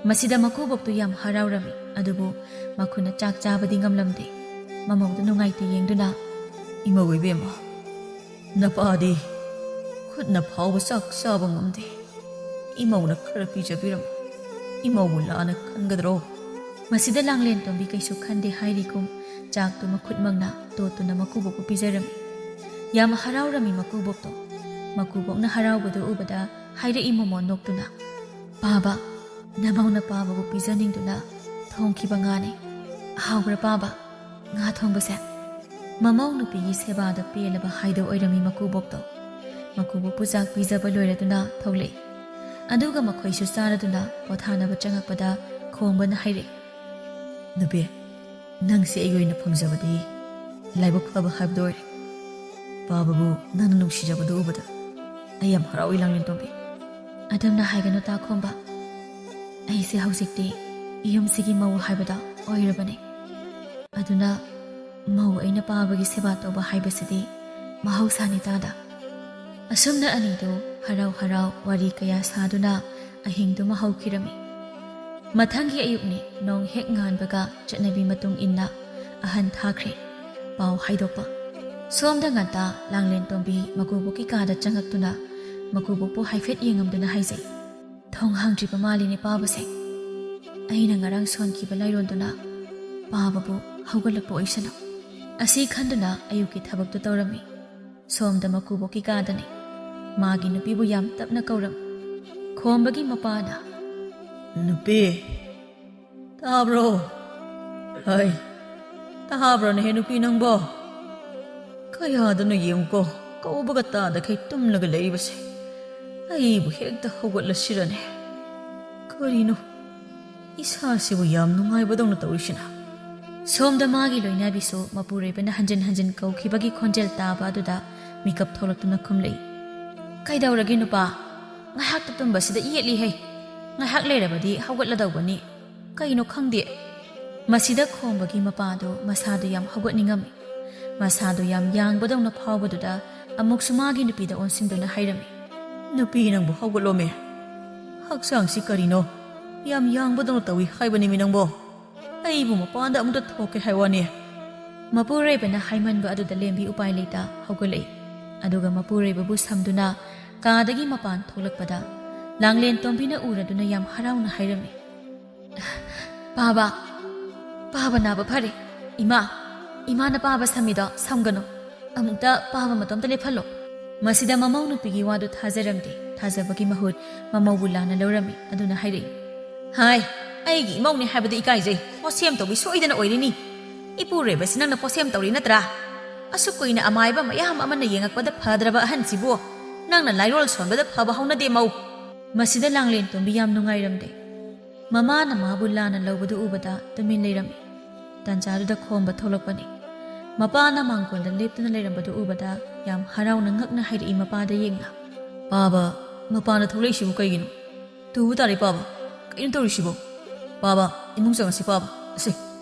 ꯃꯁꯤꯗ ꯃꯀꯨꯕꯣꯛꯇꯨ ꯌꯥꯝ ꯍꯔꯥꯎꯔꯝꯃꯤ꯫ ꯑꯗꯨꯕꯨ ꯃꯈꯨꯠꯅ ꯆꯥꯛ ꯆꯥꯕꯗꯤ ꯉꯝꯂꯝꯗꯦ꯫ ꯃꯃꯧꯗꯨ ꯅꯨꯡꯉꯥꯏꯇꯦ ꯌꯦꯡꯗꯨꯅ, "ꯏꯃꯧ ꯏꯕꯦꯝꯃ, ꯅꯄꯥꯗꯤ ꯈꯨꯠꯅ ꯐꯥꯎꯕ ꯆꯥꯛ ꯆꯥꯕ ꯉꯝꯗꯦ꯫ ꯏꯃꯧꯅ ꯈꯔ ꯄꯤꯖꯕꯤꯔꯝꯃꯨ꯫ ꯏꯃꯧꯕꯨ ꯂꯥꯟꯅ ꯈꯟꯒꯗ꯭ꯔꯣ?" ꯃꯁꯤꯗ ꯂꯥꯡꯂꯦꯟ ꯇꯣꯝꯕꯤ ꯀꯩꯁꯨ ꯈꯟꯗꯦ ꯍꯥꯏꯔꯤꯒꯨꯝ ꯆꯥꯛꯇꯨ ꯃꯈꯨꯠꯃꯛꯅ ꯇꯣꯠꯇꯨꯅ ꯃꯀꯨꯕꯣꯛꯄꯨ ꯄꯤꯖꯔꯝꯃꯤ꯫ ꯌꯥꯝ ꯍꯔꯥꯎꯔꯝꯃꯤ ꯃꯀꯨꯕꯣꯛꯇꯣ꯫ ꯃꯀꯨꯕꯣꯛꯅ ꯍꯔꯥꯎꯕꯗꯨ ꯎꯕꯗ ꯍꯥꯏꯔꯛꯏ ꯃꯃꯣꯟ ꯅꯣꯛꯇꯨꯅ, "ꯄꯥꯕ, ꯅꯃꯧꯅ ꯄꯥꯕꯕꯨ ꯄꯤꯖꯅꯤꯡꯗꯨꯅ ꯊꯣꯡꯈꯤꯕ ꯉꯥꯅꯤ꯫ ꯍꯥꯎꯕ꯭ꯔꯥ ꯄꯥꯕ? ꯉꯥ ꯊꯣꯡꯕꯁꯦ?" ꯃꯃꯧ ꯅꯨꯄꯤꯒꯤ ꯁꯦꯕꯥꯗ ꯄꯦꯜꯂꯕ ꯍꯥꯏꯗꯣ ꯑꯣꯏꯔꯝꯃꯤ ꯃꯀꯨꯕꯣꯛꯇꯣ꯫ ꯃꯀꯨꯕꯣꯛꯄꯨ ꯆꯥꯛ ꯄꯤꯖꯕ ꯂꯣꯏꯔꯗꯨꯅ ꯊꯣꯛꯂꯛꯏ꯫ ꯑꯗꯨꯒ ꯃꯈꯣꯏꯁꯨ ꯆꯥꯔꯗꯨꯅ ꯄꯣꯊꯥꯅꯕ ꯆꯪꯉꯛꯄꯗ ꯈꯣꯝꯕꯅ ꯍꯥꯏꯔꯛꯏ, "ꯅꯨꯄꯤ, ꯅꯪꯁꯦ ꯑꯩꯒꯤ ꯑꯣꯏꯅ ꯐꯪꯖꯕꯗꯤ ꯂꯥꯏꯕꯛ ꯐꯕ ꯍꯥꯏꯕꯗꯨ ꯑꯣꯏꯔꯦ꯫ ꯄꯥꯕꯕꯨ ꯅꯪꯅ ꯅꯨꯡꯁꯤꯖꯕꯗꯨ ꯎꯕꯗ ꯑꯩ ꯌꯥꯝ ꯍꯔꯥꯎꯏ ꯂꯥꯡꯂꯦꯟ ꯇꯣꯝꯕꯤ꯫" "ꯑꯗꯨꯝꯅ ꯍꯥꯏꯒꯅꯨ ꯇꯥꯈꯣꯝꯕ꯫ ꯑꯩꯁꯦ ꯍꯧꯖꯤꯛꯇꯤ ꯌꯨꯝꯁꯤꯒꯤ ꯃꯧ ꯍꯥꯏꯕꯗꯣ ꯑꯣꯏꯔꯕꯅꯤ꯫ ꯑꯗꯨꯅ ꯃꯧ ꯑꯩꯅ ꯄꯥꯕꯒꯤ ꯁꯦꯕꯥ ꯇꯧꯕ ꯍꯥꯏꯕꯁꯤꯗꯤ ꯃꯍꯧꯁꯥꯅꯤ ꯇꯥꯗ꯫" ꯑꯁꯨꯝꯅ ꯑꯅꯤꯗꯨ ꯍꯔꯥꯎ ꯍꯔꯥꯎ ꯋꯥꯔꯤ ꯀꯌꯥ ꯁꯥꯗꯨꯅ ꯑꯍꯤꯡꯗꯨꯃ ꯍꯧꯈꯤꯔꯝꯃꯤ꯫ ꯃꯊꯪꯒꯤ ꯑꯌꯨꯛꯅꯤ, ꯅꯣꯡ ꯍꯦꯛ ꯉꯥꯟꯕꯒ ꯆꯠꯅꯕꯤ ꯃꯇꯨꯡ ꯏꯟꯅ ꯑꯍꯟ ꯊꯥꯈ꯭ꯔꯦ ꯄꯥꯎ ꯍꯥꯏꯗꯣꯛꯄ꯫ ꯁꯣꯝꯗ ꯉꯟꯇꯥ ꯂꯥꯡꯂꯦꯟ ꯇꯣꯝꯕꯤ ꯃꯀꯨꯕꯣꯛꯀꯤ ꯀꯥꯗ ꯆꯪꯉꯛꯇꯨꯅ ꯃꯀꯨꯕꯣꯛꯄꯨ ꯍꯥꯏꯐꯦꯠ ꯌꯦꯡꯉꯝꯗꯨꯅ ꯍꯥꯏꯖꯩ, "ꯊꯣꯡ ꯍꯥꯡꯗ꯭ꯔꯤꯕ ꯃꯥꯜꯂꯤꯅꯦ ꯄꯥꯕꯁꯦ꯫ ꯑꯩꯅ ꯉꯔꯥꯡ ꯁꯣꯟꯈꯤꯕ ꯂꯥꯏꯔꯣꯟꯗꯨꯅ ꯄꯥꯕꯕꯨ ꯍꯧꯒꯠꯂꯛꯄ ꯑꯣꯏꯁꯅꯨ꯫ ꯑꯁꯤ ꯈꯟꯗꯨꯅ ꯑꯌꯨꯛꯀꯤ ꯊꯕꯛꯇꯨ ꯇꯧꯔꯝꯃꯤ"꯫ ꯁꯣꯝꯗ ꯃꯀꯨꯕꯣꯛꯀꯤ ꯀꯥꯗꯅꯤ꯫ ꯃꯥꯒꯤ ꯅꯨꯄꯤꯕꯨ ꯌꯥꯝ ꯇꯞꯅ ꯀꯧꯔꯝꯃꯤ꯫ ꯈꯣꯝꯕꯒꯤ ꯃꯄꯥꯅ, "ꯅꯨꯄꯤ, ꯇꯥꯕ꯭ꯔꯣ? ꯍꯩ, ꯇꯥꯕ꯭ꯔꯣꯅꯦꯍꯦ ꯅꯨꯄꯤ ꯅꯪꯕꯣ? ꯀꯌꯥꯗꯅꯣ ꯌꯦꯡꯉꯨꯀꯣ, ꯀꯧꯕꯒ ꯇꯥꯗꯈꯩ ꯇꯨꯝꯂꯒ ꯂꯩꯔꯤꯕꯁꯦ꯫ ꯑꯩꯕꯨ ꯍꯦꯛꯇ ꯍꯧꯒꯠꯂꯁꯤꯔꯅꯦ? ꯀꯔꯤꯅꯣ, ꯏꯁꯥꯁꯤꯕꯨ ꯌꯥꯝ ꯅꯨꯡꯉꯥꯏꯕꯗꯧꯅ ꯇꯧꯔꯤꯁꯤꯅ?" ꯁꯣꯝꯗ ꯃꯥꯒꯤ ꯂꯣꯏꯅꯕꯤꯁꯨ ꯃꯄꯨꯔꯣꯏꯕꯅ ꯍꯟꯖꯤꯟ ꯍꯟꯖꯤꯟ ꯀꯧꯈꯤꯕꯒꯤ ꯈꯣꯟꯖꯦꯜ ꯇꯥꯕ ꯑꯗꯨꯗ ꯃꯤꯀꯞ ꯊꯣꯛꯂꯛꯇꯨꯅ ꯈꯨꯝꯂꯛꯏ, "ꯀꯩꯗꯧꯔꯒꯦ ꯅꯨꯄꯥ? ꯉꯥꯏꯍꯥꯛꯇ ꯇꯨꯝꯕꯁꯤꯗ ꯌꯦꯠꯂꯤꯍꯦ꯫ ꯉꯥꯏꯍꯥꯛ ꯂꯩꯔꯕꯗꯤ ꯍꯧꯒꯠꯂꯗꯧꯕꯅꯤ꯫ ꯀꯩꯅꯣ ꯈꯪꯗꯦ"꯫ ꯃꯁꯤꯗ ꯈꯣꯝꯕꯒꯤ ꯃꯄꯥꯗꯨ ꯃꯁꯥꯗꯨ ꯌꯥꯝ ꯍꯧꯒꯠꯅꯤꯡꯉꯝꯃꯤ꯫ ꯃꯁꯥꯗꯨ ꯌꯥꯝ ꯌꯥꯡꯕꯗꯧꯅ ꯐꯥꯎꯕꯗꯨꯗ ꯑꯃꯨꯛꯁꯨ ꯃꯥꯒꯤ ꯅꯨꯄꯤꯗ ꯑꯣꯟꯁꯤꯟꯗꯨꯅ ꯍꯥꯏꯔꯝꯃꯤ, "ꯅꯨꯄꯤ ꯅꯪꯕꯨ ꯍꯧꯒꯠꯂꯣꯃꯦ꯫ ꯍꯛꯆꯥꯡꯁꯤ ꯀꯔꯤꯅꯣ ꯌꯥꯝ ꯌꯥꯡꯕꯗꯧꯅ ꯇꯧꯏ ꯍꯥꯏꯕꯅꯤꯃꯤ ꯅꯪꯕꯣ꯫ ꯑꯩꯕꯨ ꯃꯄꯥꯟꯗ ꯑꯃꯨꯛꯇ ꯊꯣꯛꯀꯦ ꯍꯥꯏ ꯋꯥꯅꯤ"꯫ ꯃꯄꯨꯔꯣꯏꯕꯅ ꯍꯥꯏꯃꯟꯕ ꯑꯗꯨꯗ ꯂꯦꯝꯕꯤ ꯎꯄꯥꯏ ꯂꯩꯇ ꯍꯧꯒꯠꯂꯛꯏ꯫ ꯑꯗꯨꯒ ꯃꯄꯨꯔꯣꯏꯕꯕꯨ ꯁꯝꯗꯨꯅ ꯀꯥꯗꯒꯤ ꯃꯄꯥꯟ ꯊꯣꯛꯂꯛꯄꯗ ꯂꯥꯡꯂꯦꯟ ꯇꯣꯝꯕꯤꯅ ꯎꯔꯗꯨꯅ ꯌꯥꯝ ꯍꯔꯥꯎꯅ ꯍꯥꯏꯔꯝꯃꯤ, "ꯄꯥꯕ, ꯄꯥꯕ ꯅꯥꯕ ꯐꯔꯦ꯫ ꯏꯃꯥ, ꯏꯃꯥꯅ ꯄꯥꯕ ꯁꯝꯃꯤꯗꯣ ꯁꯝꯒꯅꯨ꯫ ꯑꯃꯨꯛꯇ ꯄꯥꯕ ꯃꯇꯣꯝꯇ ꯂꯦꯞꯍꯜꯂꯣ"꯫ ꯃꯁꯤꯗ ꯃꯃꯧ ꯅꯨꯄꯤꯒꯤ ꯋꯥꯗꯨ ꯊꯥꯖꯔꯝꯗꯦ꯫ ꯊꯥꯖꯕꯒꯤ ꯃꯍꯨꯠ ꯃꯃꯧꯕꯨ ꯂꯥꯟꯅ ꯂꯧꯔꯝꯃꯤ꯫ ꯑꯗꯨꯅ ꯍꯥꯏꯔꯛꯏ, "ꯍꯥꯏ, ꯑꯩꯒꯤ ꯏꯃꯧꯅꯦ ꯍꯥꯏꯕꯗ ꯏꯀꯥꯏꯖꯩ꯫ ꯄꯣꯠꯁꯦꯝ ꯇꯧꯕꯤ ꯁꯣꯏꯗꯅ ꯑꯣꯏꯔꯤꯅꯤ꯫ ꯏꯄꯨꯔꯣꯏꯕꯁꯤ ꯅꯪꯅ ꯄꯣꯠꯁꯦꯝ ꯇꯧꯔꯤ ꯅꯠꯇ꯭ꯔꯥ? ꯑꯁꯨꯛ ꯀꯨꯏꯅ ꯑꯃꯥꯏꯕ ꯃꯌꯥꯝ ꯑꯃꯅ ꯌꯦꯡꯉꯛꯄꯗ ꯐꯗ꯭ꯔꯕ ꯑꯍꯟꯁꯤꯕꯨ ꯅꯪꯅ ꯂꯥꯏꯔꯣꯜ ꯁꯣꯟꯕꯗ ꯐꯕ ꯍꯧꯅꯗꯦ ꯃꯧ"꯫ ꯃꯁꯤꯗ ꯂꯥꯡꯂꯦꯟ ꯇꯣꯝꯕꯤ ꯌꯥꯝ ꯅꯨꯡꯉꯥꯏꯔꯝꯗꯦ꯫ ꯃꯃꯥꯅ ꯃꯥꯕꯨ ꯂꯥꯟꯅ ꯂꯧꯕꯗꯨ ꯎꯕꯗ ꯇꯨꯃꯤꯟ ꯂꯩꯔꯝꯃꯤ꯫ ꯇꯥꯟꯖꯥꯗꯨꯗ ꯈꯣꯝꯕ ꯊꯣꯛꯂꯛꯄꯅꯤ꯫ ꯃꯄꯥꯅ ꯃꯥꯡꯒꯣꯜꯗ ꯂꯦꯞꯇꯨꯅ ꯂꯩꯔꯝꯕꯗꯨ ꯎꯕꯗ ꯌꯥꯝ ꯍꯔꯥꯎꯅ ꯉꯛꯅ ꯍꯥꯏꯔꯛꯏ ꯃꯄꯥꯗ ꯌꯦꯡꯅ, "ꯄꯥꯕ, ꯃꯄꯥꯟꯗ ꯊꯣꯛꯂꯛꯏꯁꯤꯕꯨ ꯀꯩꯒꯤꯅꯣ? ꯇꯨꯕ ꯇꯥꯔꯦ ꯄꯥꯕ꯫ ꯀꯩꯅꯣ ꯇꯧꯔꯤꯁꯤꯕꯣ? ꯄꯥꯕ, ꯏꯃꯨꯡ ꯆꯪꯉꯁꯤ ꯄꯥꯕ꯫ ꯑꯁꯦ"꯫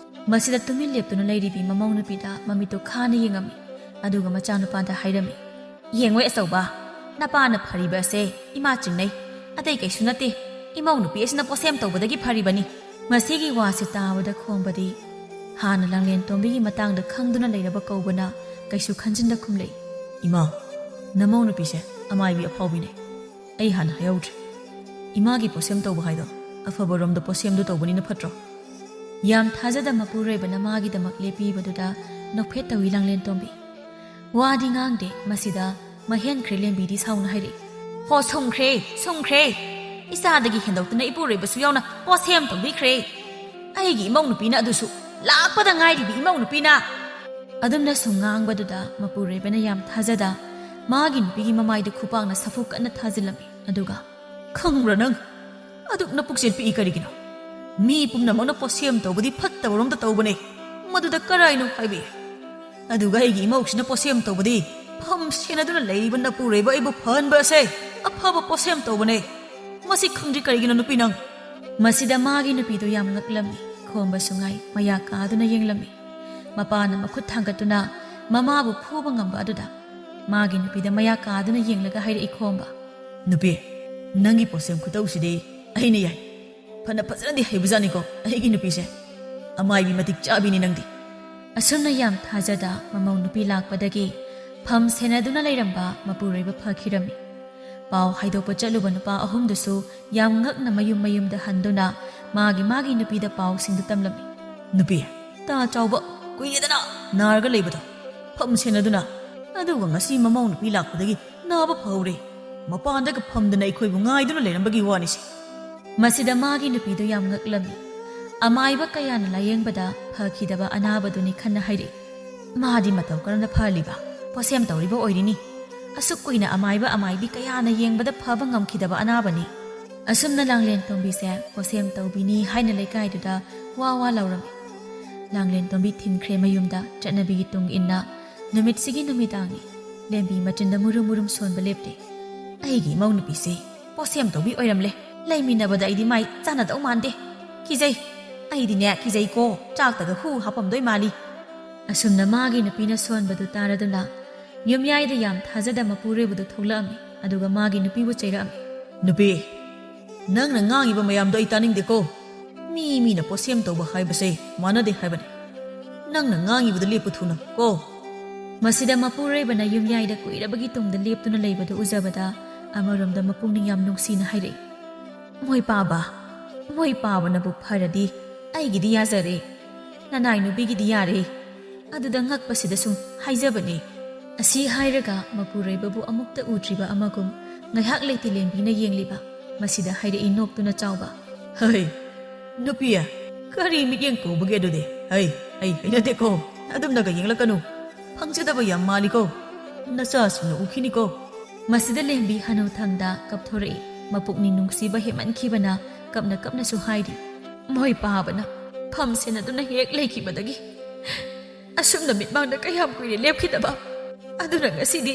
ꯃꯁꯤꯗ ꯇꯨꯃꯤꯟ ꯂꯦꯞꯇꯨꯅ ꯂꯩꯔꯤꯕꯤ ꯃꯃꯧ ꯅꯨꯄꯤꯗ ꯃꯃꯤꯠꯇꯨ ꯈꯥꯅ ꯌꯦꯡꯉꯝꯃꯤ꯫ ꯑꯗꯨꯒ ꯃꯆꯥꯅꯨꯄꯥꯗ ꯍꯥꯏꯔꯝꯃꯤ, "ꯌꯦꯡꯉꯣꯏ ꯑꯆꯧꯕ, ꯅꯄꯥꯅ ꯐꯔꯤꯕ ꯑꯁꯦ ꯏꯃꯥ ꯆꯤꯡꯅꯩ, ꯑꯇꯩ ꯀꯩꯁꯨ ꯅꯠꯇꯦ꯫ ꯏꯃꯧ ꯅꯨꯄꯤ ꯑꯁꯤꯅ ꯄꯣꯠꯁꯦꯝ ꯇꯧꯕꯗꯒꯤ ꯐꯔꯤꯕꯅꯤ꯫ ꯃꯁꯤꯒꯤ ꯋꯥꯁꯤ ꯇꯥꯕꯗ ꯈꯣꯝꯕꯗꯤ ꯍꯥꯟꯅ ꯂꯥꯡꯂꯦꯟ ꯇꯣꯝꯕꯤꯒꯤ ꯃꯇꯥꯡꯗ ꯈꯪꯗꯨꯅ ꯂꯩꯔꯕ ꯀꯧꯕꯅ ꯀꯩꯁꯨ ꯈꯟꯖꯤꯟꯗ ꯈꯨꯝꯂꯛꯏ꯫ "ꯏꯃꯥ, ꯅꯃꯧ ꯅꯨꯄꯤꯁꯦ ꯑꯃꯥꯏꯕꯤ ꯑꯐꯥꯎꯕꯤꯅꯦ꯫ ꯑꯩ ꯍꯥꯟꯅ ꯍꯥꯏꯍꯧꯗ꯭ꯔꯦ꯫ ꯏꯃꯥꯒꯤ ꯄꯣꯠꯁꯦꯝ ꯇꯧꯕ ꯍꯥꯏꯗꯣ ꯑꯐꯕꯔꯣꯝꯗ ꯄꯣꯠꯁꯦꯝꯗꯨ ꯇꯧꯕꯅꯤꯅ ꯐꯠꯇ꯭ꯔꯣ?" ꯌꯥꯝ ꯊꯥꯖꯗ ꯃꯄꯨꯔꯣꯏꯕꯅ ꯃꯥꯒꯤꯗꯃꯛ ꯂꯦꯞꯄꯤꯕꯗꯨꯗ ꯅꯣꯛꯐꯦꯠ ꯇꯧꯏ ꯂꯥꯡꯂꯦꯟ ꯇꯣꯝꯕꯤ꯫ ꯋꯥꯗꯤ ꯉꯥꯡꯗꯦ꯫ ꯃꯁꯤꯗ ꯃꯍꯦꯟꯈ꯭ꯔꯦ ꯂꯦꯝꯕꯤꯗꯤ ꯁꯥꯎꯅ ꯍꯥꯏꯔꯛꯏ, "ꯍꯣ, ꯁꯨꯝꯈ꯭ꯔꯦ, ꯁꯨꯝꯈ꯭ꯔꯦ꯫ ꯏꯆꯥꯗꯒꯤ ꯍꯦꯟꯗꯣꯛꯇꯨꯅ ꯏꯄꯨꯔꯣꯏꯕꯁꯨ ꯌꯥꯎꯅ ꯄꯣꯠꯁꯦꯝ ꯇꯧꯕꯤꯈ꯭ꯔꯦ꯫ ꯑꯩꯒꯤ ꯏꯃꯧ ꯅꯨꯄꯤꯅ ꯑꯗꯨꯁꯨ, ꯂꯥꯛꯄꯗ ꯉꯥꯏꯔꯤꯕꯤ ꯏꯃꯧ ꯅꯨꯄꯤꯅ!" ꯑꯗꯨꯝꯅ ꯁꯨꯝ ꯉꯥꯡꯕꯗꯨꯗ ꯃꯄꯨꯔꯣꯏꯕꯅ ꯌꯥꯝ ꯊꯥꯖꯗ ꯃꯥꯒꯤ ꯅꯨꯄꯤꯒꯤ ꯃꯃꯥꯏꯗ ꯈꯨꯄꯥꯛꯅ ꯁꯥꯐꯨ ꯀꯟꯅ ꯊꯥꯖꯤꯜꯂꯝꯃꯤ꯫ ꯑꯗꯨꯒ, "ꯈꯪꯕ꯭ꯔꯥ ꯅꯪ? ꯑꯗꯨꯛ ꯅꯄꯨꯛꯆꯦꯜ ꯄꯤꯛꯏ ꯀꯔꯤꯒꯤꯅꯣ? ꯃꯤ ꯄꯨꯝꯅꯃꯛꯅ ꯄꯣꯠꯁꯦꯝ ꯇꯧꯕꯗꯤ ꯐꯠꯇꯕꯔꯣꯝꯗ ꯇꯧꯕꯅꯦ꯫ ꯃꯗꯨꯗ ꯀꯔꯥꯏꯅꯣ ꯍꯥꯏꯕꯤ? ꯑꯗꯨꯒ ꯑꯩꯒꯤ ꯏꯃꯧꯁꯤꯅ ꯄꯣꯠꯁꯦꯝ ꯇꯧꯕꯗꯤ ꯐꯝ ꯁꯦꯟꯅꯗꯨꯅ ꯂꯩꯔꯤꯕ ꯅꯄꯨꯔꯣꯏꯕ ꯑꯩꯕꯨ ꯐꯍꯟꯕ ꯑꯁꯦ ꯑꯐꯕ ꯄꯣꯠꯁꯦꯝ ꯇꯧꯕꯅꯦ꯫ ꯃꯁꯤ ꯈꯪꯗ꯭ꯔꯤ ꯀꯔꯤꯒꯤꯅꯣ ꯅꯨꯄꯤ ꯅꯪ?" ꯃꯁꯤꯗ ꯃꯥꯒꯤ ꯅꯨꯄꯤꯗꯨ ꯌꯥꯝ ꯉꯛꯂꯝꯃꯤ꯫ ꯈꯣꯝꯕꯁꯨ ꯉꯥꯏ ꯃꯌꯥ ꯀꯥꯗꯨꯅ ꯌꯦꯡꯂꯝꯃꯤ꯫ ꯃꯄꯥꯅ ꯃꯈꯨꯠ ꯊꯥꯡꯒꯠꯇꯨꯅ ꯃꯃꯥꯕꯨ ꯐꯨꯕ ꯉꯝꯕ ꯑꯗꯨꯗ ꯃꯥꯒꯤ ꯅꯨꯄꯤꯗ ꯃꯌꯥ ꯀꯥꯗꯨꯅ ꯌꯦꯡꯂꯒ ꯍꯥꯏꯔꯛꯏ ꯈꯣꯝꯕ, "ꯅꯨꯄꯤ, ꯅꯪꯒꯤ ꯄꯣꯠꯁꯦꯝ ꯈꯨꯇꯧꯁꯤꯗꯤ ꯑꯩꯅ ꯌꯥꯏ꯫ ꯐꯅ ꯐꯖꯅꯗꯤ ꯍꯩꯕꯖꯥꯠꯅꯤꯀꯣ ꯑꯩꯒꯤ ꯅꯨꯄꯤꯁꯦ꯫ ꯑꯃꯥꯏꯕꯤ ꯃꯇꯤꯛ ꯆꯥꯕꯤꯅꯤ ꯅꯪꯗꯤ꯫" ꯑꯁꯨꯝꯅ ꯌꯥꯝ ꯊꯥꯖꯗ ꯃꯃꯧ ꯅꯨꯄꯤ ꯂꯥꯛꯄꯗꯒꯤ ꯐꯝ ꯁꯦꯟꯅꯗꯨꯅ ꯂꯩꯔꯝꯕ ꯃꯄꯨꯔꯣꯏꯕ ꯐꯈꯤꯔꯝꯃꯤ꯫ ꯄꯥꯎ ꯍꯥꯏꯗꯣꯛꯄ ꯆꯠꯂꯨꯕ ꯅꯨꯄꯥ ꯑꯍꯨꯝꯗꯨꯁꯨ ꯌꯥꯝ ꯉꯛꯅ ꯃꯌꯨꯝ ꯃꯌꯨꯝꯗ ꯍꯟꯗꯨꯅ ꯃꯥꯒꯤ ꯃꯥꯒꯤ ꯅꯨꯄꯤꯗ ꯄꯥꯎꯁꯤꯡꯗꯨ ꯇꯝꯂꯝꯃꯤ꯫ "ꯅꯨꯄꯤ, ꯇꯥ ꯆꯥꯎꯕ ꯀꯨꯏꯔꯦꯗꯅ ꯅꯥꯔꯒ ꯂꯩꯕꯗꯣ ꯐꯝ ꯁꯦꯟꯅꯗꯨꯅ, ꯑꯗꯨꯒ ꯉꯁꯤ ꯃꯃꯧ ꯅꯨꯄꯤ ꯂꯥꯛꯄꯗꯒꯤ ꯅꯥꯕ ꯐꯍꯧꯔꯦ꯫ ꯃꯄꯥꯟꯗꯒ ꯐꯝꯗꯅ ꯑꯩꯈꯣꯏꯕꯨ ꯉꯥꯏꯗꯨꯅ ꯂꯩꯔꯝꯕꯒꯤ ꯋꯥꯅꯤꯁꯦ꯫" ꯃꯁꯤꯗ ꯃꯥꯒꯤ ꯅꯨꯄꯤꯗꯨ ꯌꯥꯝ ꯉꯛꯂꯝꯃꯤ꯫ ꯑꯃꯥꯏꯕ ꯀꯌꯥꯅ ꯂꯥꯌꯦꯡꯕꯗ ꯐꯈꯤꯗꯕ ꯑꯅꯥꯕꯗꯨꯅꯤ ꯈꯟꯅ ꯍꯥꯏꯔꯛꯏ꯫ "ꯃꯥꯗꯤ ꯃꯇꯧ ꯀꯔꯝꯅ ꯐꯍꯜꯂꯤꯕ? ꯄꯣꯠꯁꯦꯝ ꯇꯧꯔꯤꯕ ꯑꯣꯏꯔꯤꯅꯤ꯫ ꯑꯁꯨꯛ ꯀꯨꯏꯅ ꯑꯃꯥꯏꯕ ꯑꯃꯥꯏꯕꯤ ꯀꯌꯥꯅ ꯌꯦꯡꯕꯗ ꯐꯕ ꯉꯝꯈꯤꯗꯕ ꯑꯅꯥꯕꯅꯤ꯫" ꯑꯁꯨꯝꯅ ꯂꯥꯡꯂꯦꯟ ꯇꯣꯝꯕꯤꯁꯦ ꯄꯣꯠꯁꯦꯝ ꯇꯧꯕꯤꯅꯤ ꯍꯥꯏꯅ ꯂꯩꯀꯥꯏꯗꯨꯗ ꯋꯥ ꯋꯥ ꯂꯥꯎꯔꯝꯃꯤ꯫ ꯂꯥꯡꯂꯦꯟ ꯇꯣꯝꯕꯤ ꯊꯤꯟꯈ꯭ꯔꯦ ꯃꯌꯨꯝꯗ꯫ ꯆꯠꯅꯕꯤꯒꯤ ꯇꯨꯡ ꯏꯟꯅ ꯅꯨꯃꯤꯠꯁꯤꯒꯤ ꯅꯨꯃꯤꯗꯥꯡꯅꯤ꯫ ꯂꯦꯝꯕꯤ ꯃꯆꯤꯟꯗ ꯃꯨꯔꯨꯝ ꯃꯨꯔꯨꯝ ꯁꯣꯟꯕ ꯂꯦꯞꯂꯦ꯫ "ꯑꯩꯒꯤ ꯏꯃꯧ ꯅꯨꯄꯤꯁꯦ ꯄꯣꯠꯁꯦꯝ ꯇꯧꯕꯤ ꯑꯣꯏꯔꯝꯂꯦ꯫ ꯂꯩꯃꯤꯟꯅꯕꯗ ꯑꯩꯗꯤ ꯃꯥꯏ ꯆꯥꯟꯅꯗꯧ ꯃꯥꯟꯗꯦ꯫ ꯀꯤꯖꯩ꯫ ꯑꯩꯗꯤꯅꯦ ꯀꯤꯖꯩꯀꯣ꯫ ꯆꯥꯛꯇꯒ ꯍꯨ ꯍꯥꯞꯄꯝꯗꯣꯏ ꯃꯥꯜꯂꯤ꯫" ꯑꯁꯨꯝꯅ ꯃꯥꯒꯤ ꯅꯨꯄꯤꯅ ꯁꯣꯟꯕꯗꯨ ꯇꯥꯔꯗꯨꯅ ꯌꯨꯝꯌꯥꯏꯗ ꯌꯥꯝ ꯊꯥꯖꯗ ꯃꯄꯨꯔꯣꯏꯕꯗꯨ ꯊꯣꯛꯂꯛꯑꯝꯃꯤ꯫ ꯑꯗꯨꯒ ꯃꯥꯒꯤ ꯅꯨꯄꯤꯕꯨ ꯆꯩꯔꯛꯑꯝꯃꯤ꯫ "ꯅꯨꯄꯤ, ꯅꯪꯅ ꯉꯥꯡꯉꯤꯕ ꯃꯌꯥꯝꯗꯣ ꯑꯩ ꯇꯥꯅꯤꯡꯗꯦꯀꯣ꯫ ꯃꯤ ꯃꯤꯅ ꯄꯣꯠꯁꯦꯝ ꯇꯧꯕ ꯍꯥꯏꯕꯁꯦ ꯃꯥꯟꯅꯗꯦ ꯍꯥꯏꯕꯅꯤ꯫ ꯅꯪꯅ ꯉꯥꯡꯉꯤꯕꯗꯣ ꯂꯦꯞꯄꯨ ꯊꯨꯅ ꯀꯣ꯫ ꯃꯁꯤꯗ ꯃꯄꯨꯔꯣꯏꯕꯅ ꯌꯨꯝꯌꯥꯏꯗ ꯀꯨꯏꯔꯕꯒꯤ ꯇꯨꯡꯗ ꯂꯦꯞꯇꯨꯅ ꯂꯩꯕꯗꯨ ꯎꯖꯕꯗ ꯑꯃꯔꯣꯝꯗ ꯃꯄꯨꯛꯅꯤꯡ ꯌꯥꯝ ꯅꯨꯡꯁꯤꯅ ꯍꯥꯏꯔꯛꯏ, "ꯃꯣꯏ ꯄꯥꯕ, ꯃꯣꯏ ꯄꯥꯕꯅꯕꯨ ꯐꯔꯗꯤ ꯑꯩꯒꯤꯗꯤ ꯌꯥꯖꯔꯦ꯫ ꯅꯅꯥꯏ ꯅꯨꯄꯤꯒꯤꯗꯤ ꯌꯥꯔꯦ꯫ ꯑꯗꯨꯗ ꯉꯛꯄꯁꯤꯗ ꯁꯨꯝ ꯍꯥꯏꯖꯕꯅꯦ"꯫ ꯑꯁꯤ ꯍꯥꯏꯔꯒ ꯃꯄꯨꯔꯣꯏꯕꯕꯨ ꯑꯃꯨꯛꯇ ꯎꯗ꯭ꯔꯤꯕ ꯑꯃꯒꯨꯝ ꯉꯥꯏꯍꯥꯛ ꯂꯩꯇꯦ ꯂꯦꯝꯕꯤꯅ ꯌꯦꯡꯂꯤꯕ꯫ ꯃꯁꯤꯗ ꯍꯥꯏꯔꯛꯏ ꯅꯣꯛꯇꯨꯅ ꯆꯥꯎꯕ, "ꯍꯩ, ꯅꯨꯄꯤ, ꯀꯔꯤ ꯃꯤꯠꯌꯦꯡ ꯀꯧꯕꯒꯦ ꯑꯗꯨꯗꯤ? ꯍꯩ, ꯑꯩ ꯍꯩꯅꯗꯦꯀꯣ꯫ ꯑꯗꯨꯝꯅꯒ ꯌꯦꯡꯂꯛꯀꯅꯨ꯫ ꯐꯪꯖꯗꯕ ꯌꯥꯝ ꯃꯥꯜꯂꯤꯀꯣ꯫ ꯅꯆꯥꯁꯤꯡꯅ ꯎꯈꯤꯅꯤꯀꯣ"꯫ ꯃꯁꯤꯗ ꯂꯦꯝꯕꯤ ꯍꯅꯨꯊꯪꯗ ꯀꯞꯊꯣꯔꯛꯏ꯫ ꯃꯄꯨꯛꯅꯤꯡ ꯅꯨꯡꯁꯤꯕ ꯍꯦꯟꯃꯟꯈꯤꯕꯅ ꯀꯞꯅ ꯀꯞꯅꯁꯨ ꯍꯥꯏꯔꯤ, "ꯃꯣꯏ ꯄꯥꯕꯅ ꯐꯝ ꯁꯦꯟꯅꯗꯨꯅ ꯍꯦꯛ ꯂꯩꯈꯤꯕꯗꯒꯤ ꯑꯁꯨꯝꯅ ꯃꯤꯠꯃꯥꯡꯗ ꯀꯌꯥꯝ ꯀꯨꯏꯔꯦ ꯂꯦꯞꯈꯤꯗꯕ꯫ ꯑꯗꯨꯅ ꯉꯁꯤꯗꯤ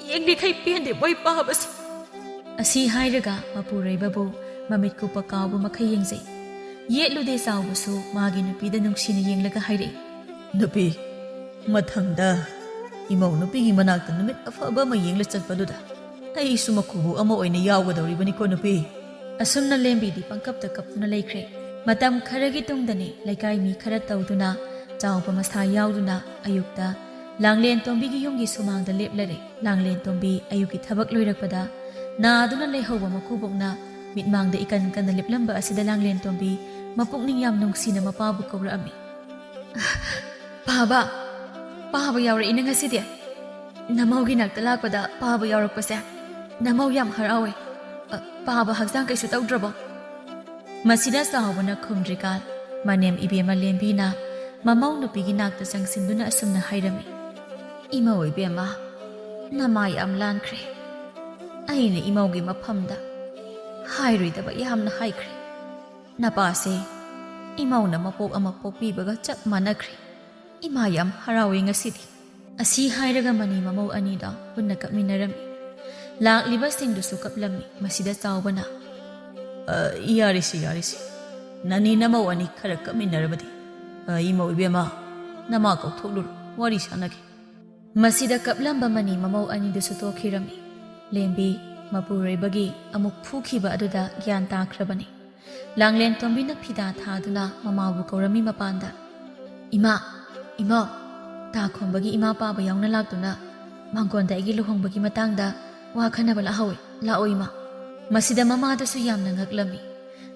ꯌꯦꯡꯂꯤꯈꯩ ꯄꯦꯟꯗꯦ ꯃꯣꯏ ꯄꯥꯕꯁꯦ"꯫ ꯑꯁꯤ ꯍꯥꯏꯔꯒ ꯃꯄꯨꯔꯣꯏꯕꯕꯨ ꯃꯃꯤꯠ ꯀꯨꯞꯄ ꯀꯥꯎꯕ ꯃꯈꯩ ꯌꯦꯡꯖꯩ꯫ ꯌꯦꯠꯂꯨꯗꯦ ꯆꯥꯎꯕꯁꯨ ꯃꯥꯒꯤ ꯅꯨꯄꯤꯗ ꯅꯨꯡꯁꯤꯅ ꯌꯦꯡꯂꯒ ꯍꯥꯏꯔꯛꯏ, "ꯅꯨꯄꯤ, ꯃꯊꯪꯗ ꯏꯃꯧ ꯅꯨꯄꯤꯒꯤ ꯃꯅꯥꯛꯇ ꯅꯨꯃꯤꯠ ꯑꯐꯕ ꯑꯃ ꯌꯦꯡꯂ ꯆꯠꯄꯗꯨꯗ ꯑꯩꯁꯨ ꯃꯀꯨꯕꯣꯛ ꯑꯃ ꯑꯣꯏꯅ ꯌꯥꯎꯒꯗꯧꯔꯤꯕꯅꯤꯀꯣ ꯅꯨꯄꯤ"꯫ ꯑꯁꯨꯝꯅ ꯂꯦꯝꯕꯤꯗꯤ ꯄꯪꯀꯞꯇ ꯀꯞꯇꯨꯅ ꯂꯩꯈ꯭ꯔꯦ꯫ ꯃꯇꯝ ꯈꯔꯒꯤ ꯇꯨꯡꯗꯅꯤ ꯂꯩꯀꯥꯏ ꯃꯤ ꯈꯔ ꯇꯧꯗꯨꯅ ꯆꯥꯎꯕ ꯃꯁꯥ ꯌꯥꯎꯗꯨꯅ ꯑꯌꯨꯛꯇ ꯂꯥꯡꯂꯦꯟ ꯇꯣꯝꯕꯤꯒꯤ ꯌꯨꯝꯒꯤ ꯁꯨꯃꯥꯡꯗ ꯂꯦꯞꯂꯔꯦ꯫ ꯂꯥꯡꯂꯦꯟ ꯇꯣꯝꯕꯤ ꯑꯌꯨꯛꯀꯤ ꯊꯕꯛ ꯂꯣꯏꯔꯛꯄꯗ ꯅꯥꯗꯨꯅ ꯂꯩꯍꯧꯕ ꯃꯀꯨꯕꯣꯛꯅ ꯃꯤꯠꯃꯥꯡꯗ ꯏꯀꯟ ꯀꯟꯅ ꯂꯦꯞꯂꯝꯕ ꯑꯁꯤꯗ ꯂꯥꯡꯂꯦꯟ ꯇꯣꯝꯕꯤ ꯃꯄꯨꯛꯅꯤꯡ ꯌꯥꯝ ꯅꯨꯡꯁꯤꯅ ꯃꯄꯥꯕꯨ ꯀꯧꯔꯛꯑꯝꯃꯤ꯫ "ꯄꯥꯕ, ꯄꯥꯕ ꯌꯥꯎꯔꯛꯏꯅ ꯉꯁꯤꯗꯤ꯫ ꯅꯃꯧꯒꯤ ꯅꯥꯛꯇ ꯂꯥꯛꯄꯗ ꯄꯥꯕ ꯌꯥꯎꯔꯛꯄꯁꯦ ꯅꯃꯧ ꯌꯥꯝ ꯍꯔꯥꯎꯋꯦ꯫ ꯑ, ꯄꯥꯕ ꯍꯛꯆꯥꯡ ꯀꯩꯁꯨ ꯇꯧꯗ꯭ꯔꯕꯣ?" ꯃꯁꯤꯗ ꯆꯥꯎꯕꯅ ꯈꯨꯝꯗ꯭ꯔꯤꯀꯥꯟ ꯃꯅꯦꯝ ꯏꯕꯦꯝꯃ ꯂꯦꯝꯕꯤꯅ ꯃꯃꯧ ꯅꯨꯄꯤꯒꯤ ꯅꯥꯛꯇ ꯆꯪꯁꯤꯟꯗꯨꯅ ꯑꯁꯨꯝꯅ ꯍꯥꯏꯔꯝꯃꯤ, "ꯏꯃꯧ ꯏꯕꯦꯝꯃ, ꯅꯃꯥ ꯌꯥꯝ ꯂꯥꯟꯈ꯭ꯔꯦ꯫ ꯑꯩꯅ ꯏꯃꯧꯒꯤ ꯃꯐꯝꯗ ꯍꯥꯏꯔꯣꯏꯗꯕ ꯌꯥꯝꯅ ꯍꯥꯏꯈ꯭ꯔꯦ꯫ ꯅꯄꯥꯁꯦ ꯏꯃꯧꯅ ꯃꯄꯣꯛ ꯑꯃ ꯄꯣꯛꯄꯤꯕꯒ ꯆꯞ ꯃꯥꯟꯅꯈ꯭ꯔꯦ꯫ ꯏꯃꯥ ꯌꯥꯝ ꯍꯔꯥꯎꯋꯦ ꯉꯁꯤꯗꯤ"꯫ ꯑꯁꯤ ꯍꯥꯏꯔꯒ ꯃꯅꯤ ꯃꯃꯧ ꯑꯅꯤꯗꯣ ꯄꯨꯟꯅ ꯀꯞꯃꯤꯟꯅꯔꯝꯃꯤ꯫ ꯂꯥꯛꯂꯤꯕꯁꯤꯡꯗꯨꯁꯨ ꯀꯞꯂꯝꯃꯤ꯫ ꯃꯁꯤꯗ ꯆꯥꯎꯕꯅ, "ꯑ, ꯌꯥꯔꯤꯁꯤ, ꯌꯥꯔꯤꯁꯤ꯫ ꯅꯅꯤ ꯅꯃꯧ ꯑꯅꯤ ꯈꯔ ꯀꯞꯃꯤꯟꯅꯔꯕꯗꯤ꯫ ꯑ, ꯏꯃꯧ ꯏꯕꯦꯝꯃ, ꯅꯃꯥ ꯀꯧꯊꯣꯛꯂꯨꯔꯣ, ꯋꯥꯔꯤ ꯁꯥꯟꯅꯒꯦ"꯫ ꯃꯁꯤꯗ ꯀꯞꯂꯝꯕ ꯃꯅꯤ ꯃꯃꯧ ꯑꯅꯤꯗꯨꯁꯨ ꯇꯣꯛꯈꯤꯔꯝꯃꯤ꯫ ꯂꯦꯝꯕꯤ, ꯃꯄꯨꯔꯣꯏꯕꯒꯤ ꯑꯃꯨꯛ ꯐꯨꯈꯤꯕ ꯑꯗꯨꯗ ꯒ꯭ꯌꯥꯟ ꯇꯥꯈ꯭ꯔꯕꯅꯤ꯫ ꯂꯥꯡꯂꯦꯟ ꯇꯣꯝꯕꯤꯅ ꯐꯤꯗꯥ ꯊꯥꯗꯨꯅ ꯃꯃꯥꯕꯨ ꯀꯧꯔꯝꯃꯤ ꯃꯄꯥꯟꯗ꯫ "ꯏꯃꯥ, ꯏꯃꯥ!" ꯇꯥ ꯈꯣꯝꯕꯒꯤ ꯏꯃꯥ ꯄꯥꯕ ꯌꯥꯎꯅ ꯂꯥꯛꯇꯨꯅ, "ꯃꯥꯡꯒꯣꯟꯗ ꯑꯩꯒꯤ ꯂꯨꯍꯣꯡꯕꯒꯤ ꯃꯇꯥꯡꯗ ꯋꯥ ꯈꯟꯅꯕ ꯂꯥꯛꯍꯧꯏ, ꯂꯥꯛꯑꯣ ꯏꯃꯥ!" ꯃꯁꯤꯗ ꯃꯃꯥꯗꯁꯨ ꯌꯥꯝꯅ ꯉꯛꯂꯝꯃꯤ꯫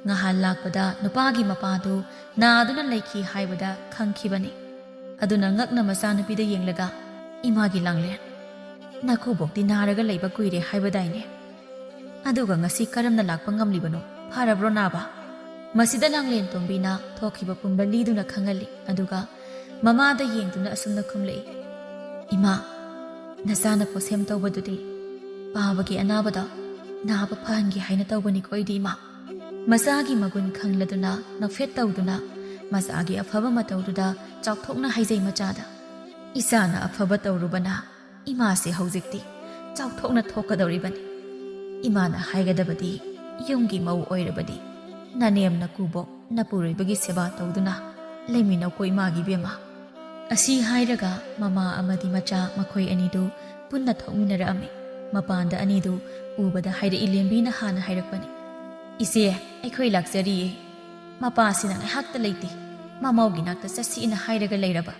ꯉꯍꯥꯟ ꯂꯥꯛꯄꯗ ꯅꯨꯄꯥꯒꯤ ꯃꯄꯥꯗꯨ ꯅꯥꯗꯨꯅ ꯂꯩꯈꯤ ꯍꯥꯏꯕꯗ ꯈꯪꯈꯤꯕꯅꯤ꯫ ꯑꯗꯨꯅ ꯉꯛꯅ ꯃꯆꯥꯅꯨꯄꯤꯗ ꯌꯦꯡꯂꯒ, "ꯏꯃꯥꯒꯤ ꯂꯥꯡꯂꯦꯟ, ꯅꯀꯨꯕꯣꯛꯇꯤ ꯅꯥꯔꯒ ꯂꯩꯕ ꯀꯨꯏꯔꯦ ꯍꯥꯏꯕꯗꯥꯏꯅꯦ? ꯑꯗꯨꯒ ꯉꯁꯤ ꯀꯔꯝꯅ ꯂꯥꯛꯄ ꯉꯝꯂꯤꯕꯅꯣ? ꯐꯔꯕ꯭ꯔꯣ ꯅꯥꯕ?" ꯃꯁꯤꯗ ꯂꯥꯡꯂꯦꯟ ꯇꯣꯝꯕꯤꯅ ꯊꯣꯛꯈꯤꯕ ꯄꯨꯝꯕ ꯂꯤꯗꯨꯅ ꯈꯪꯍꯜꯂꯤ꯫ ꯑꯗꯨꯒ ꯃꯃꯥꯗ ꯌꯦꯡꯗꯨꯅ ꯑꯁꯨꯝꯅ ꯈꯨꯝꯂꯛꯏ, "ꯏꯃꯥ, ꯅꯆꯥꯅ ꯄꯣꯠꯁꯦꯝ ꯇꯧꯕꯗꯨꯗꯤ ꯄꯥꯕꯒꯤ ꯑꯅꯥꯕꯗꯣ ꯅꯥꯕ ꯐꯍꯟꯒꯦ ꯍꯥꯏꯅ ꯇꯧꯕꯅꯤꯀꯣ ꯑꯩꯗꯤ, ꯏꯃꯥ꯫" ꯃꯆꯥꯒꯤ ꯃꯒꯨꯟ ꯈꯪꯂꯗꯨꯅ ꯅꯣꯛꯐꯦꯠ ꯇꯧꯗꯨꯅ ꯃꯆꯥꯒꯤ ꯑꯐꯕ ꯃꯇꯧꯗꯨꯗ ꯆꯥꯎꯊꯣꯛꯅ ꯍꯥꯏꯖꯩ ꯃꯆꯥꯗ, "ꯏꯆꯥꯅ ꯑꯐꯕ ꯇꯧꯔꯨꯕꯅ ꯏꯃꯥꯁꯦ ꯍꯧꯖꯤꯛꯇꯤ ꯆꯥꯎꯊꯣꯛꯅ ꯊꯣꯛꯀꯗꯧꯔꯤꯕꯅꯤ꯫ ꯏꯃꯥꯅ ꯍꯥꯏꯒꯗꯕꯗꯤ ꯌꯨꯝꯒꯤ ꯃꯧ ꯑꯣꯏꯔꯕꯗꯤ ꯅꯅꯦꯝ ꯅꯀꯨꯕꯣꯛ ꯅꯄꯨꯔꯣꯏꯕꯒꯤ ꯁꯦꯕꯥ ꯇꯧꯗꯨꯅ ꯂꯩꯃꯤꯟꯅꯧꯀꯣ ꯏꯃꯥꯒꯤ ꯏꯕꯦꯝꯃ꯫" ꯑꯁꯤ ꯍꯥꯏꯔꯒ ꯃꯃꯥ ꯑꯃꯗꯤ ꯃꯆꯥ ꯃꯈꯣꯏ ꯑꯅꯤꯗꯨ ꯄꯨꯟꯅ ꯊꯣꯛꯃꯤꯟꯅꯔꯛꯑꯝꯃꯤ꯫ ꯃꯄꯥꯟꯗ ꯑꯅꯤꯗꯨ ꯎꯕꯗ ꯍꯥꯏꯔꯛꯏ ꯂꯦꯝꯕꯤꯅ ꯍꯥꯟꯅ ꯍꯥꯏꯔꯛꯄꯅꯤ, "ꯏꯆꯦ, ꯑꯩꯈꯣꯏ ꯂꯥꯛꯆꯔꯤꯌꯦ꯫ ꯃꯄꯥꯁꯤꯅ ꯉꯥꯏꯍꯥꯛꯇ ꯂꯩꯇꯦ, ꯃꯃꯧꯒꯤ ꯅꯥꯛꯇ ꯆꯠꯁꯤꯅ ꯍꯥꯏꯔꯒ ꯂꯩꯔꯕ꯫"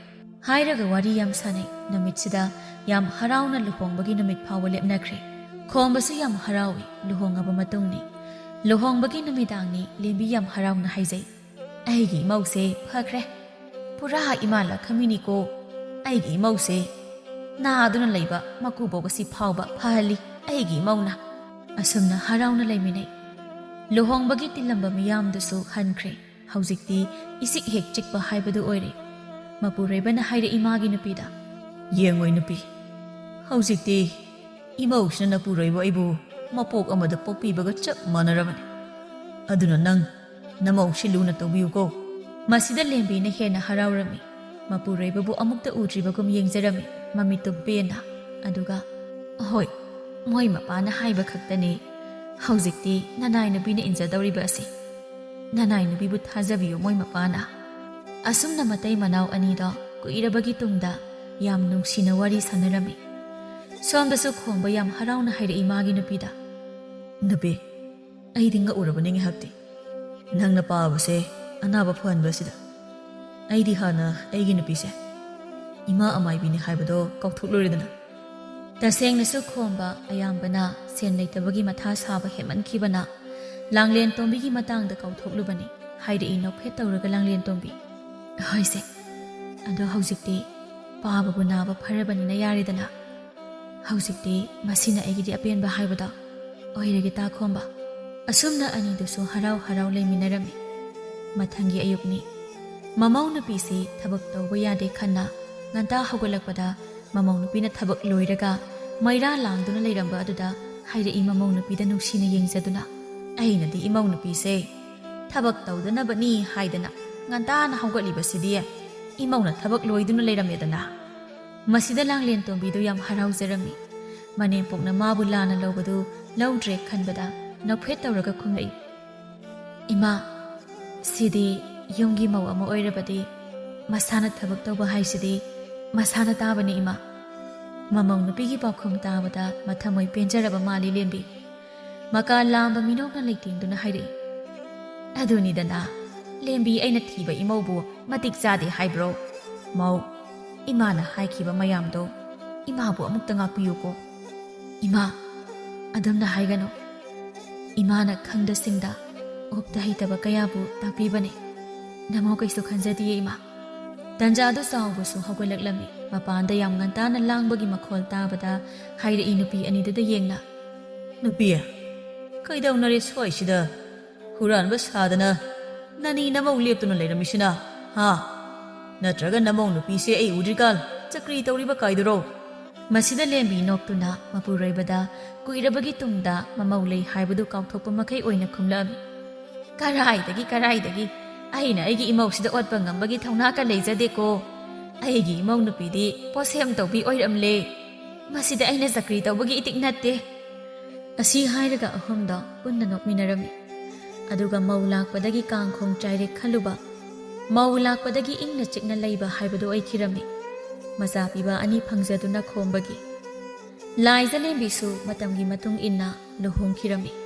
ꯍꯥꯏꯔꯒ ꯋꯥꯔꯤ ꯌꯥꯝ ꯁꯥꯟꯅꯩ꯫ ꯅꯨꯃꯤꯠꯁꯤꯗ ꯌꯥꯝ ꯍꯔꯥꯎꯅ ꯂꯨꯍꯣꯡꯕꯒꯤ ꯅꯨꯃꯤꯠ ꯐꯥꯎꯕ ꯂꯦꯞꯅꯈ꯭ꯔꯦ꯫ ꯈꯣꯝꯕꯁꯨ ꯌꯥꯝ ꯍꯔꯥꯎꯏ꯫ ꯂꯨꯍꯣꯡꯉꯕ ꯃꯇꯨꯡꯅꯤ꯫ ꯂꯨꯍꯣꯡꯕꯒꯤ ꯅꯨꯃꯤꯗꯥꯡꯅꯤ꯫ ꯂꯦꯝꯕꯤ ꯌꯥꯝ ꯍꯔꯥꯎꯅ ꯍꯥꯏꯖꯩ, "ꯑꯩꯒꯤ ꯏꯃꯧꯁꯦ ꯐꯈ꯭ꯔꯦ꯫ ꯄꯨꯔꯥ ꯏꯃꯥ ꯂꯥꯛꯈꯃꯤꯅꯤꯀꯣ꯫ ꯑꯩꯒꯤ ꯏꯃꯧꯁꯦ ꯅꯥꯗꯨꯅ ꯂꯩꯕ ꯃꯀꯨꯕꯣꯛ ꯑꯁꯤ ꯐꯥꯎꯕ ꯐꯍꯜꯂꯤ ꯑꯩꯒꯤ ꯏꯃꯧꯅ꯫" ꯑꯁꯨꯝꯅ ꯍꯔꯥꯎꯅ ꯂꯩꯃꯤꯟꯅꯩ꯫ ꯂꯨꯍꯣꯡꯕꯒꯤ ꯇꯤꯜꯂꯝꯕ ꯃꯤꯌꯥꯝꯗꯨꯁꯨ ꯍꯟꯈ꯭ꯔꯦ꯫ ꯍꯧꯖꯤꯛꯇꯤ ꯏꯆꯤꯛ ꯍꯦꯛ ꯆꯤꯛꯄ ꯍꯥꯏꯕꯗꯨ ꯑꯣꯏꯔꯦ꯫ ꯃꯄꯨꯔꯣꯏꯕꯅ ꯍꯥꯏꯔꯛꯏ ꯃꯥꯒꯤ ꯅꯨꯄꯤꯗ, "ꯌꯦꯡꯉꯣꯏ ꯅꯨꯄꯤ, ꯍꯧꯖꯤꯛꯇꯤ ꯏꯃꯧꯁꯤꯅ ꯅꯄꯨꯔꯣꯏꯕ ꯑꯩꯕꯨ ꯃꯄꯣꯛ ꯑꯃꯗ ꯄꯣꯛꯄꯤꯕꯒ ꯆꯞ ꯃꯥꯟꯅꯔꯕꯅꯤ꯫ ꯑꯗꯨꯅ ꯅꯪ ꯅꯃꯧꯁꯤ ꯂꯨꯅ ꯇꯧꯕꯤꯌꯨꯀꯣ꯫" ꯃꯁꯤꯗ ꯂꯦꯝꯕꯤꯅ ꯍꯦꯟꯅ ꯍꯔꯥꯎꯔꯝꯃꯤ꯫ ꯃꯄꯨꯔꯣꯏꯕꯕꯨ ꯑꯃꯨꯛꯇ ꯎꯗ꯭ꯔꯤꯕꯒꯨꯝ ꯌꯦꯡꯖꯔꯝꯃꯤ, ꯃꯃꯤꯠꯇꯨ ꯄꯦꯟꯅ꯫ ꯑꯗꯨꯒ, "ꯑꯍꯣꯏ, ꯃꯣꯏ ꯃꯄꯥꯅ ꯍꯥꯏꯕ ꯈꯛꯇꯅꯤ꯫ ꯍꯧꯖꯤꯛꯇꯤ ꯅꯅꯥꯏ ꯅꯨꯄꯤꯅ ꯏꯟꯖꯗꯧꯔꯤꯕ ꯑꯁꯤ꯫ ꯅꯅꯥꯏ ꯅꯨꯄꯤꯕꯨ ꯊꯥꯖꯕꯤꯌꯨ ꯃꯣꯏ ꯃꯄꯥꯅ꯫" ꯑꯁꯨꯝꯅ ꯃꯇꯩ ꯃꯅꯥꯎ ꯑꯅꯤꯗꯣ ꯀꯨꯏꯔꯕꯒꯤ ꯇꯨꯡꯗ ꯌꯥꯝ ꯅꯨꯡꯁꯤꯅ ꯋꯥꯔꯤ ꯁꯥꯟꯅꯔꯝꯃꯤ꯫ ꯁꯣꯝꯗꯁꯨ ꯈꯣꯝꯕ ꯌꯥꯝ ꯍꯔꯥꯎꯅ ꯍꯥꯏꯔꯛꯏ ꯃꯥꯒꯤ ꯅꯨꯄꯤꯗ, "ꯅꯨꯄꯤ, ꯑꯩꯗꯤ ꯉꯛꯎꯔꯕꯅꯤ ꯉꯥꯏꯍꯥꯛꯇꯤ꯫ ꯅꯪꯅ ꯄꯥꯕꯁꯦ ꯑꯅꯥꯕ ꯐꯍꯟꯕ ꯑꯁꯤꯗ꯫ ꯑꯩꯗꯤ ꯍꯥꯟꯅ ꯑꯩꯒꯤ ꯅꯨꯄꯤꯁꯦ ꯏꯃꯥ ꯑꯃꯥꯏꯕꯤꯅꯤ ꯍꯥꯏꯕꯗꯣ ꯀꯥꯎꯊꯣꯛꯂꯨꯔꯦꯗꯅ?" ꯇꯁꯦꯡꯅꯁꯨ ꯈꯣꯝꯕ ꯑꯌꯥꯝꯕꯅ ꯁꯦꯟ ꯂꯩꯇꯕꯒꯤ ꯃꯊꯥ ꯁꯥꯕ ꯍꯦꯟꯃꯟꯈꯤꯕꯅ ꯂꯥꯡꯂꯦꯟ ꯇꯣꯝꯕꯤꯒꯤ ꯃꯇꯥꯡꯗ ꯀꯥꯎꯊꯣꯛꯂꯨꯕꯅꯤ, ꯍꯥꯏꯔꯛꯏ ꯅꯣꯛꯐꯦꯠ ꯇꯧꯔꯒ ꯂꯥꯡꯂꯦꯟ ꯇꯣꯝꯕꯤ꯫ "ꯍꯣꯏꯁꯦ, ꯑꯗꯣ ꯍꯧꯖꯤꯛꯇꯤ ꯄꯥꯕꯕꯨ ꯅꯥꯕ ꯐꯔꯕꯅꯤꯅ ꯌꯥꯔꯦꯗꯅ꯫ ꯍꯧꯖꯤꯛꯇꯤ ꯃꯁꯤꯅ ꯑꯩꯒꯤꯗꯤ ꯑꯄꯦꯟꯕ ꯍꯥꯏꯕꯗꯣ ꯑꯣꯏꯔꯒꯦ ꯇꯥ ꯈꯣꯝꯕ꯫" ꯑꯁꯨꯝꯅ ꯑꯅꯤꯗꯨꯁꯨ ꯍꯔꯥꯎ ꯍꯔꯥꯎ ꯂꯩꯃꯤꯟꯅꯔꯝꯃꯤ꯫ ꯃꯊꯪꯒꯤ ꯑꯌꯨꯛꯅꯤ꯫ ꯃꯃꯧ ꯅꯨꯄꯤꯁꯤ ꯊꯕꯛ ꯇꯧꯕ ꯌꯥꯗꯦ ꯈꯟꯅ ꯉꯟꯇꯥ ꯍꯧꯒꯠꯂꯛꯄꯗ ꯃꯃꯧ ꯅꯨꯄꯤꯅ ꯊꯕꯛ ꯂꯣꯏꯔꯒ ꯃꯩꯔꯥ ꯂꯥꯡꯗꯨꯅ ꯂꯩꯔꯝꯕ ꯑꯗꯨꯗ ꯍꯥꯏꯔꯛꯏ ꯃꯃꯧ ꯅꯨꯄꯤꯗ ꯅꯨꯡꯁꯤꯅ ꯌꯦꯡꯖꯗꯨꯅ꯫ "ꯑꯩꯅꯗꯤ ꯏꯃꯧ ꯅꯨꯄꯤꯁꯦ ꯊꯕꯛ ꯇꯧꯗꯅꯕꯅꯤ ꯍꯥꯏꯗꯅ ꯉꯟꯇꯥꯅ ꯍꯧꯒꯠꯂꯤꯕꯁꯤꯗꯤ ꯏꯃꯧꯅ ꯊꯕꯛ ꯂꯣꯏꯗꯨꯅ ꯂꯩꯔꯝꯃꯦꯗꯅ꯫" ꯃꯁꯤꯗ ꯂꯥꯡꯂꯦꯟ ꯇꯣꯝꯕꯤꯗꯨ ꯌꯥꯝ ꯍꯔꯥꯎꯖꯔꯝꯃꯤ꯫ ꯃꯅꯦꯝꯄꯣꯛꯅ ꯃꯥꯕꯨ ꯂꯥꯟꯅ ꯂꯧꯕꯗꯨ ꯂꯧꯗ꯭ꯔꯦ ꯈꯟꯕꯗ ꯅꯣꯛꯐꯦꯠ ꯇꯧꯔꯒ ꯈꯨꯝꯂꯛꯏ, "ꯏꯃꯥ, ꯁꯤꯗꯤ ꯌꯨꯝꯒꯤ ꯃꯧ ꯑꯃ ꯑꯣꯏꯔꯕꯗꯤ ꯃꯁꯥꯅ ꯊꯕꯛ ꯇꯧꯕ ꯍꯥꯏꯁꯤꯗꯤ ꯃꯁꯥꯅ ꯇꯥꯕꯅꯤ ꯏꯃꯥ꯫" ꯃꯃꯧ ꯅꯨꯄꯤꯒꯤ ꯄꯥꯎꯈꯨꯝ ꯇꯥꯕꯗ ꯃꯊꯃꯣꯏ ꯄꯦꯟꯖꯔꯕ ꯃꯥꯜꯂꯤ ꯂꯦꯝꯕꯤ꯫ ꯃꯀꯥ ꯂꯥꯝꯕ ꯃꯤꯅꯣꯛꯅ ꯂꯩꯇꯦꯡꯗꯨꯅ ꯍꯥꯏꯔꯛꯏ, "ꯑꯗꯨꯅꯤꯗꯅ ꯂꯦꯝꯕꯤ, ꯑꯩꯅ ꯊꯤꯕ ꯏꯃꯧꯕꯨ ꯃꯇꯤꯛ ꯆꯥꯗꯦ ꯍꯥꯏꯕ꯭ꯔꯣ? ꯃꯧ, ꯏꯃꯥꯅ ꯍꯥꯏꯈꯤꯕ ꯃꯌꯥꯝꯗꯣ ꯏꯃꯥꯕꯨ ꯑꯃꯨꯛꯇ ꯉꯥꯛꯄꯤꯌꯨꯀꯣ꯫" "ꯏꯃꯥ, ꯑꯗꯨꯝꯅ ꯍꯥꯏꯒꯅꯨ꯫ ꯏꯃꯥꯅ ꯈꯪꯗ ꯁꯤꯡꯗ ꯑꯣꯛꯇ ꯍꯩꯇꯕ ꯀꯌꯥꯕꯨ ꯇꯥꯛꯄꯤꯕꯅꯦ꯫ ꯅꯃꯧ ꯀꯩꯁꯨ ꯈꯟꯖꯗꯤꯌꯦ ꯏꯃꯥ꯫" ꯇꯟꯖꯥꯗꯨ ꯆꯥꯎꯕꯁꯨ ꯍꯧꯒꯠꯂꯛꯂꯝꯃꯤ꯫ ꯃꯄꯥꯟꯗ ꯌꯥꯝ ꯉꯟꯇꯥꯅ ꯂꯥꯡꯕꯒꯤ ꯃꯈꯣꯜ ꯇꯥꯕꯗ ꯍꯥꯏꯔꯛꯏ ꯅꯨꯄꯤ ꯑꯅꯤꯗꯨꯗ ꯌꯦꯡꯅ, "ꯅꯨꯄꯤ, ꯀꯩꯗꯧꯅꯔꯦ ꯁ꯭ꯋꯥꯏꯁꯤꯗ? ꯍꯨꯔꯥꯟꯕ ꯁꯥꯗꯅ ꯅꯅꯤ ꯅꯃꯧ ꯂꯦꯞꯇꯨꯅ ꯂꯩꯔꯝꯃꯤꯁꯤꯅ? ꯍꯥ? ꯅꯠꯇ꯭ꯔꯒ ꯅꯃꯧ ꯅꯨꯄꯤꯁꯦ ꯑꯩ ꯎꯗ꯭ꯔꯤꯀꯥꯜ ꯆꯀ꯭ꯔꯤ ꯇꯧꯔꯤꯕ ꯀꯥꯏꯗꯨꯔꯣ?" ꯃꯁꯤꯗ ꯂꯦꯝꯕꯤ ꯅꯣꯛꯇꯨꯅ ꯃꯄꯨꯔꯣꯏꯕꯗ ꯀꯨꯏꯔꯕꯒꯤ ꯇꯨꯡꯗ ꯃꯃꯧ ꯂꯩ ꯍꯥꯏꯕꯗꯨ ꯀꯥꯎꯊꯣꯛꯄ ꯃꯈꯩ ꯑꯣꯏꯅ ꯈꯨꯝꯂꯛꯑꯝꯃꯤ꯫ "ꯀꯔꯥꯏꯗꯒꯤ, ꯀꯔꯥꯏꯗꯒꯤ? ꯑꯩꯅ ꯑꯩꯒꯤ ꯏꯃꯧꯁꯤꯗ ꯑꯣꯠꯄ ꯉꯝꯕꯒꯤ ꯊꯧꯅꯥꯒ ꯂꯩꯖꯗꯦꯀꯣ꯫ ꯑꯩꯒꯤ ꯏꯃꯧ ꯅꯨꯄꯤꯗꯤ ꯄꯣꯠꯁꯦꯝ ꯇꯧꯕꯤ ꯑꯣꯏꯔꯝꯂꯦ꯫ ꯃꯁꯤꯗ ꯑꯩꯅ ꯆꯀ꯭ꯔꯤ ꯇꯧꯕꯒꯤ ꯏꯇꯤꯛ ꯅꯠꯇꯦ꯫" ꯑꯁꯤ ꯍꯥꯏꯔꯒ ꯑꯍꯨꯝꯗꯣ ꯄꯨꯟꯅ ꯅꯣꯛꯃꯤꯟꯅꯔꯝꯃꯤ꯫ ꯑꯗꯨꯒ ꯃꯧ ꯂꯥꯛꯄꯗꯒꯤ ꯀꯥꯡꯈꯣꯡ ꯆꯥꯏꯔꯦ ꯈꯜꯂꯨꯕ, ꯃꯧ ꯂꯥꯛꯄꯗꯒꯤ ꯏꯪꯅ ꯆꯤꯛꯅ ꯂꯩꯕ ꯍꯥꯏꯕꯗꯨ ꯑꯣꯏꯈꯤꯔꯝꯃꯤ꯫ ꯃꯆꯥ ꯄꯤꯕ ꯑꯅꯤ ꯐꯪꯖꯗꯨꯅ ꯈꯣꯝꯕꯒꯤ꯫ ꯂꯥꯏꯖ ꯂꯦꯝꯕꯤꯁꯨ ꯃꯇꯝꯒꯤ ꯃꯇꯨꯡ ꯏꯟꯅ ꯂꯨꯍꯣꯡꯈꯤꯔꯝꯃꯤ꯫